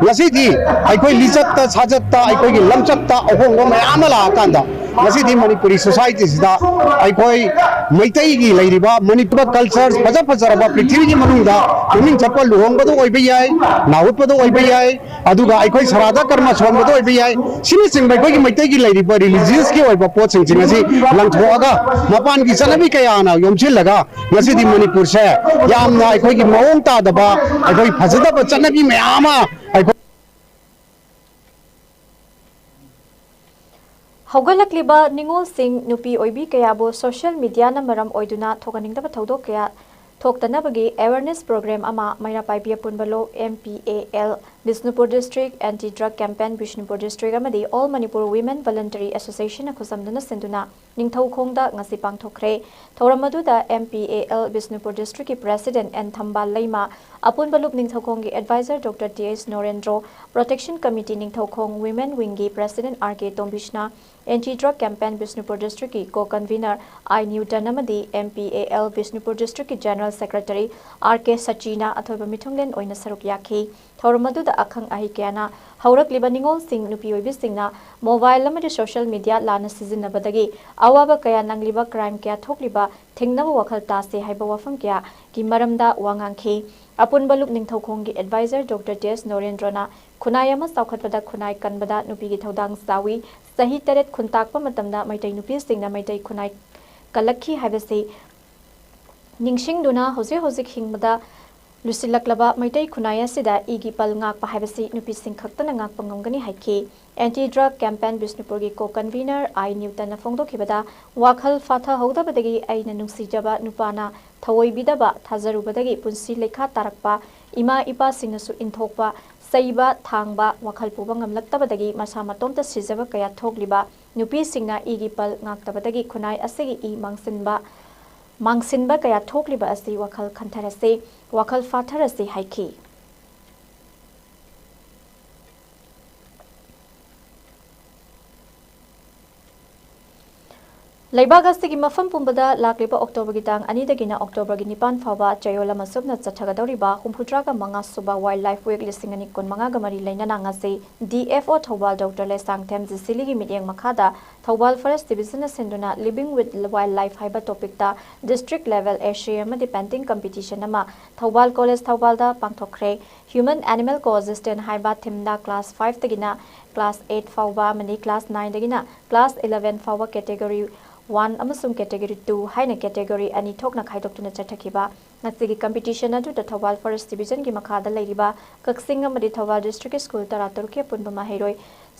ꯉꯁꯤꯗꯤ ꯑꯩꯈꯣꯏ ꯂꯤꯆꯠꯇ ꯁꯥꯖꯠꯇ, ꯑꯩꯈꯣꯏꯒꯤ ꯂꯝꯆꯠꯇ ꯑꯍꯣꯡꯕ ꯃꯌꯥꯝ ꯑꯃ ꯂꯥꯛꯑꯀꯥꯟꯗ, ꯉꯁꯤꯗꯤ ꯃꯅꯤꯄꯨꯔꯤ society ꯁꯤꯗ ꯑꯩꯈꯣꯏ ꯃꯩꯇꯩꯒꯤ ꯂꯩꯔꯤꯕ ꯃꯅꯤꯄꯨꯔ culture ꯐꯖ ꯐꯖꯔꯕ ꯄ꯭ꯔꯤꯊꯤꯕꯤꯒꯤ ꯃꯅꯨꯡꯗ ꯃꯃꯤꯡ ꯆꯠꯄ ꯂꯨꯍꯣꯡꯕꯗ ꯑꯣꯏꯕ ꯌꯥꯏ, ꯅꯥꯍꯨꯠꯄꯗ ꯑꯣꯏꯕ ꯌꯥꯏ, ꯑꯗꯨꯒ ꯑꯩꯈꯣꯏ ꯁꯔꯥꯗ ꯀꯔꯃ ꯁꯣꯟꯕꯗ ꯑꯣꯏꯕ ꯌꯥꯏ, ꯁꯤꯅꯆꯤꯡꯕ ꯑꯩꯈꯣꯏꯒꯤ ꯃꯩꯇꯩꯒꯤ ꯂꯩꯔꯤꯕ religious ꯀꯤ ꯑꯣꯏꯕ ꯄꯣꯠꯁꯤꯡꯁꯤꯡ ꯑꯁꯤ ꯂꯪꯊꯣꯛꯑꯒ, ꯃꯄꯥꯟꯒꯤ ꯆꯠꯅꯕꯤ ꯀꯌꯥꯅ ꯌꯣꯝꯁꯤꯜꯂꯒ, ꯉꯁꯤꯗꯤ ꯃꯅꯤꯄꯨꯔꯁꯦ ꯌꯥꯝꯅ ꯑꯩꯈꯣꯏꯒꯤ ꯃꯑꯣꯡ ꯇꯥꯗꯕ, ꯑꯩꯈꯣꯏ ꯐꯖꯗꯕ ꯆꯠꯅꯕꯤ ꯃꯌꯥꯝ ꯑꯃ ꯑꯩꯈꯣꯏ ꯍꯧꯒꯠꯂꯛꯂꯤꯕ ꯅꯤꯉꯣꯜꯁꯤꯡ, ꯅꯨꯄꯤ ꯑꯣꯏꯕꯤ ꯀꯌꯥꯕꯨ social media ꯅ ꯃꯔꯝ ꯑꯣꯏꯗꯨꯅ ꯊꯣꯛꯍꯟꯅꯤꯡꯗꯕ ꯊꯧꯗꯣꯛ ꯀꯌꯥ ꯊꯣꯛꯇꯅꯕꯒꯤ awareness program ꯑꯃ ꯃꯩꯔꯥ ꯄꯥꯏꯕꯤ ꯑꯄꯨꯟꯕ ꯂꯨꯞ, M P A L, Bishnupur District, Anti Drug Campaign Bishnupur District ꯑꯃꯗꯤ All Manipur Women Voluntary Association ꯅ ꯈꯨꯠꯁꯝꯗꯨꯅ ꯁꯤꯟꯗꯨꯅ ꯅꯤꯡꯊꯧꯈꯣꯡꯗ ꯉꯁꯤ ꯄꯥꯡꯊꯣꯛꯈ꯭ꯔꯦ꯫ ꯊꯧꯔꯝ ꯑꯗꯨꯗ M P A L Bishnupur District ꯀꯤ President N ꯊꯝꯕꯥꯜ ꯂꯩꯃ, ꯑꯄꯨꯟꯕ ꯂꯨꯞ ꯅꯤꯡꯊꯧꯈꯣꯡꯒꯤ Advisor Doctor T S ꯅꯣꯔꯦꯟꯗ꯭ꯔꯣ, Protection Committee Ningthoukhong Women Wing ꯒꯤ President R K ꯇꯣꯝꯕꯤꯁꯅꯥ, Anti Drug Campaign Bishnupur District ꯀꯤ Co Convenor I ꯅ꯭ꯌꯨꯇꯟ ꯑꯃꯗꯤ M P A L Bishnupur District ꯀꯤ General Secretary R K ꯁꯆꯤꯅ ꯑꯊꯣꯏꯕ ꯃꯤꯊꯨꯡꯂꯦꯟ ꯑꯣꯏꯅ ꯁꯔꯨꯛ ꯌꯥꯈꯤ꯫ ꯊꯧꯔꯝ ꯑꯗꯨꯗ ꯑꯈꯪ ꯑꯍꯩ ꯀꯌꯥꯅ ꯍꯧꯔꯛꯂꯤꯕ ꯅꯤꯉꯣꯜꯁꯤꯡ, ꯅꯨꯄꯤ ꯑꯣꯏꯕꯤꯁꯤꯡꯅ mobile ꯑꯃꯗꯤ social media ꯂꯥꯟꯅ ꯁꯤꯖꯤꯟꯅꯕꯗꯒꯤ ꯑꯋꯥꯕ ꯀꯌꯥ ꯅꯪꯂꯤꯕ, crime ꯀꯌꯥ ꯊꯣꯛꯂꯤꯕ ꯊꯤꯡꯅꯕ ꯋꯥꯈꯜ ꯇꯥꯁꯦ ꯍꯥꯏꯕ ꯋꯥꯐꯝ ꯀꯌꯥꯒꯤ ꯃꯔꯝꯗ ꯋꯥ ꯉꯥꯡꯈꯤ꯫ ꯑꯄꯨꯟꯕ ꯂꯨꯞ ꯅꯤꯡꯊꯧꯈꯣꯡꯒꯤ Advisor Doctor T S ꯅꯣꯔꯦꯟꯗ꯭ꯔꯣꯅ ꯈꯨꯟꯅꯥꯏ ꯑꯃ ꯆꯥꯎꯈꯠꯄꯗ ꯈꯨꯟꯅꯥꯏ ꯀꯟꯕꯗ ꯅꯨꯄꯤꯒꯤ ꯊꯧꯗꯥꯡ ꯆꯥꯎꯏ, ꯆꯍꯤ ꯇꯔꯦꯠ ꯈꯨꯟꯇꯥꯛꯄ ꯃꯇꯝꯗ ꯃꯩꯇꯩ ꯅꯨꯄꯤꯁꯤꯡꯅ ꯃꯩꯇꯩ ꯈꯨꯟꯅꯥꯏ ꯀꯜꯂꯛꯈꯤ ꯍꯥꯏꯕꯁꯤ ꯅꯤꯡꯁꯤꯡꯗꯨꯅ ꯍꯧꯖꯤꯛ ꯍꯧꯖꯤꯛ ꯍꯤꯡꯕꯗ ꯂꯨꯁꯤꯜꯂꯛꯂꯕ ꯃꯩꯇꯩ ꯈꯨꯟꯅꯥꯏ ꯑꯁꯤꯗ ꯏꯒꯤ ꯄꯜ ꯉꯥꯛꯄ ꯍꯥꯏꯕꯁꯤ ꯅꯨꯄꯤꯁꯤꯡ ꯈꯛꯇꯅ ꯉꯥꯛꯄ ꯉꯝꯒꯅꯤ ꯍꯥꯏꯈꯤ꯫ ꯑꯦꯟꯇꯤ ꯗ꯭ꯔꯒ ꯀꯦꯝꯄꯦꯟ ꯕꯤꯁꯅꯨꯄꯨꯔꯒꯤ ꯀꯣ ꯀꯟꯚꯤꯅꯔ ꯑꯥꯏ ꯅ꯭ꯌꯨꯇꯟꯅ ꯐꯣꯡꯗꯣꯛꯈꯤꯕꯗ, ꯋꯥꯈꯜ ꯐꯥꯊꯍꯧꯗꯕꯗꯒꯤ ꯑꯩꯅ ꯅꯨꯡꯁꯤꯖꯕ ꯅꯨꯄꯥꯅ ꯊꯑꯣꯏꯕꯤꯗꯕ, ꯊꯥꯖꯔꯨꯕꯗꯒꯤ ꯄꯨꯟꯁꯤ ꯂꯩꯈꯥ ꯇꯥꯔꯛꯄ, ꯏꯃꯥ ꯏꯄꯥꯁꯤꯡꯅꯁꯨ ꯏꯟꯊꯣꯛꯄ, ꯆꯩꯕ, ꯊꯥꯡꯕ, ꯋꯥꯈꯜ ꯄꯨꯕ ꯉꯝꯂꯛꯇꯕꯗꯒꯤ ꯃꯁꯥ ꯃꯇꯣꯝꯇ ꯁꯤꯖꯕ ꯀꯌꯥ ꯊꯣꯛꯂꯤꯕ ꯅꯨꯄꯤꯁꯤꯡꯅ ꯏꯒꯤ ꯄꯜ ꯉꯥꯛꯇꯕꯗꯒꯤ ꯈꯨꯟꯅꯥꯏ ꯑꯁꯤꯒꯤ ꯏ ꯃꯥꯡꯁꯤꯟꯕ, ꯃꯥꯡꯁꯤꯟꯕ ꯀꯌꯥ ꯊꯣꯛꯂꯤꯕ ꯑꯁꯤ ꯋꯥꯈꯜ ꯈꯟꯊꯔꯁꯤ, ꯋꯥꯈꯜ ꯐꯥꯊꯔꯁꯤ ꯍꯥꯏꯈꯤ꯫ ꯂꯩꯕꯥꯛ ꯑꯁꯤꯒꯤ ꯃꯐꯝ ꯄꯨꯝꯕꯗ ꯂꯥꯛꯂꯤꯕ ꯑꯣꯛꯇꯣꯕꯔꯒꯤ ꯇꯥꯡ ꯑꯅꯤꯗꯒꯤꯅ ꯑꯣꯛꯇꯣꯕꯔꯒꯤ ꯅꯤꯄꯥꯟ ꯐꯥꯎꯕ ꯆꯌꯣꯜ ꯑꯃ ꯁꯨꯞꯅ ꯆꯠꯊꯒꯗꯧꯔꯤꯕ ꯍꯨꯝꯐꯨꯇꯔꯥꯒ ꯃꯉꯥ ꯁꯨꯕ Wildlife Week ꯂꯤꯁꯤꯡ ꯑꯅꯤ ꯀꯨꯟꯃꯉꯥꯒ ꯃꯔꯤ ꯂꯩꯅꯅ ꯉꯁꯤ D F O Thoubal doctor Leishangthem ꯖꯤꯁꯤꯂꯤꯒꯤ ꯃꯤꯠꯌꯦꯡ ꯃꯈꯥꯗ ꯊꯧꯕꯥꯜ Forest Division ꯅ ꯁꯤꯟꯗꯨꯅ Living with Wildlife ꯍꯥꯏꯕ topic ꯇ district level essay ꯑꯃꯗꯤ painting competition ꯑꯃ ꯊꯧꯕꯥꯜ College ꯊꯧꯕꯥꯜꯗ ꯄꯥꯡꯊꯣꯛꯈ꯭ꯔꯦ꯫ Human Animal Coexistence ꯍꯥꯏꯕ theme ꯗ class five ꯇꯒꯤꯅ class eight ꯐꯥꯎꯕ ꯑꯃꯗꯤ class nine ꯗꯒꯤꯅ class eleven ꯐꯥꯎꯕ category one ꯑꯃꯁꯨꯡ category two ꯍꯥꯏꯅ category ꯑꯅꯤ ꯊꯣꯛꯅ ꯈꯥꯏꯗꯣꯛꯇꯨꯅ ꯆꯠꯊꯈꯤꯕ꯫ ꯉꯁꯤꯒꯤ competition ꯑꯗꯨꯗ ꯊꯧꯕꯥꯜ Forest Division ꯒꯤ ꯃꯈꯥꯗ ꯂꯩꯔꯤꯕ ꯀꯛꯆꯤꯡ ꯑꯃꯗꯤ ꯊꯧꯕꯥꯜ district ꯀꯤ school ꯇꯔꯥꯇꯔꯨꯛꯀꯤ ꯑꯄꯨꯟꯕ ꯃꯍꯩꯔꯣꯏ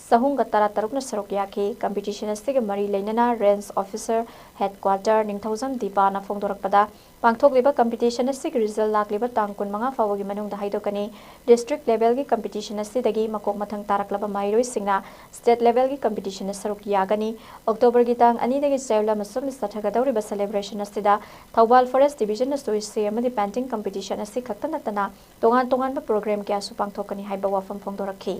ꯆꯍꯨꯝꯒ ꯇꯔꯥꯇꯔꯨꯛꯅ ꯁꯔꯨꯛ ꯌꯥꯈꯤ꯫ Competition ꯑꯁꯤꯒ ꯃꯔꯤ ꯂꯩꯅꯅ Range Officer Headquarter ꯅꯤꯡꯊꯧꯖꯝ ꯗꯤꯄꯥꯅ ꯐꯣꯡꯗꯣꯔꯛꯄꯗ, ꯄꯥꯡꯊꯣꯛꯂꯤꯕ competition ꯑꯁꯤꯒꯤ result ꯂꯥꯛꯂꯤꯕ ꯇꯥꯡ ꯀꯨꯟꯃꯉꯥ ꯐꯥꯎꯕꯒꯤ ꯃꯅꯨꯡꯗ ꯍꯥꯏꯗꯣꯛꯀꯅꯤ꯫ District level ꯒꯤ competition ꯑꯁꯤꯗꯒꯤ ꯃꯀꯣꯛ ꯃꯊꯪ ꯇꯥꯔꯛꯂꯕ ꯃꯍꯩꯔꯣꯏꯁꯤꯡꯅ state level ꯒꯤ competition ꯗ ꯁꯔꯨꯛ ꯌꯥꯒꯅꯤ꯫ ꯑꯣꯛꯇꯣꯕꯔꯒꯤ ꯇꯥꯡ ꯑꯅꯤꯗꯒꯤ ꯆꯌꯣꯜ ꯑꯃ ꯁꯨꯞꯅ ꯆꯠꯊꯒꯗꯧꯔꯤꯕ celebration ꯑꯁꯤꯗ ꯊꯧꯕꯥꯜ Forest Division ꯅꯁꯨ essay ꯑꯃꯗꯤ painting competition ꯑꯁꯤ ꯈꯛꯇ ꯅꯠꯇꯅ ꯇꯣꯉꯥꯟ ꯇꯣꯉꯥꯟꯕ program ꯀꯌꯥꯁꯨ ꯄꯥꯡꯊꯣꯛꯀꯅꯤ ꯍꯥꯏꯕ ꯋꯥꯐꯝ ꯐꯣꯡꯗꯣꯔꯛꯈꯤ꯫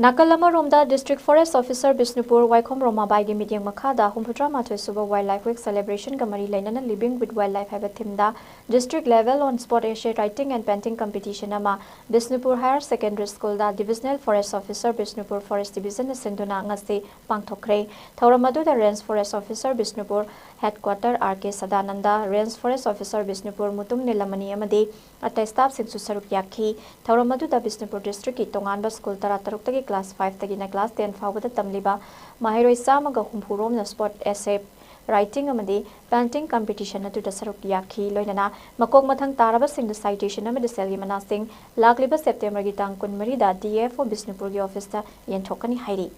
ꯅꯥꯀꯜ ꯑꯃꯔꯣꯝꯗ, District Forest Officer ꯕꯤꯁꯅꯨꯄꯨꯔ ꯋꯥꯏꯈꯣꯝ ꯔꯣꯃꯥꯕꯥꯏꯒꯤ ꯃꯤꯠꯌꯦꯡ ꯃꯈꯥꯗ ꯍꯨꯝꯐꯨꯇꯔꯥ ꯃꯥꯊꯣꯏ ꯁꯨꯕ Wildlife Week celebration ꯒ ꯃꯔꯤ ꯂꯩꯅꯅ Living with Wildlife ꯍꯥꯏꯕ theme the district level on spot essay writing and painting competition ꯑꯃ ꯕꯤꯁꯅꯨꯄꯨꯔ Higher Secondary School ꯗ Divisional Forest Officer Bishnupur Forest Division ꯅ ꯁꯤꯟꯗꯨꯅ ꯉꯁꯤ ꯄꯥꯡꯊꯣꯛꯈ꯭ꯔꯦ꯫ ꯊꯧꯔꯝ ꯑꯗꯨꯗ Range Forest Officer Bishnupur, Headquarter R K Sadananda, Range Forest Officer Bishnupur Mutum ꯅꯤꯂꯃꯅꯤ ꯑꯃꯗꯤ ꯑꯇꯩ staff ꯁꯤꯡꯁꯨ ꯁꯔꯨꯛ ꯌꯥꯈꯤ꯫ ꯊꯧꯔꯝ ꯑꯗꯨꯗ ꯕꯤꯁꯅꯨꯄꯨꯔ district ꯀꯤ ꯇꯣꯉꯥꯟꯕ school ꯇꯔꯥ ꯇꯔꯨꯛꯇꯒꯤ class five ꯇꯒꯤꯅ class ten ꯐꯥꯎꯕꯗ ꯇꯝꯂꯤꯕ ꯃꯍꯩꯔꯣꯏ ꯆꯥꯝꯃꯒ ꯍꯨꯝꯐꯨ ꯔꯣꯝꯅ short essay writing ꯑꯃꯗꯤ painting competition ꯑꯗꯨꯗ ꯁꯔꯨꯛ ꯌꯥꯈꯤ꯫ ꯂꯣꯏꯅꯅ ꯃꯀꯣꯛ ꯃꯊꯪ ꯇꯥꯔꯕꯁꯤꯡꯗ citation ꯑꯃꯗꯤ ꯁꯦꯜꯒꯤ ꯃꯅꯥꯁꯤꯡ ꯂꯥꯛꯂꯤꯕ September ꯒꯤ ꯇꯥꯡ ꯀꯨꯟꯃꯔꯤꯗ D F O ꯕꯤꯁꯅꯨꯄꯨꯔꯒꯤ office ꯇ ꯌꯦꯟꯊꯣꯛꯀꯅꯤ ꯍꯥꯏꯔꯤ꯫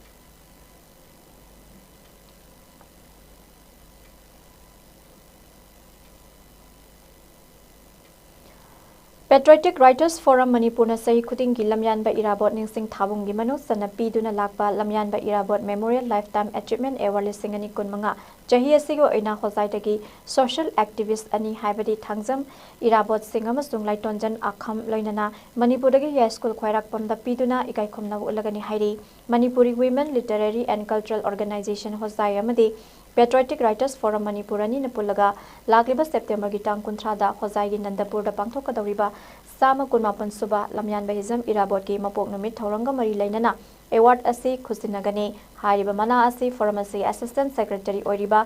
Patriotic Writers Forum ꯃꯅꯤꯄꯨꯔꯅ ꯆꯍꯤ ꯈꯨꯗꯤꯡꯒꯤ ꯂꯝꯌꯥꯟꯕ ꯏꯔꯥꯕꯣꯠ ꯅꯤꯡꯁꯤꯡ ꯊꯥꯕꯨꯡꯒꯤ ꯃꯅꯨꯡ ꯆꯟꯅ ꯄꯤꯗꯨꯅ ꯂꯥꯛꯄ ꯂꯝꯌꯥꯟꯕ ꯏꯔꯥꯕꯣꯠ Memorial Lifetime Achievement Award ꯂꯤꯁꯤꯡ ꯑꯅꯤ ꯀꯨꯟꯃꯉꯥ ꯆꯍꯤ ꯑꯁꯤꯒꯤ ꯑꯣꯏꯅ ꯍꯣꯖꯥꯏꯗꯒꯤ social activist ꯑꯅꯤ, ꯍꯥꯏꯕꯗꯤ ꯊꯥꯡꯖꯝ ꯏꯔꯥꯕꯣꯠꯁꯤꯡ ꯑꯃꯁꯨꯡ ꯂꯥꯏꯇꯣꯟꯖꯟ ꯑꯈꯝ, ꯂꯣꯏꯅꯅ ꯃꯅꯤꯄꯨꯔꯗꯒꯤ ꯌꯥꯏꯁ꯭ꯀꯨꯜ ꯈ꯭ꯋꯥꯏꯔꯥꯛꯄꯝꯗ ꯄꯤꯗꯨꯅ ꯏꯀꯥꯏ ꯈꯨꯝꯅꯕ ꯎꯠꯂꯒꯅꯤ ꯍꯥꯏꯔꯤ꯫ Manipuri Women Literary and Cultural Organization ꯍꯣꯖꯥꯏ ꯑꯃꯗꯤ Patriotic Writers Forum ꯃꯅꯤꯄꯨꯔ ꯑꯅꯤꯅ ꯄꯨꯜꯂꯒ ꯂꯥꯛꯂꯤꯕ September ꯒꯤ ꯇꯥꯡ ꯀꯨꯟꯊ꯭ꯔꯥꯗ ꯍꯣꯖꯥꯏꯒꯤ ꯅꯟꯗꯄꯨꯔꯗ ꯄꯥꯡꯊꯣꯛꯀꯗꯧꯔꯤꯕ ꯆꯥꯝꯃ ꯀꯨꯟꯃꯥꯄꯟ ꯁꯨꯕ ꯂꯝꯌꯥꯟꯕ ꯍꯤꯖꯝ ꯏꯔꯥꯕꯣꯠꯀꯤ ꯃꯄꯣꯛ ꯅꯨꯃꯤꯠ ꯊꯧꯔꯝꯒ ꯃꯔꯤ ꯂꯩꯅꯅ award ꯑꯁꯤ ꯈꯨꯠꯁꯤꯟꯅꯒꯅꯤ꯫ ꯍꯥꯏꯔꯤꯕ ꯃꯅꯥ ꯑꯁꯤ forum ꯑꯁꯤꯒꯤ Assistant Secretary ꯑꯣꯏꯔꯤꯕ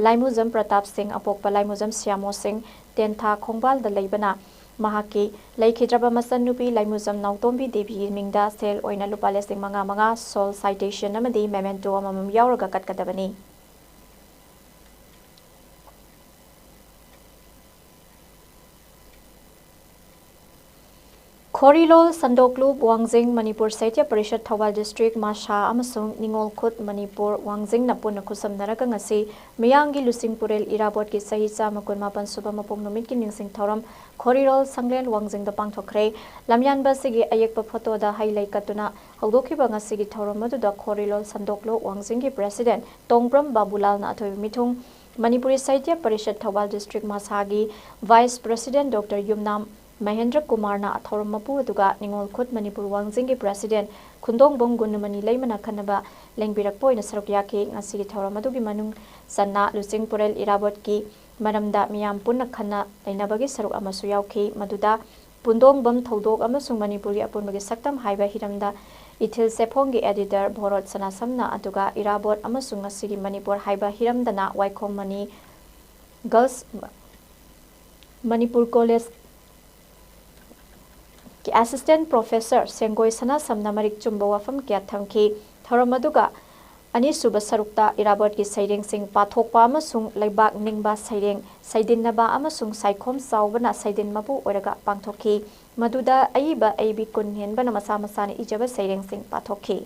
ꯂꯥꯏꯃꯨꯖꯝ ꯄ꯭ꯔꯇꯥꯞ ꯁꯤꯡ, ꯑꯄꯣꯛꯄ ꯂꯥꯏꯃꯨꯖꯝ ꯁ꯭ꯌꯥꯃꯣ ꯁꯤꯡ, ꯇꯦꯟꯊꯥ ꯈꯣꯡꯕꯥꯜꯗ ꯂꯩꯕꯅ, ꯃꯍꯥꯛꯀꯤ ꯂꯩꯈꯤꯗ꯭ꯔꯕ ꯃꯆꯟꯅꯨꯄꯤ ꯂꯥꯏꯃꯨꯖꯝ ꯅꯥꯎꯇꯣꯝꯕꯤ ꯗꯦꯕꯤꯒꯤ ꯃꯤꯡꯗ ꯁꯦꯜ ꯑꯣꯏꯅ ꯂꯨꯄꯥ ꯂꯤꯁꯤꯡ ꯃꯉꯥ ꯃꯉꯥ, shawl, citation ꯑꯃꯗꯤ memento ꯑꯃꯃꯝ ꯌꯥꯎꯔꯒ ꯀꯠꯀꯗꯕꯅꯤ꯫ ꯈꯣꯔꯤꯂꯣꯜ ꯁꯟꯗꯣꯛꯂꯨ ꯋꯥꯡꯖꯤꯡ꯫ ꯃꯅꯤꯄꯨꯔ ꯁꯥꯍꯤꯇ꯭ꯌ ꯄꯔꯤꯁꯠ ꯊꯧꯕꯥꯜ district, ꯃꯥꯁꯥ ꯑꯃꯁꯨꯡ ꯅꯤꯉꯣꯜ ꯈꯨꯠ ꯃꯅꯤꯄꯨꯔ ꯋꯥꯡꯖꯤꯡꯅ ꯄꯨꯟꯅ ꯈꯨꯠꯁꯝꯅꯔꯒ ꯉꯁꯤ ꯃꯤꯌꯥꯝꯒꯤ ꯂꯨꯆꯤꯡꯄꯨꯔꯦꯜ ꯏꯔꯥꯕꯣꯠꯀꯤ ꯆꯍꯤ ꯆꯥꯝꯃ ꯀꯨꯟꯃꯥꯄꯟ ꯁꯨꯕ ꯃꯄꯣꯛ ꯅꯨꯃꯤꯠꯀꯤ ꯅꯤꯡꯁꯤꯡ ꯊꯧꯔꯝ ꯈꯣꯔꯤꯔꯣꯜ ꯁꯪꯂꯦꯟ ꯋꯥꯡꯖꯤꯡꯗ ꯄꯥꯡꯊꯣꯛꯈ꯭ꯔꯦ꯫ ꯂꯝꯌꯥꯟꯕ ꯑꯁꯤꯒꯤ ꯑꯌꯦꯛꯄ ꯐꯣꯇꯣꯗ ꯍꯩ ꯂꯩ ꯀꯠꯇꯨꯅ ꯍꯧꯗꯣꯛꯈꯤꯕ ꯉꯁꯤꯒꯤ ꯊꯧꯔꯝ ꯑꯗꯨꯗ ꯈꯣꯔꯤꯂꯣꯜ ꯁꯟꯗꯣꯛꯂꯨ ꯋꯥꯡꯖꯤꯡꯒꯤ president ꯇꯣꯡꯕ꯭ꯔꯝ ꯕꯥꯕꯨꯂꯥꯜꯅ ꯑꯊꯣꯏꯕ ꯃꯤꯊꯨꯡ, ꯃꯅꯤꯄꯨꯔꯤ ꯁꯥꯍꯤꯇ꯭ꯌ ꯄꯔꯤꯁꯠ ꯊꯧꯕꯥꯜ district ꯃꯁꯥꯒꯤ vice president Doctor ꯌꯨꯝꯅꯥꯝ ꯃꯍꯦꯟꯗ꯭ꯔ ꯀꯨꯃꯥꯔꯅ ꯊꯧꯔꯝ ꯃꯄꯨ ꯑꯗꯨꯒ ꯅꯤꯉꯣꯜ ꯈꯨꯠ ꯃꯅꯤꯄꯨꯔ ꯋꯥꯡꯖꯤꯡꯒꯤ president ꯈꯨꯟꯗꯣꯡꯕꯝ ꯒꯨꯟꯅꯃꯅꯤ ꯂꯩꯃꯅ ꯈꯟꯅꯕ ꯂꯦꯡꯕꯤꯔꯛꯄ ꯑꯣꯏꯅ ꯁꯔꯨꯛ ꯌꯥꯈꯤ꯫ ꯉꯁꯤꯒꯤ ꯊꯧꯔꯝ ꯑꯗꯨꯒꯤ ꯃꯅꯨꯡ ꯆꯟꯅ ꯂꯨꯆꯤꯡ ꯄꯨꯔꯦꯜ ꯏꯔꯥꯕꯣꯠꯀꯤ ꯃꯔꯝꯗ ꯃꯤꯌꯥꯝ ꯄꯨꯟꯅ ꯈꯟꯅ ꯅꯩꯅꯕꯒꯤ ꯁꯔꯨꯛ ꯑꯃꯁꯨ ꯌꯥꯎꯈꯤ꯫ ꯃꯗꯨꯗ ꯄꯨꯟꯗꯣꯡꯕꯝ ꯊꯧꯗꯣꯛ ꯑꯃꯁꯨꯡ ꯃꯅꯤꯄꯨꯔꯒꯤ ꯑꯄꯨꯟꯕꯒꯤ ꯁꯛꯇꯝ ꯍꯥꯏꯕ ꯍꯤꯔꯝꯗ ꯏꯊꯤꯜ ꯆꯦꯐꯣꯡꯒꯤ editor ꯚꯣꯔꯣꯠ ꯁꯅꯥꯁꯝꯅ, ꯑꯗꯨꯒ ꯏꯔꯥꯕꯣꯠ ꯑꯃꯁꯨꯡ ꯉꯁꯤꯒꯤ ꯃꯅꯤꯄꯨꯔ ꯍꯥꯏꯕ ꯍꯤꯔꯝꯗꯅ ꯋꯥꯏꯈꯣꯝ ꯃꯅꯤ Girls Manipur College ꯀꯤ assistant professor ꯁꯦꯡꯒꯣꯏ ꯁꯅꯥꯁꯝꯅ ꯃꯔꯤꯛ ꯆꯨꯝꯕ ꯋꯥꯐꯝ ꯀꯌꯥ ꯊꯝꯈꯤ꯫ ꯊꯧꯔꯝ ꯑꯗꯨꯒ ꯑꯅꯤꯁꯨꯕ ꯁꯔꯨꯛꯇ ꯏꯔꯥꯕꯣꯠꯀꯤ ꯁꯩꯔꯦꯡꯁꯤꯡ ꯄꯥꯊꯣꯛꯄ ꯑꯃꯁꯨꯡ ꯂꯩꯕꯥꯛ ꯅꯤꯡꯕ ꯁꯩꯔꯦꯡ ꯁꯩꯗꯤꯟꯅꯕ ꯑꯃꯁꯨꯡ ꯁꯥꯏꯈꯣꯝ ꯆꯥꯎꯕꯅ ꯁꯩꯗꯤꯟ ꯃꯄꯨ ꯑꯣꯏꯔꯒ ꯄꯥꯡꯊꯣꯛꯈꯤ꯫ ꯃꯗꯨꯗ ꯑꯏꯕ ꯑꯏꯕꯤ ꯀꯨꯟ ꯍꯦꯟꯕꯅ ꯃꯁꯥ ꯃꯁꯥꯅ ꯏꯖꯕ ꯁꯩꯔꯦꯡꯁꯤꯡ ꯄꯥꯊꯣꯛꯈꯤ꯫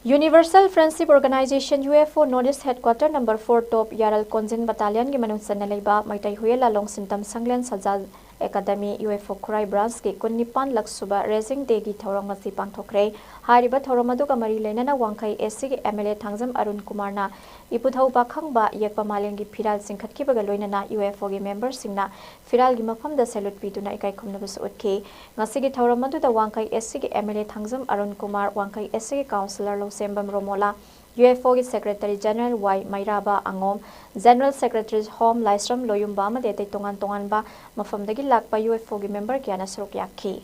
Universal Friendship Organization, U F O, North East Headquarter number four Top ꯌꯥꯔꯜ ꯀꯣꯟꯖꯤꯟ Battalionꯒꯤ ꯃꯅꯨꯡ ꯆꯟꯅ ꯂꯩꯕ Meitei Huiyen ꯂꯥꯂꯣꯡ ꯁꯤꯟꯇꯝ ꯁꯪꯂꯦꯟ ꯁꯖꯥꯜ Academy, U F O ꯈꯨꯔꯥꯏ Branchꯀꯤ ꯀꯨꯟꯅꯤꯄꯥꯟ ꯂꯛ ꯁꯨꯕ Raising Dayꯒꯤ ꯊꯧꯔꯝ ꯉꯁꯤ ꯄꯥꯡꯊꯣꯛꯈ꯭ꯔꯦ꯫ ꯍꯥꯏꯔꯤꯕ ꯊꯧꯔꯝ ꯑꯗꯨꯒ ꯃꯔꯤ ꯂꯩꯅꯅ ꯋꯥꯡꯈꯩ S Cꯒꯤ M L A Thangjam Arun ꯀꯨꯃꯥꯔꯅ ꯏꯄꯨꯊꯧ ꯄꯥꯈꯪꯕ ꯌꯦꯛꯄ ꯃꯥꯂꯦꯝꯒꯤ ꯐꯤꯔꯥꯜ ꯆꯤꯡꯈꯠꯈꯤꯕꯒ ꯂꯣꯏꯅꯅ U F Oꯒꯤ memberꯁꯤꯡꯅ ꯐꯤꯔꯥꯜꯒꯤ ꯃꯐꯝꯗ salute ꯄꯤꯗꯨꯅ ꯏꯀꯥꯏ ꯈꯨꯝꯅꯕꯁꯨ ꯎꯠꯈꯤ꯫ ꯉꯁꯤꯒꯤ ꯊꯧꯔꯝ ꯑꯗꯨꯗ ꯋꯥꯡꯈꯩ S Cꯒꯤ M L A Thangjam Arun Kumar, ꯋꯥꯡꯈꯩ S Cꯒꯤ councillor ꯂꯧꯁꯦꯝꯕꯝ Romola, U F Oꯒꯤ Secretary General Y ꯃꯩꯔꯥꯕ ꯑꯉꯣꯝ, General Secretary Home ꯂꯥꯏꯁ꯭ꯔꯝ ꯂꯣꯌꯨꯝꯕ ꯑꯃꯗꯤ ꯑꯇꯩ ꯇꯣꯉꯥꯟ ꯇꯣꯉꯥꯟꯕ ꯃꯐꯝꯗꯒꯤ ꯂꯥꯛꯄ U F Oꯒꯤ member ꯀꯌꯥꯅ ꯁꯔꯨꯛ ꯌꯥꯈꯤ꯫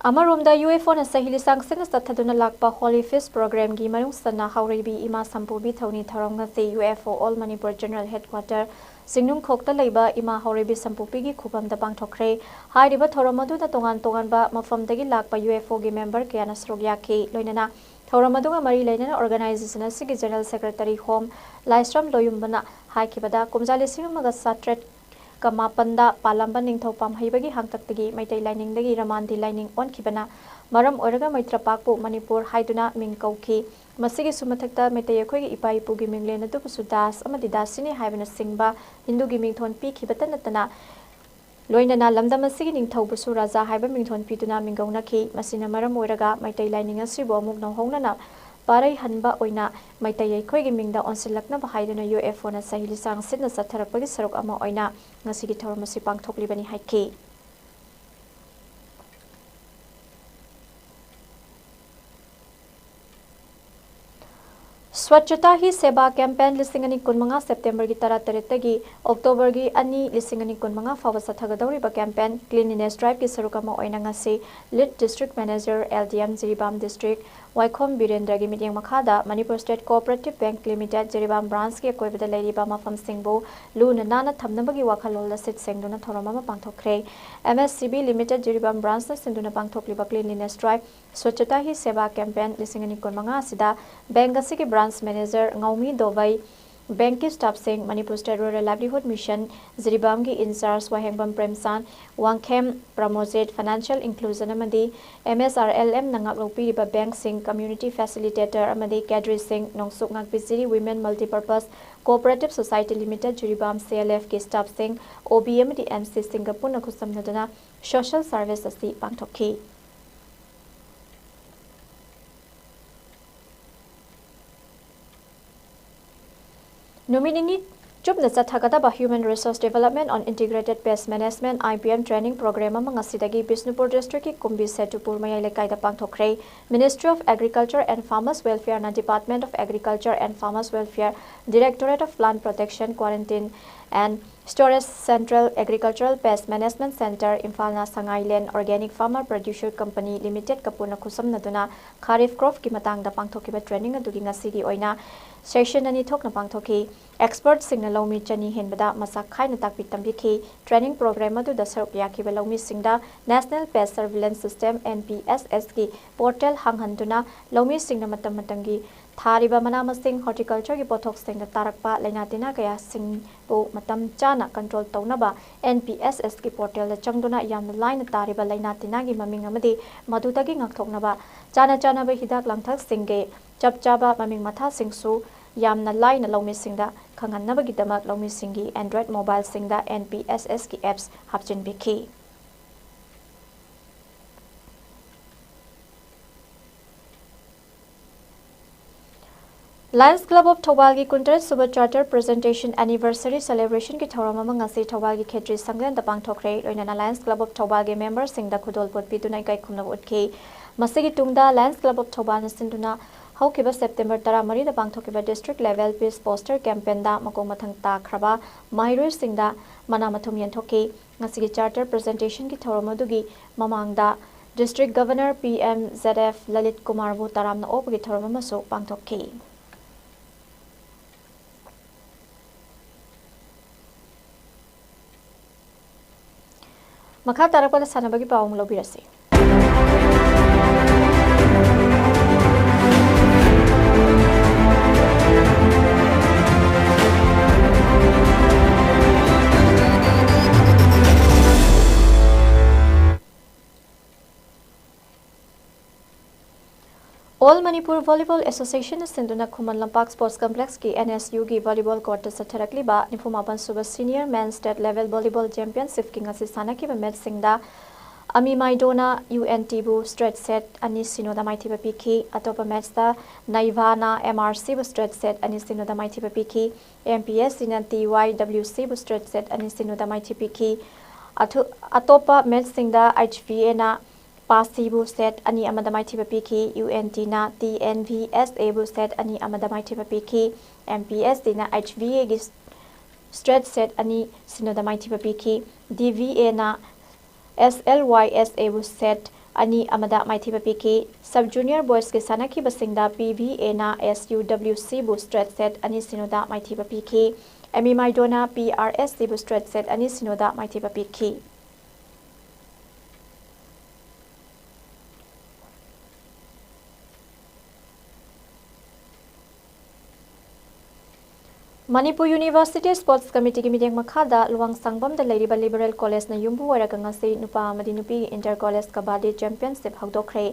ꯑꯃꯔꯣꯝꯗ, U F Oꯅ ꯆꯍꯤ ꯂꯤꯁꯥꯡ ꯁꯤꯠꯅ ꯆꯠꯊꯗꯨꯅ ꯂꯥꯛꯄ Holy Feast Programꯒꯤ ꯃꯅꯨꯡ ꯆꯟꯅ ꯍꯥꯎꯔꯩꯕꯤ ꯏꯃꯥ ꯁꯝꯄꯨꯕꯤ ꯊꯧꯅꯤ ꯊꯧꯔꯝ ꯉꯁꯤ U F O All Manipur General Headquarter ꯆꯤꯡꯅꯨꯡꯈꯣꯛꯇ ꯂꯩꯕ ꯏꯃꯥ ꯍꯥꯎꯔꯩꯕꯤ ꯁꯝꯄꯨꯕꯤꯒꯤ ꯈꯨꯕꯝꯗ ꯄꯥꯡꯊꯣꯛꯈ꯭ꯔꯦ꯫ ꯍꯥꯏꯔꯤꯕ ꯊꯧꯔꯝ ꯑꯗꯨꯗ ꯇꯣꯉꯥꯟ ꯇꯣꯉꯥꯟꯕ ꯃꯐꯝꯗꯒꯤ ꯂꯥꯛꯄ U F Oꯒꯤ member ꯀꯌꯥꯅ ꯁꯔꯨꯛ ꯌꯥꯈꯤ꯫ ꯂꯣꯏꯅꯅ ꯊꯧꯔꯝ ꯑꯗꯨꯒ ꯃꯔꯤ ꯂꯩꯅꯅ organization ꯑꯁꯤꯒꯤ General Secretary Home ꯂꯥꯏꯁ꯭ꯔꯝ ꯂꯣꯌꯨꯝꯕꯅ ꯍꯥꯏꯈꯤꯕꯗ, ꯀꯨꯝꯖꯥ ꯂꯤꯁꯤꯡ ꯑꯃꯒ ꯆꯥꯇ꯭ꯔꯦꯠ ꯀ ꯃꯥꯄꯟꯗ ꯄꯥꯜꯂꯝꯕ ꯅꯤꯡꯊꯧ ꯄꯥꯝꯍꯩꯕꯒꯤ ꯍꯥꯛꯇꯛꯇꯒꯤ ꯃꯩꯇꯩ ꯂꯥꯏꯅꯤꯡꯗꯒꯤ ꯔꯃꯥꯟꯗꯤ ꯂꯥꯏꯅꯤꯡ ꯑꯣꯟꯈꯤꯕꯅ ꯃꯔꯝ ꯑꯣꯏꯔꯒ ꯃꯩꯇ꯭ꯔꯄꯥꯛꯄꯨ ꯃꯅꯤꯄꯨꯔ ꯍꯥꯏꯗꯨꯅ ꯃꯤꯡ ꯀꯧꯈꯤ꯫ ꯃꯁꯤꯒꯤꯁꯨ ꯃꯊꯛꯇ ꯃꯩꯇꯩ ꯑꯩꯈꯣꯏꯒꯤ ꯏꯄꯥ ꯏꯄꯨꯒꯤ ꯃꯤꯡꯂꯦꯟ ꯑꯗꯨꯕꯨꯁꯨ ꯗꯥꯁ ꯑꯃꯗꯤ ꯗꯥꯁꯤꯅꯤ ꯍꯥꯏꯕꯅꯆꯤꯡꯕ ꯍꯤꯟꯗꯨꯒꯤ ꯃꯤꯡꯊꯣꯟ ꯄꯤꯈꯤꯕꯇ ꯅꯠꯇꯅ, ꯂꯣꯏꯅꯅ ꯂꯝꯗꯝ ꯑꯁꯤꯒꯤ ꯅꯤꯡꯊꯧꯕꯨꯁꯨ ꯔꯥꯖꯥ ꯍꯥꯏꯕ ꯃꯤꯡꯊꯣꯟ ꯄꯤꯗꯨꯅ ꯃꯤꯡꯒꯧꯅꯈꯤ꯫ ꯃꯁꯤꯅ ꯃꯔꯝ ꯑꯣꯏꯔꯒ ꯃꯩꯇꯩ ꯂꯥꯏꯅꯤꯡ ꯑꯁꯤꯕꯨ ꯑꯃꯨꯛ ꯅꯧꯍꯧꯅꯅ ꯄꯥꯔꯩꯍꯟꯕ ꯑꯣꯏꯅ ꯃꯩꯇꯩ ꯑꯩꯈꯣꯏꯒꯤ ꯃꯤꯡꯗ ꯑꯣꯟꯁꯤꯜꯂꯛꯅꯕ ꯍꯥꯏꯗꯨꯅ U F Oꯅ ꯆꯍꯤ ꯂꯤꯁꯥꯡ ꯁꯤꯠꯅ ꯆꯠꯊꯔꯛꯄꯒꯤ ꯁꯔꯨꯛ ꯑꯃ ꯑꯣꯏꯅ ꯉꯁꯤꯒꯤ ꯊꯧꯔꯝ ꯑꯁꯤ ꯄꯥꯡꯊꯣꯛꯂꯤꯕꯅꯤ ꯍꯥꯏꯈꯤ꯫ Swachhata Hi Seva Campaign ꯂꯤꯁꯤꯡ ꯑꯅꯤ ꯀꯨꯟꯃꯉꯥ September ꯒꯤ ꯇꯔꯥꯇꯔꯦꯠꯇꯒꯤ October ꯒꯤ ꯑꯅꯤ, ꯂꯤꯁꯤꯡ ꯑꯅꯤ ꯀꯨꯟꯃꯉꯥ ꯐꯥꯎꯕ ꯆꯠꯊꯒꯗꯧꯔꯤꯕ campaign Cleanliness Drive ꯀꯤ ꯁꯔꯨꯛ ꯑꯃ ꯑꯣꯏꯅ ꯉꯁꯤ Lead District Manager, L D M, Jiribam District, ꯋꯥꯏꯈꯣꯝ ꯕꯤꯔꯦꯟꯗ꯭ꯔꯒꯤ ꯃꯤꯠꯌꯦꯡ ꯃꯈꯥꯗ Manipur State Cooperative Bank Limited Jiribam branch ꯀꯤ ꯑꯀꯣꯏꯕꯗ ꯂꯩꯔꯤꯕ ꯃꯐꯝꯁꯤꯡꯕꯨ ꯂꯨꯅ ꯅꯥꯟꯅ ꯊꯝꯅꯕꯒꯤ ꯋꯥꯈꯜꯂꯣꯟꯗ ꯁꯤꯠ ꯁꯦꯡꯗꯨꯅ ꯊꯧꯔꯝ ꯑꯃ ꯄꯥꯡꯊꯣꯛꯈ꯭ꯔꯦ꯫ M S C B Limited Jiribam branch ꯅ ꯁꯤꯟꯗꯨꯅ ꯄꯥꯡꯊꯣꯛꯂꯤꯕ Cleanliness Drive Swachhata Hi Seva Campaign ꯂꯤꯁꯤꯡ ꯑꯅꯤ ꯀꯨꯟꯃꯉꯥ ꯑꯁꯤꯗ bank ꯑꯁꯤꯒꯤ branch manager ꯉꯧꯃꯤ ꯗꯣꯕꯩ, bank ꯀꯤ staff ꯁꯤꯡ, Manipur State Rural Livelihood Mission ꯖꯤꯔꯤꯕꯥꯝꯒꯤ in-charge ꯋꯥꯍꯦꯡꯕꯝ ꯄ꯭ꯔꯦꯝꯆꯥꯟ, ꯋꯥꯡꯈꯦꯝ ꯄ꯭ꯔꯃꯣꯖꯤꯠ, financial inclusion ꯑꯃꯗꯤ M S R L M ꯅ ꯉꯥꯛꯂꯧꯄꯤꯔꯤꯕ bank ꯁꯤꯡ, community facilitator ꯑꯃꯗꯤ cadre ꯁꯤꯡ, ꯅꯣꯡꯆꯨꯞ ꯉꯥꯛꯄꯤ ꯖꯤꯔꯤ Women Multipurpose Cooperative Society Limited Jiribam, C L F ꯀꯤ staff ꯁꯤꯡ, O B ꯑꯃꯗꯤ M C ꯁꯤꯡꯒ ꯄꯨꯟꯅ ꯈꯨꯠꯁꯝꯅꯗꯨꯅ social service ꯑꯁꯤ ꯄꯥꯡꯊꯣꯛꯈꯤ꯫ ꯅꯨꯃꯤꯠ ꯅꯤꯅꯤ ꯆꯨꯞꯅ ꯆꯠꯊꯒꯗꯕ Human Resource Development on Integrated Pest Management, I P M, training program ꯑꯃ ꯉꯁꯤꯗꯒꯤ ꯕꯤꯁꯅꯨꯄꯨꯔ district ꯀꯤ ꯀꯨꯝꯕꯤ ꯁꯦꯇꯨꯄꯨꯔ ꯃꯌꯥꯏ ꯂꯩꯀꯥꯏꯗ ꯄꯥꯡꯊꯣꯛꯈ꯭ꯔꯦ꯫ Ministry of Agriculture and Farmers Welfare ꯅ Department of Agriculture and Farmers Welfare, Directorate of Plant Protection, Quarantine and Storage Central, Agricultural Pest Management Centre, ꯏꯝꯐꯥꯜꯅ ꯁꯉꯥꯏꯂꯦꯟ Organic Farmer Producer Company Limited ꯀ ꯄꯨꯟꯅ ꯈꯨꯠꯁꯝꯅꯗꯨꯅ Kharif crop ꯀꯤ ꯃꯇꯥꯡꯗ ꯄꯥꯡꯊꯣꯛꯈꯤꯕ training ꯑꯗꯨꯒꯤ ꯉꯁꯤꯒꯤ ꯑꯣꯏꯅ session ꯑꯅꯤ ꯊꯣꯛꯅ ꯄꯥꯡꯊꯣꯛꯈꯤ꯫ Expert ꯁꯤꯡꯅ ꯂꯧꯃꯤ ꯆꯅꯤ ꯍꯦꯟꯕꯗ ꯃꯁꯛ ꯈꯥꯏꯅ ꯇꯥꯛꯄꯤ ꯇꯝꯕꯤꯈꯤ꯫ Training program ꯑꯗꯨꯗ ꯁꯔꯨꯛ ꯌꯥꯈꯤꯕ ꯂꯧꯃꯤꯁꯤꯡꯗ National Pest Surveillance System, N P S S ꯀꯤ portal ꯍꯥꯡꯍꯟꯗꯨꯅ ꯂꯧꯃꯤꯁꯤꯡꯅ ꯃꯇꯝ ꯃꯇꯝꯒꯤ ꯊꯥꯔꯤꯕ ꯃꯅꯥ ꯃꯁꯤꯡ, horticulture ꯒꯤ ꯄꯣꯠꯊꯣꯛꯁꯤꯡꯗ ꯇꯥꯔꯛꯄ ꯂꯥꯏꯅꯥ ꯇꯤꯟꯅꯥ ꯀꯌꯥꯁꯤꯡꯕꯨ ꯃꯇꯝ ꯆꯥꯅ control ꯇꯧꯅꯕ N P S S ꯀꯤ portal ꯗ ꯆꯪꯗꯨꯅ ꯌꯥꯝꯅ ꯂꯥꯏꯅ ꯇꯥꯔꯤꯕ ꯂꯥꯏꯅꯥ ꯇꯤꯟꯅꯥꯒꯤ ꯃꯃꯤꯡ ꯑꯃꯗꯤ ꯃꯗꯨꯗꯒꯤ ꯉꯥꯛꯊꯣꯛꯅꯕ ꯆꯥꯅ ꯆꯥꯅꯕ ꯍꯤꯗꯥꯛ ꯂꯥꯡꯊꯛꯁꯤꯡꯒꯤ ꯆꯞ ꯆꯥꯕ ꯃꯃꯤꯡ ꯃꯊꯥꯁꯤꯡꯁꯨ ꯌꯥꯝꯅ ꯂꯥꯏꯅ ꯂꯧꯃꯤꯁꯤꯡꯗ ꯈꯪꯍꯟꯅꯕꯒꯤꯗꯃꯛ ꯂꯧꯃꯤꯁꯤꯡꯒꯤ Android mobile ꯁꯤꯡꯗ N P S S ꯀꯤ apps ꯍꯥꯞꯆꯤꯟꯕꯤꯈꯤ꯫ Lions Club of ꯊꯧꯕꯥꯜꯒꯤ ꯀꯨꯟꯇꯔꯦꯠ ꯁꯨꯕ Charter Presentation Anniversary Celebration ꯀꯤ ꯊꯧꯔꯝ ꯑꯃ ꯉꯁꯤ ꯊꯧꯕꯥꯜꯒꯤ ꯈꯦꯇ꯭ꯔꯤ ꯁꯪꯂꯦꯟꯗ ꯄꯥꯡꯊꯣꯛꯈ꯭ꯔꯦ꯫ ꯂꯣꯏꯅꯅ Lions Club of ꯊꯧꯕꯥꯜꯒꯤ member ꯁꯤꯡꯗ ꯈꯨꯗꯣꯜꯄꯣꯠ ꯄꯤꯗꯨꯅ ꯏꯀꯥꯏ ꯈꯨꯝꯅꯕ ꯎꯠꯈꯤ꯫ ꯃꯁꯤꯒꯤ ꯇꯨꯡꯗ Lions Club of ꯊꯧꯕꯥꯜꯅ ꯁꯤꯟꯗꯨꯅ ꯍꯧꯈꯤꯕ September ꯇꯔꯥꯃꯔꯤꯗ ꯄꯥꯡꯊꯣꯛꯈꯤꯕ District Level Peace Poster Campaignꯗ ꯃꯀꯣꯛ ꯃꯊꯪ ꯇꯥꯈ꯭ꯔꯕ ꯃꯍꯩꯔꯣꯏꯁꯤꯡꯗ ꯃꯅꯥ ꯃꯊꯨꯝ ꯌꯦꯟꯊꯣꯛꯈꯤ꯫ ꯉꯁꯤꯒꯤ Charter Presentationꯒꯤ ꯊꯧꯔꯝ ꯑꯗꯨꯒꯤ ꯃꯃꯥꯡꯗ District Governor P M Z F Lalit ꯀꯨꯃꯥꯔꯕꯨ ꯇꯔꯥꯝꯅ ꯑꯣꯛꯄꯒꯤ ꯊꯧꯔꯝ ꯑꯃꯁꯨ ꯄꯥꯡꯊꯣꯛꯈꯤ꯫ ꯃꯈꯥ ꯇꯥꯔꯛꯄꯗ ꯁꯥꯟꯅꯕꯒꯤ ꯄꯥꯎ ꯑꯃꯨꯛ ꯂꯧꯕꯤꯔꯁꯤ꯫ All Manipur Volleyball Associationꯅ ꯁꯤꯟꯗꯨꯅ Khuman Lampak Sports Complexꯀꯤ N S Uꯒꯤ volleyball courtꯇ ꯆꯠꯊꯔꯛꯂꯤꯕ ꯅꯤꯐꯨ ꯃꯥꯄꯟ ꯁꯨꯕ Senior Men's State Level Volleyball Championshipꯀꯤ ꯉꯁꯤ ꯁꯥꯟꯅꯈꯤꯕ matchꯁꯤꯡꯗ ꯑꯃꯤ ꯃꯥꯏꯗꯣꯅ U N Tꯕꯨ straight set ꯑꯅꯤ ꯁꯤꯅꯣꯗ ꯃꯥꯏꯊꯤꯕ ꯄꯤꯈꯤ꯫ ꯑꯇꯣꯞꯄ matchꯇ ꯅꯩꯚꯥꯅ M R Cꯕꯨ straight set ꯑꯅꯤ ꯁꯤꯅꯣꯗ ꯃꯥꯏꯊꯤꯕ ꯄꯤꯈꯤ꯫ M P S Cꯅ T Y W Cꯕꯨ straight set ꯑꯅꯤ ꯁꯤꯅꯣꯗ ꯃꯥꯏꯊꯤꯕ ꯄꯤꯈꯤ꯫ ꯑꯊꯨ-, ꯑꯇꯣꯞꯄ matchꯁꯤꯡꯗ H V Aꯅ ꯄꯥꯁꯤꯕꯨ set ꯑꯅꯤ ꯑꯃꯗ ꯃꯥꯏꯊꯤꯕ ꯄꯤꯈꯤ꯫ U N Tꯅ T N V S Aꯕꯨ set ꯑꯅꯤ ꯑꯃꯗ ꯃꯥꯏꯊꯤꯕ ꯄꯤꯈꯤ꯫ M P S Cꯅ H V Aꯒꯤ straight set ꯑꯅꯤ ꯁꯤꯅꯣꯗ ꯃꯥꯏꯊꯤꯕ ꯄꯤꯈꯤ꯫ D V Aꯅ S L Y S Aꯕꯨ set ꯑꯅꯤ ꯑꯃꯗ ꯃꯥꯏꯊꯤꯕ ꯄꯤꯈꯤ꯫ Sub Junior Boysꯀꯤ ꯁꯥꯟꯅꯈꯤꯕꯁꯤꯡꯗ P V Aꯅ S U W Cꯕꯨ straight set ꯑꯅꯤ ꯁꯤꯅꯣꯗ ꯃꯥꯏꯊꯤꯕ ꯄꯤꯈꯤ꯫ ꯑꯃꯤ ꯃꯥꯏꯗꯣꯅ P R S Cꯕꯨ straight set ꯑꯅꯤ ꯁꯤꯅꯣꯗ ꯃꯥꯏꯊꯤꯕ ꯄꯤꯈꯤ꯫ Manipur University Sports Committeeꯒꯤ ꯃꯤꯠꯌꯦꯡ ꯃꯈꯥꯗ ꯂꯨꯋꯥꯡꯁꯥꯡꯕꯝꯗ ꯂꯩꯔꯤꯕ Liberal Collegeꯅ ꯌꯨꯝꯕꯨ ꯑꯣꯏꯔꯒ ꯉꯁꯤ ꯅꯨꯄꯥ ꯑꯃꯗꯤ ꯅꯨꯄꯤꯒꯤ Inter College Kabaddi Championship ꯍꯧꯗꯣꯛꯈ꯭ꯔꯦ꯫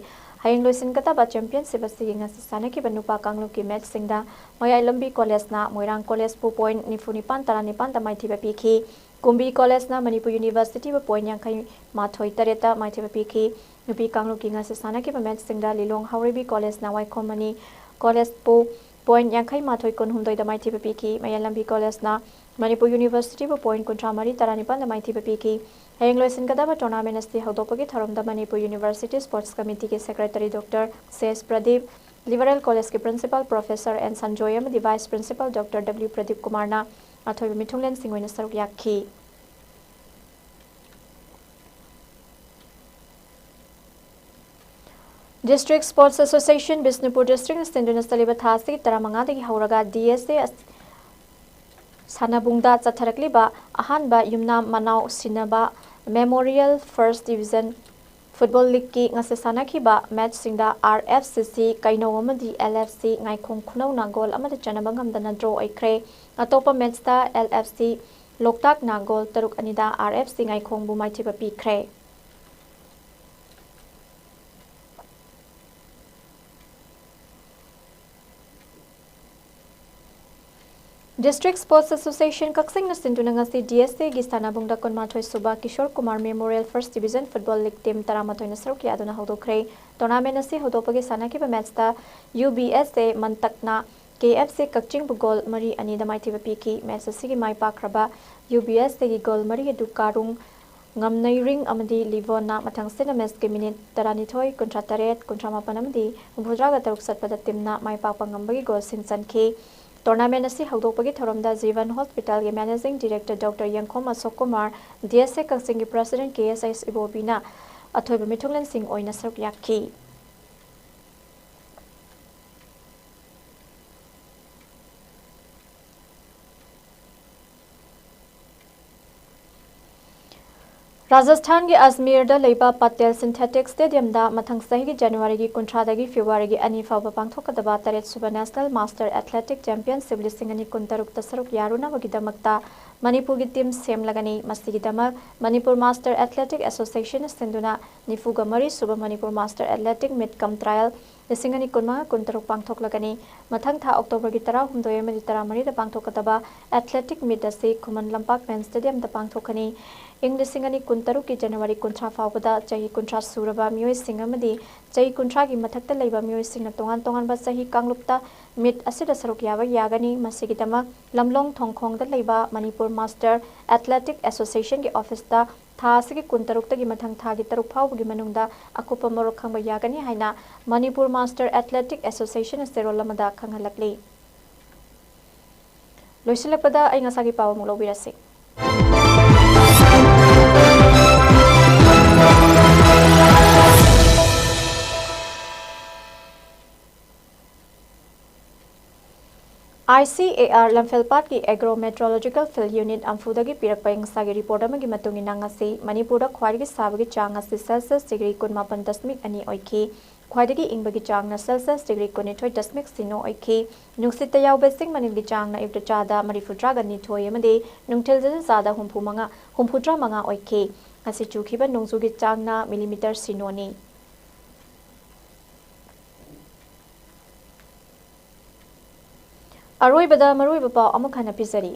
ꯍꯌꯦꯡ ꯂꯣꯏꯁꯤꯟꯒꯗꯕ championship ꯑꯁꯤꯒꯤ ꯉꯁꯤ ꯁꯥꯟꯅꯈꯤꯕ ꯅꯨꯄꯥ ꯀꯥꯡꯂꯨꯞꯀꯤ matchꯁꯤꯡꯗ ꯃꯌꯥꯏ ꯂꯝꯕꯤ Collegeꯅ ꯃꯣꯏꯔꯥꯡ Collegeꯄꯨ point ꯅꯤꯐꯨ ꯅꯤꯄꯥꯟ ꯇꯔꯥꯅꯤꯄꯥꯟꯗ ꯃꯥꯏꯊꯤꯕ ꯄꯤꯈꯤ꯫ ꯀꯨꯝꯕꯤ Collegeꯅ ꯃꯅꯤꯄꯨꯔ Universityꯕꯨ point ꯌꯥꯡꯈꯩ ꯃꯥꯊꯣꯏ ꯇꯔꯦꯠꯇ ꯃꯥꯏꯊꯤꯕ ꯄꯤꯈꯤ꯫ ꯅꯨꯄꯤ ꯀꯥꯡꯂꯨꯞꯀꯤ ꯉꯁꯤ ꯁꯥꯟꯅꯈꯤꯕ matchꯁꯤꯡꯗ ꯂꯤꯂꯣꯡ ꯍꯥꯎꯔꯩꯕꯤ Collegeꯅ ꯋꯥꯏꯈꯣꯝ ꯃꯅꯤ Collegeꯄꯨ point ꯌꯥꯡꯈꯩ ꯃꯥꯊꯣꯏ ꯀꯨꯟꯍꯨꯝꯗꯣꯏꯗ ꯃꯥꯏꯊꯤꯕ ꯄꯤꯈꯤ꯫ ꯃꯌꯥꯏ ꯂꯝꯕꯤ Collegeꯅ ꯃꯅꯤꯄꯨꯔ Universityꯕꯨ point ꯀꯨꯟꯊ꯭ꯔꯥ ꯃꯔꯤ ꯇꯔꯥꯅꯤꯄꯥꯟꯗ ꯃꯥꯏꯊꯤꯕ ꯄꯤꯈꯤ꯫ ꯍꯌꯦꯡ ꯂꯣꯏꯁꯤꯟꯒꯗꯕ tournament ꯑꯁꯤ ꯍꯧꯗꯣꯛꯄꯒꯤ ꯊꯧꯔꯝꯗ Manipur University Sports Committeeꯒꯤ Secretary Doctor ꯁꯦꯁ ꯄ꯭ꯔꯗꯤꯞ, Liberal College ꯀꯤ Principal Professor N ꯁꯟꯖꯣꯏ ꯑꯃꯗꯤ Vice Principal Doctor W Pradeep ꯀꯨꯃꯥꯔꯅ ꯑꯊꯣꯏꯕ ꯃꯤꯊꯨꯡꯂꯦꯟꯁꯤꯡ ꯑꯣꯏꯅ ꯁꯔꯨꯛ ꯌꯥꯈꯤ꯫ District Sports Association, Bishnupur District ꯅ ꯁꯤꯟꯗꯨꯅ ꯆꯠꯂꯤꯕ ꯊꯥ ꯑꯁꯤꯒꯤ ꯇꯔꯥꯃꯉꯥꯗꯒꯤ ꯍꯧꯔꯒ D S A ꯑꯁ-, ꯁꯥꯟꯅꯕꯨꯡꯗ ꯆꯠꯊꯔꯛꯂꯤꯕ ꯑꯍꯥꯟꯕ ꯌꯨꯝꯅꯥꯝ ꯃꯅꯥꯎ ꯁꯤꯟꯅꯕ Memorial First Division Football League ꯀꯤ ꯉꯁꯤ ꯁꯥꯟꯅꯈꯤꯕ match ꯁꯤꯡꯗ R F C C ꯀꯩꯅꯧ ꯑꯃꯗꯤ L F C ꯉꯥꯏꯈꯣꯡ ꯈꯨꯅꯧꯅ goal ꯑꯃꯗ ꯆꯟꯅꯕ ꯉꯝꯗꯅ draw ꯑꯣꯏꯈ꯭ꯔꯦ꯫ ꯑꯇꯣꯞꯄ match ꯇ L F C ꯂꯣꯛꯇꯥꯛꯅ goal ꯇꯔꯨꯛ ꯑꯅꯤꯗ R F C ꯉꯥꯏꯈꯣꯡꯕꯨ ꯃꯥꯏꯊꯤꯕ ꯄꯤꯈ꯭ꯔꯦ꯫ District Sports Association ꯀꯛꯆꯤꯡꯅ ꯁꯤꯟꯗꯨꯅ ꯉꯁꯤ D S A ꯒꯤ ꯁꯥꯟꯅꯕꯨꯡꯗ ꯀꯨꯟꯃꯥꯊꯣꯏ ꯁꯨꯕ Kishore Kumar Memorial First Division Football League team ꯇꯔꯥꯃꯥꯊꯣꯏꯅ ꯁꯔꯨꯛ ꯌꯥꯗꯨꯅ ꯍꯧꯗꯣꯛꯈ꯭ꯔꯦ꯫ Tournament ꯑꯁꯤ ꯍꯧꯗꯣꯛꯄꯒꯤ ꯁꯥꯟꯅꯈꯤꯕ match ꯇ U B S A ꯃꯟꯇꯛꯅ K F C ꯀꯛꯆꯤꯡꯕꯨ goal ꯃꯔꯤ ꯑꯅꯤꯗ ꯃꯥꯏꯊꯤꯕ ꯄꯤꯈꯤ꯫ Match ꯑꯁꯤꯒꯤ ꯃꯥꯏ ꯄꯥꯛꯈ꯭ꯔꯕ U B S A ꯒꯤ goal ꯃꯔꯤ ꯑꯗꯨ ꯀꯥꯔꯨꯡ ꯉꯝꯅꯩꯔꯤꯡ ꯑꯃꯗꯤ ꯂꯤꯕꯣꯟꯅ ꯃꯊꯪꯁꯤꯠꯅ match ꯀꯤ minute ꯇꯔꯥꯅꯤꯊꯣꯏ, ꯀꯨꯟꯊ꯭ꯔꯥ ꯇꯔꯦꯠ, ꯀꯨꯟꯊ꯭ꯔꯥ ꯃꯥꯄꯟ ꯑꯃꯗꯤ ꯍꯨꯝꯐꯨꯇꯔꯥꯒ ꯇꯔꯨꯛ ꯆꯠꯄꯗ team ꯅ ꯃꯥꯏ ꯄꯥꯛꯄ ꯉꯝꯕꯒꯤ goal ꯁꯤꯡ ꯆꯟꯈꯤ꯫ Tournament ꯑꯁꯤ ꯍꯧꯗꯣꯛꯄꯒꯤ ꯊꯧꯔꯝꯗ Jeevan Hospital ꯒꯤ Managing Director Doctor ꯌꯦꯡꯈꯣꯝ ꯑꯁꯣꯛ ꯀꯨꯃꯥꯔ, D S A ꯀꯛꯆꯤꯡꯒꯤ President K S S ꯏꯕꯣꯕꯤꯅ ꯑꯊꯣꯏꯕ ꯃꯤꯊꯨꯡꯂꯦꯟꯁꯤꯡ ꯑꯣꯏꯅ ꯁꯔꯨꯛ ꯌꯥꯈꯤ꯫ ꯔꯥꯖꯁꯊꯥꯟꯒꯤ ꯑꯖꯃꯤꯔꯗ ꯂꯩꯕ ꯄꯇꯦꯜ Synthetic Stadium ꯗ ꯃꯊꯪ ꯆꯍꯤꯒꯤ ꯖꯅꯋꯥꯔꯤꯒꯤ ꯀꯨꯟꯊ꯭ꯔꯥꯗꯒꯤ ꯐꯦꯕ꯭ꯔꯨꯋꯥꯔꯤꯒꯤ ꯑꯅꯤ ꯐꯥꯎꯕ ꯄꯥꯡꯊꯣꯛꯀꯗꯕ ꯇꯔꯦꯠ ꯁꯨꯕ National Master Athletic Championship ꯂꯤꯁꯤꯡ ꯑꯅꯤ ꯀꯨꯟꯇꯔꯨꯛꯇ ꯁꯔꯨꯛ ꯌꯥꯔꯨꯅꯕꯒꯤꯗꯃꯛꯇ ꯃꯅꯤꯄꯨꯔꯒꯤ team ꯁꯦꯝꯂꯒꯅꯤ꯫ ꯃꯁꯤꯒꯤꯗꯃꯛ ꯃꯅꯤꯄꯨꯔ Master Athletic Association ꯅ ꯁꯤꯟꯗꯨꯅ ꯅꯤꯐꯨꯒ ꯃꯔꯤ ꯁꯨꯕ Manipur Master Athletic Meet cum Trial ꯂꯤꯁꯤꯡ ꯑꯅꯤ ꯀꯨꯟꯃꯉꯥ ꯀꯨꯟꯇꯔꯨꯛ ꯄꯥꯡꯊꯣꯛꯂꯒꯅꯤ꯫ ꯃꯊꯪ ꯊꯥ October ꯒꯤ ꯇꯔꯥꯍꯨꯝꯗꯣꯏ ꯑꯃꯗꯤ ꯇꯔꯥꯃꯔꯤꯗ ꯄꯥꯡꯊꯣꯛꯀꯗꯕ Athletic Meet ꯑꯁꯤ ꯈꯨꯃꯟ ꯂꯝꯄꯥꯛ Main Stadium ꯗ ꯄꯥꯡꯊꯣꯛꯀꯅꯤ꯫ ꯏꯪ ꯂꯤꯁꯤꯡ ꯑꯅꯤ ꯀꯨꯟꯇꯔꯨꯛꯀꯤ ꯖꯅꯋꯥꯔꯤ ꯀꯨꯟꯊ꯭ꯔꯥ ꯐꯥꯎꯕꯗ ꯆꯍꯤ ꯀꯨꯟꯊ꯭ꯔꯥ ꯁꯨꯔꯕ ꯃꯤꯑꯣꯏꯁꯤꯡ ꯑꯃꯗꯤ ꯆꯍꯤ ꯀꯨꯟꯊ꯭ꯔꯥꯒꯤ ꯃꯊꯛꯇ ꯂꯩꯕ ꯃꯤꯑꯣꯏꯁꯤꯡꯅ ꯇꯣꯉꯥꯟ ꯇꯣꯉꯥꯟꯕ ꯆꯍꯤ ꯀꯥꯡꯂꯨꯞꯇ ꯃꯤꯠ ꯑꯁꯤꯗ ꯁꯔꯨꯛ ꯌꯥꯕ ꯌꯥꯒꯅꯤ꯫ ꯃꯁꯤꯒꯤꯗꯃꯛ ꯂꯝꯂꯣꯡ ꯊꯣꯡꯈꯣꯡꯗ ꯂꯩꯕ ꯃꯅꯤꯄꯨꯔ ꯃꯥꯁꯇꯔ ꯑꯦꯊꯂꯦꯇꯤꯛ ꯑꯦꯁꯣꯁꯤꯌꯦꯁꯟꯒꯤ ꯑꯣꯐꯤꯁꯇ ꯊꯥ ꯑꯁꯤꯒꯤ ꯀꯨꯟꯇꯔꯨꯛꯇꯒꯤ ꯃꯊꯪ ꯊꯥꯒꯤ ꯇꯔꯨꯛ ꯐꯥꯎꯕꯒꯤ ꯃꯅꯨꯡꯗ ꯑꯀꯨꯞꯄ ꯃꯔꯣꯜ ꯈꯪꯕ ꯌꯥꯒꯅꯤ ꯍꯥꯏꯅ ꯃꯅꯤꯄꯨꯔ ꯃꯥꯁꯇꯔ ꯑꯦꯊꯂꯦꯇꯤꯛ ꯑꯦꯁꯣꯁꯤꯌꯦꯁꯟꯅ ꯆꯦꯔꯣꯜ ꯑꯃꯗ ꯈꯪꯍꯜꯂꯛꯂꯤ꯫ ꯂꯣꯏꯁꯤꯜꯂꯛꯄꯗ ꯑꯩ ꯉꯁꯥꯒꯤ ꯄꯥꯎ ꯑꯃꯨꯛ ꯂꯧꯕꯤꯔꯁꯤ꯫ ICAR ꯂꯝꯐꯦꯜꯄꯥꯠꯀꯤ Agro Meteorological Field Unit ꯑꯝꯐꯨꯗꯒꯤ ꯄꯤꯔꯛꯄ ꯉꯁꯥꯒꯤ ꯔꯤꯄꯣꯔꯠ ꯑꯃꯒꯤ ꯃꯇꯨꯡ ꯏꯟꯅ, ꯉꯁꯤ ꯃꯅꯤꯄꯨꯔꯗ ꯈ꯭ꯋꯥꯏꯗꯒꯤ ꯁꯥꯕꯒꯤ ꯆꯥꯡ ꯑꯁꯤ ꯁꯦꯜꯁꯤꯌꯁ ꯗꯤꯒ꯭ꯔꯤ ꯀꯨꯟꯃꯥꯄꯟ ꯗꯁꯃꯤꯛ ꯑꯅꯤ ꯑꯣꯏꯈꯤ꯫ ꯈ꯭ꯋꯥꯏꯗꯒꯤ ꯏꯪꯕꯒꯤ ꯆꯥꯡꯅ ꯁꯦꯜꯁꯤꯌꯁ ꯗꯤꯒ꯭ꯔꯤ ꯀꯨꯟꯅꯤꯊꯣꯏ ꯗꯁꯃꯤꯛ ꯁꯤꯅꯣ ꯑꯣꯏꯈꯤ꯫ ꯅꯨꯡꯁꯤꯠꯇ ꯌꯥꯎꯕ ꯏꯁꯤꯡ ꯃꯅꯤꯜꯒꯤ ꯆꯥꯡꯅ ꯑꯌꯨꯛꯇ ꯆꯥꯗ ꯃꯔꯤꯐꯨꯇꯔꯥꯒ ꯅꯤꯊꯣꯏ ꯑꯃꯗꯤ ꯅꯨꯡꯊꯤꯜꯗꯅ ꯆꯥꯗ ꯍꯨꯝꯐꯨ ꯃꯉꯥ, ꯍꯨꯝꯐꯨꯇꯔꯥ ꯃꯉꯥ ꯑꯣꯏꯈꯤ꯫ ꯉꯁꯤ ꯆꯨꯈꯤꯕ ꯅꯣꯡꯖꯨꯒꯤ ꯆꯥꯡꯅ ꯃꯤꯂꯤꯃꯤꯇꯔ ꯁꯤꯅꯣꯅꯤ꯫ ꯑꯔꯣꯏꯕꯗ ꯃꯔꯨꯑꯣꯏꯕ ꯄꯥꯎ ꯑꯃꯨꯛ ꯍꯟꯅ ꯄꯤꯖꯔꯤ꯫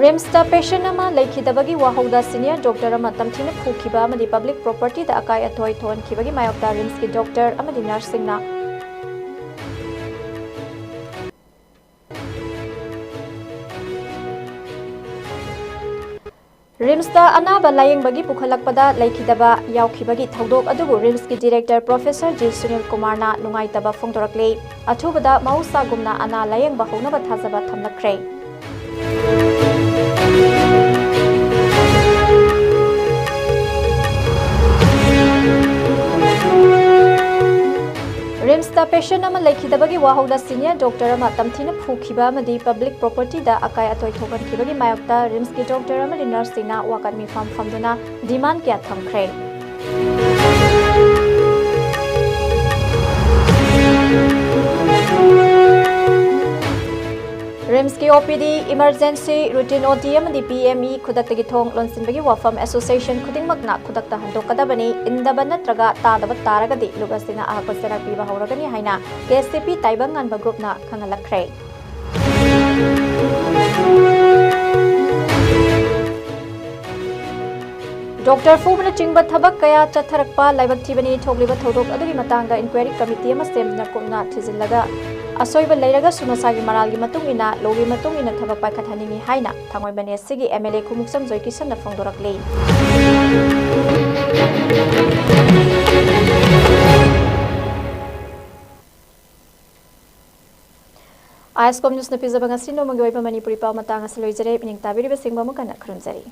ꯔꯤꯝꯁꯇ ꯄꯦꯁꯦꯟ ꯑꯃ ꯂꯩꯈꯤꯗꯕꯒꯤ ꯋꯥꯍꯧꯗ ꯁꯤꯅꯤꯌꯔ ꯗꯣꯛꯇꯔ ꯑꯃ ꯇꯝꯊꯤꯅ ꯐꯨꯈꯤꯕ ꯑꯃꯗꯤ ꯄꯕ꯭ꯂꯤꯛ ꯄ꯭ꯔꯣꯄꯔꯇꯤꯗ ꯑꯀꯥꯏ ꯑꯊꯣꯏ ꯊꯣꯛꯍꯟꯈꯤꯕꯒꯤ ꯃꯥꯌꯣꯛꯇ ꯔꯤꯝꯁꯀꯤ ꯗꯣꯛꯇꯔ ꯑꯃꯗꯤ ꯅꯔꯁꯁꯤꯡꯅ ꯔꯤꯝꯁꯇ ꯑꯅꯥꯕ ꯂꯥꯌꯦꯡꯕꯒꯤ ꯄꯨꯈꯠꯂꯛꯄꯗ ꯂꯩꯈꯤꯗꯕ ꯌꯥꯎꯈꯤꯕꯒꯤ ꯊꯧꯗꯣꯛ ꯑꯗꯨꯕꯨ ꯔꯤꯝꯁꯀꯤ ꯗꯤꯔꯦꯛꯇꯔ ꯄ꯭ꯔꯣꯐꯦꯁꯔ ꯖꯤ ꯁꯨꯅꯤꯜ ꯀꯨꯃꯥꯔꯅ ꯅꯨꯡꯉꯥꯏꯇꯕ ꯐꯣꯡꯗꯣꯔꯛꯂꯤ꯫ ꯑꯊꯨꯕꯗ ꯃꯍꯧꯁꯥꯒꯨꯝꯅ ꯑꯅꯥ ꯂꯥꯌꯦꯡꯕ ꯍꯧꯅꯕ ꯊꯥꯖꯕ ꯊꯝꯂꯛꯈ꯭ꯔꯦ꯫ ꯔꯤꯝꯁꯇ ꯄꯦꯁꯦꯟ ꯑꯃ ꯂꯩꯈꯤꯗꯕꯒꯤ ꯋꯥꯍꯧꯗ ꯁꯤꯅꯤꯌꯔ ꯗꯣꯛꯇꯔ ꯑꯃ ꯇꯝꯊꯤꯅ ꯐꯨꯈꯤꯕ ꯑꯃꯗꯤ ꯄꯕ꯭ꯂꯤꯛ ꯄ꯭ꯔꯣꯄꯔꯇꯤꯗ ꯑꯀꯥꯏ ꯑꯇꯣꯏ ꯊꯣꯛꯍꯟꯈꯤꯕꯒꯤ ꯃꯥꯌꯣꯛꯇ ꯔꯤꯝꯁꯀꯤ ꯗꯣꯛꯇꯔ ꯑꯃꯗꯤ ꯅꯔꯁꯁꯤꯡꯅ ꯋꯥꯀꯠ ꯃꯤꯐꯝ ꯐꯝꯗꯨꯅ ꯗꯤꯃꯥꯟ ꯀꯌꯥ ꯊꯝꯈ꯭ꯔꯦ꯫ ꯔꯤꯝꯁꯀꯤ OPD, emergency, routine OT ꯑꯃꯗꯤ PME ꯈꯨꯗꯛꯇꯒꯤ ꯊꯣꯡ ꯂꯣꯟꯁꯤꯟꯕꯒꯤ ꯋꯥꯐꯝ ꯑꯦꯁꯣꯁꯤꯌꯦꯁꯟ ꯈꯨꯗꯤꯡꯃꯛꯅ ꯈꯨꯗꯛꯇ ꯍꯟꯗꯣꯛꯀꯗꯕꯅꯤ꯫ ꯏꯟꯗꯕ ꯅꯠꯇ꯭ꯔꯒ ꯇꯥꯗꯕ ꯇꯥꯔꯒꯗꯤ ꯂꯨꯞ ꯑꯁꯤꯅ ꯑꯍꯛꯄ ꯆꯩꯔꯥꯛ ꯄꯤꯕ ꯍꯧꯔꯒꯅꯤ ꯍꯥꯏꯅ KSCP ꯇꯥꯏꯕꯪ ꯉꯥꯟꯕ ꯒ꯭ꯔꯨꯞꯅ ꯈꯪꯍꯜꯂꯛꯈ꯭ꯔꯦ꯫ ꯗꯣꯛꯇꯔ ꯐꯨꯕꯅꯆꯤꯡꯕ ꯊꯕꯛ ꯀꯌꯥ ꯆꯠꯊꯔꯛꯄ ꯂꯥꯏꯕꯛ ꯊꯤꯕꯅꯤ꯫ ꯊꯣꯛꯂꯤꯕ ꯊꯧꯗꯣꯛ ꯑꯗꯨꯒꯤ ꯃꯇꯥꯡꯗ inquiry committee ꯑꯃ ꯁꯦꯝꯗꯨꯅ ꯀꯨꯞꯅ ꯊꯤꯖꯤꯜꯂꯒ ꯑꯁꯣꯏꯕ ꯂꯩꯔꯒꯁꯨ ꯃꯁꯥꯒꯤ ꯃꯔꯥꯜꯒꯤ ꯃꯇꯨꯡ ꯏꯟꯅ, ꯂꯣꯒꯤ ꯃꯇꯨꯡ ꯏꯟꯅ ꯊꯕꯛ ꯄꯥꯏꯈꯠꯍꯟꯅꯤꯡꯏ ꯍꯥꯏꯅ ꯊꯥꯡꯃꯩꯕꯟ ꯑꯦꯁ ꯁꯤꯒꯤ ꯑꯦꯝ ꯑꯦꯜ ꯑꯦ ꯈꯨꯃꯨꯛꯆꯝ ꯖꯣꯏꯀꯤꯁꯟꯅ ꯐꯣꯡꯗꯣꯔꯛꯂꯤ꯫ ꯑꯥꯏ ꯑꯦꯁ ꯀꯣꯝ ꯅ꯭ꯌꯨꯁꯅ ꯄꯤꯖꯕ ꯉꯁꯤ ꯅꯣꯡꯃꯒꯤ ꯑꯣꯏꯕ ꯃꯅꯤꯄꯨꯔꯤ ꯄꯥꯎ ꯃꯇꯥꯡ ꯑꯁꯤ ꯂꯣꯏꯖꯔꯦ꯫ ꯃꯤꯅꯤꯡ ꯇꯥꯕꯤꯔꯤꯕꯁꯤꯡꯕꯨ ꯑꯃꯨꯛ ꯍꯟꯅ ꯈꯨꯔꯨꯝꯖꯔꯤ꯫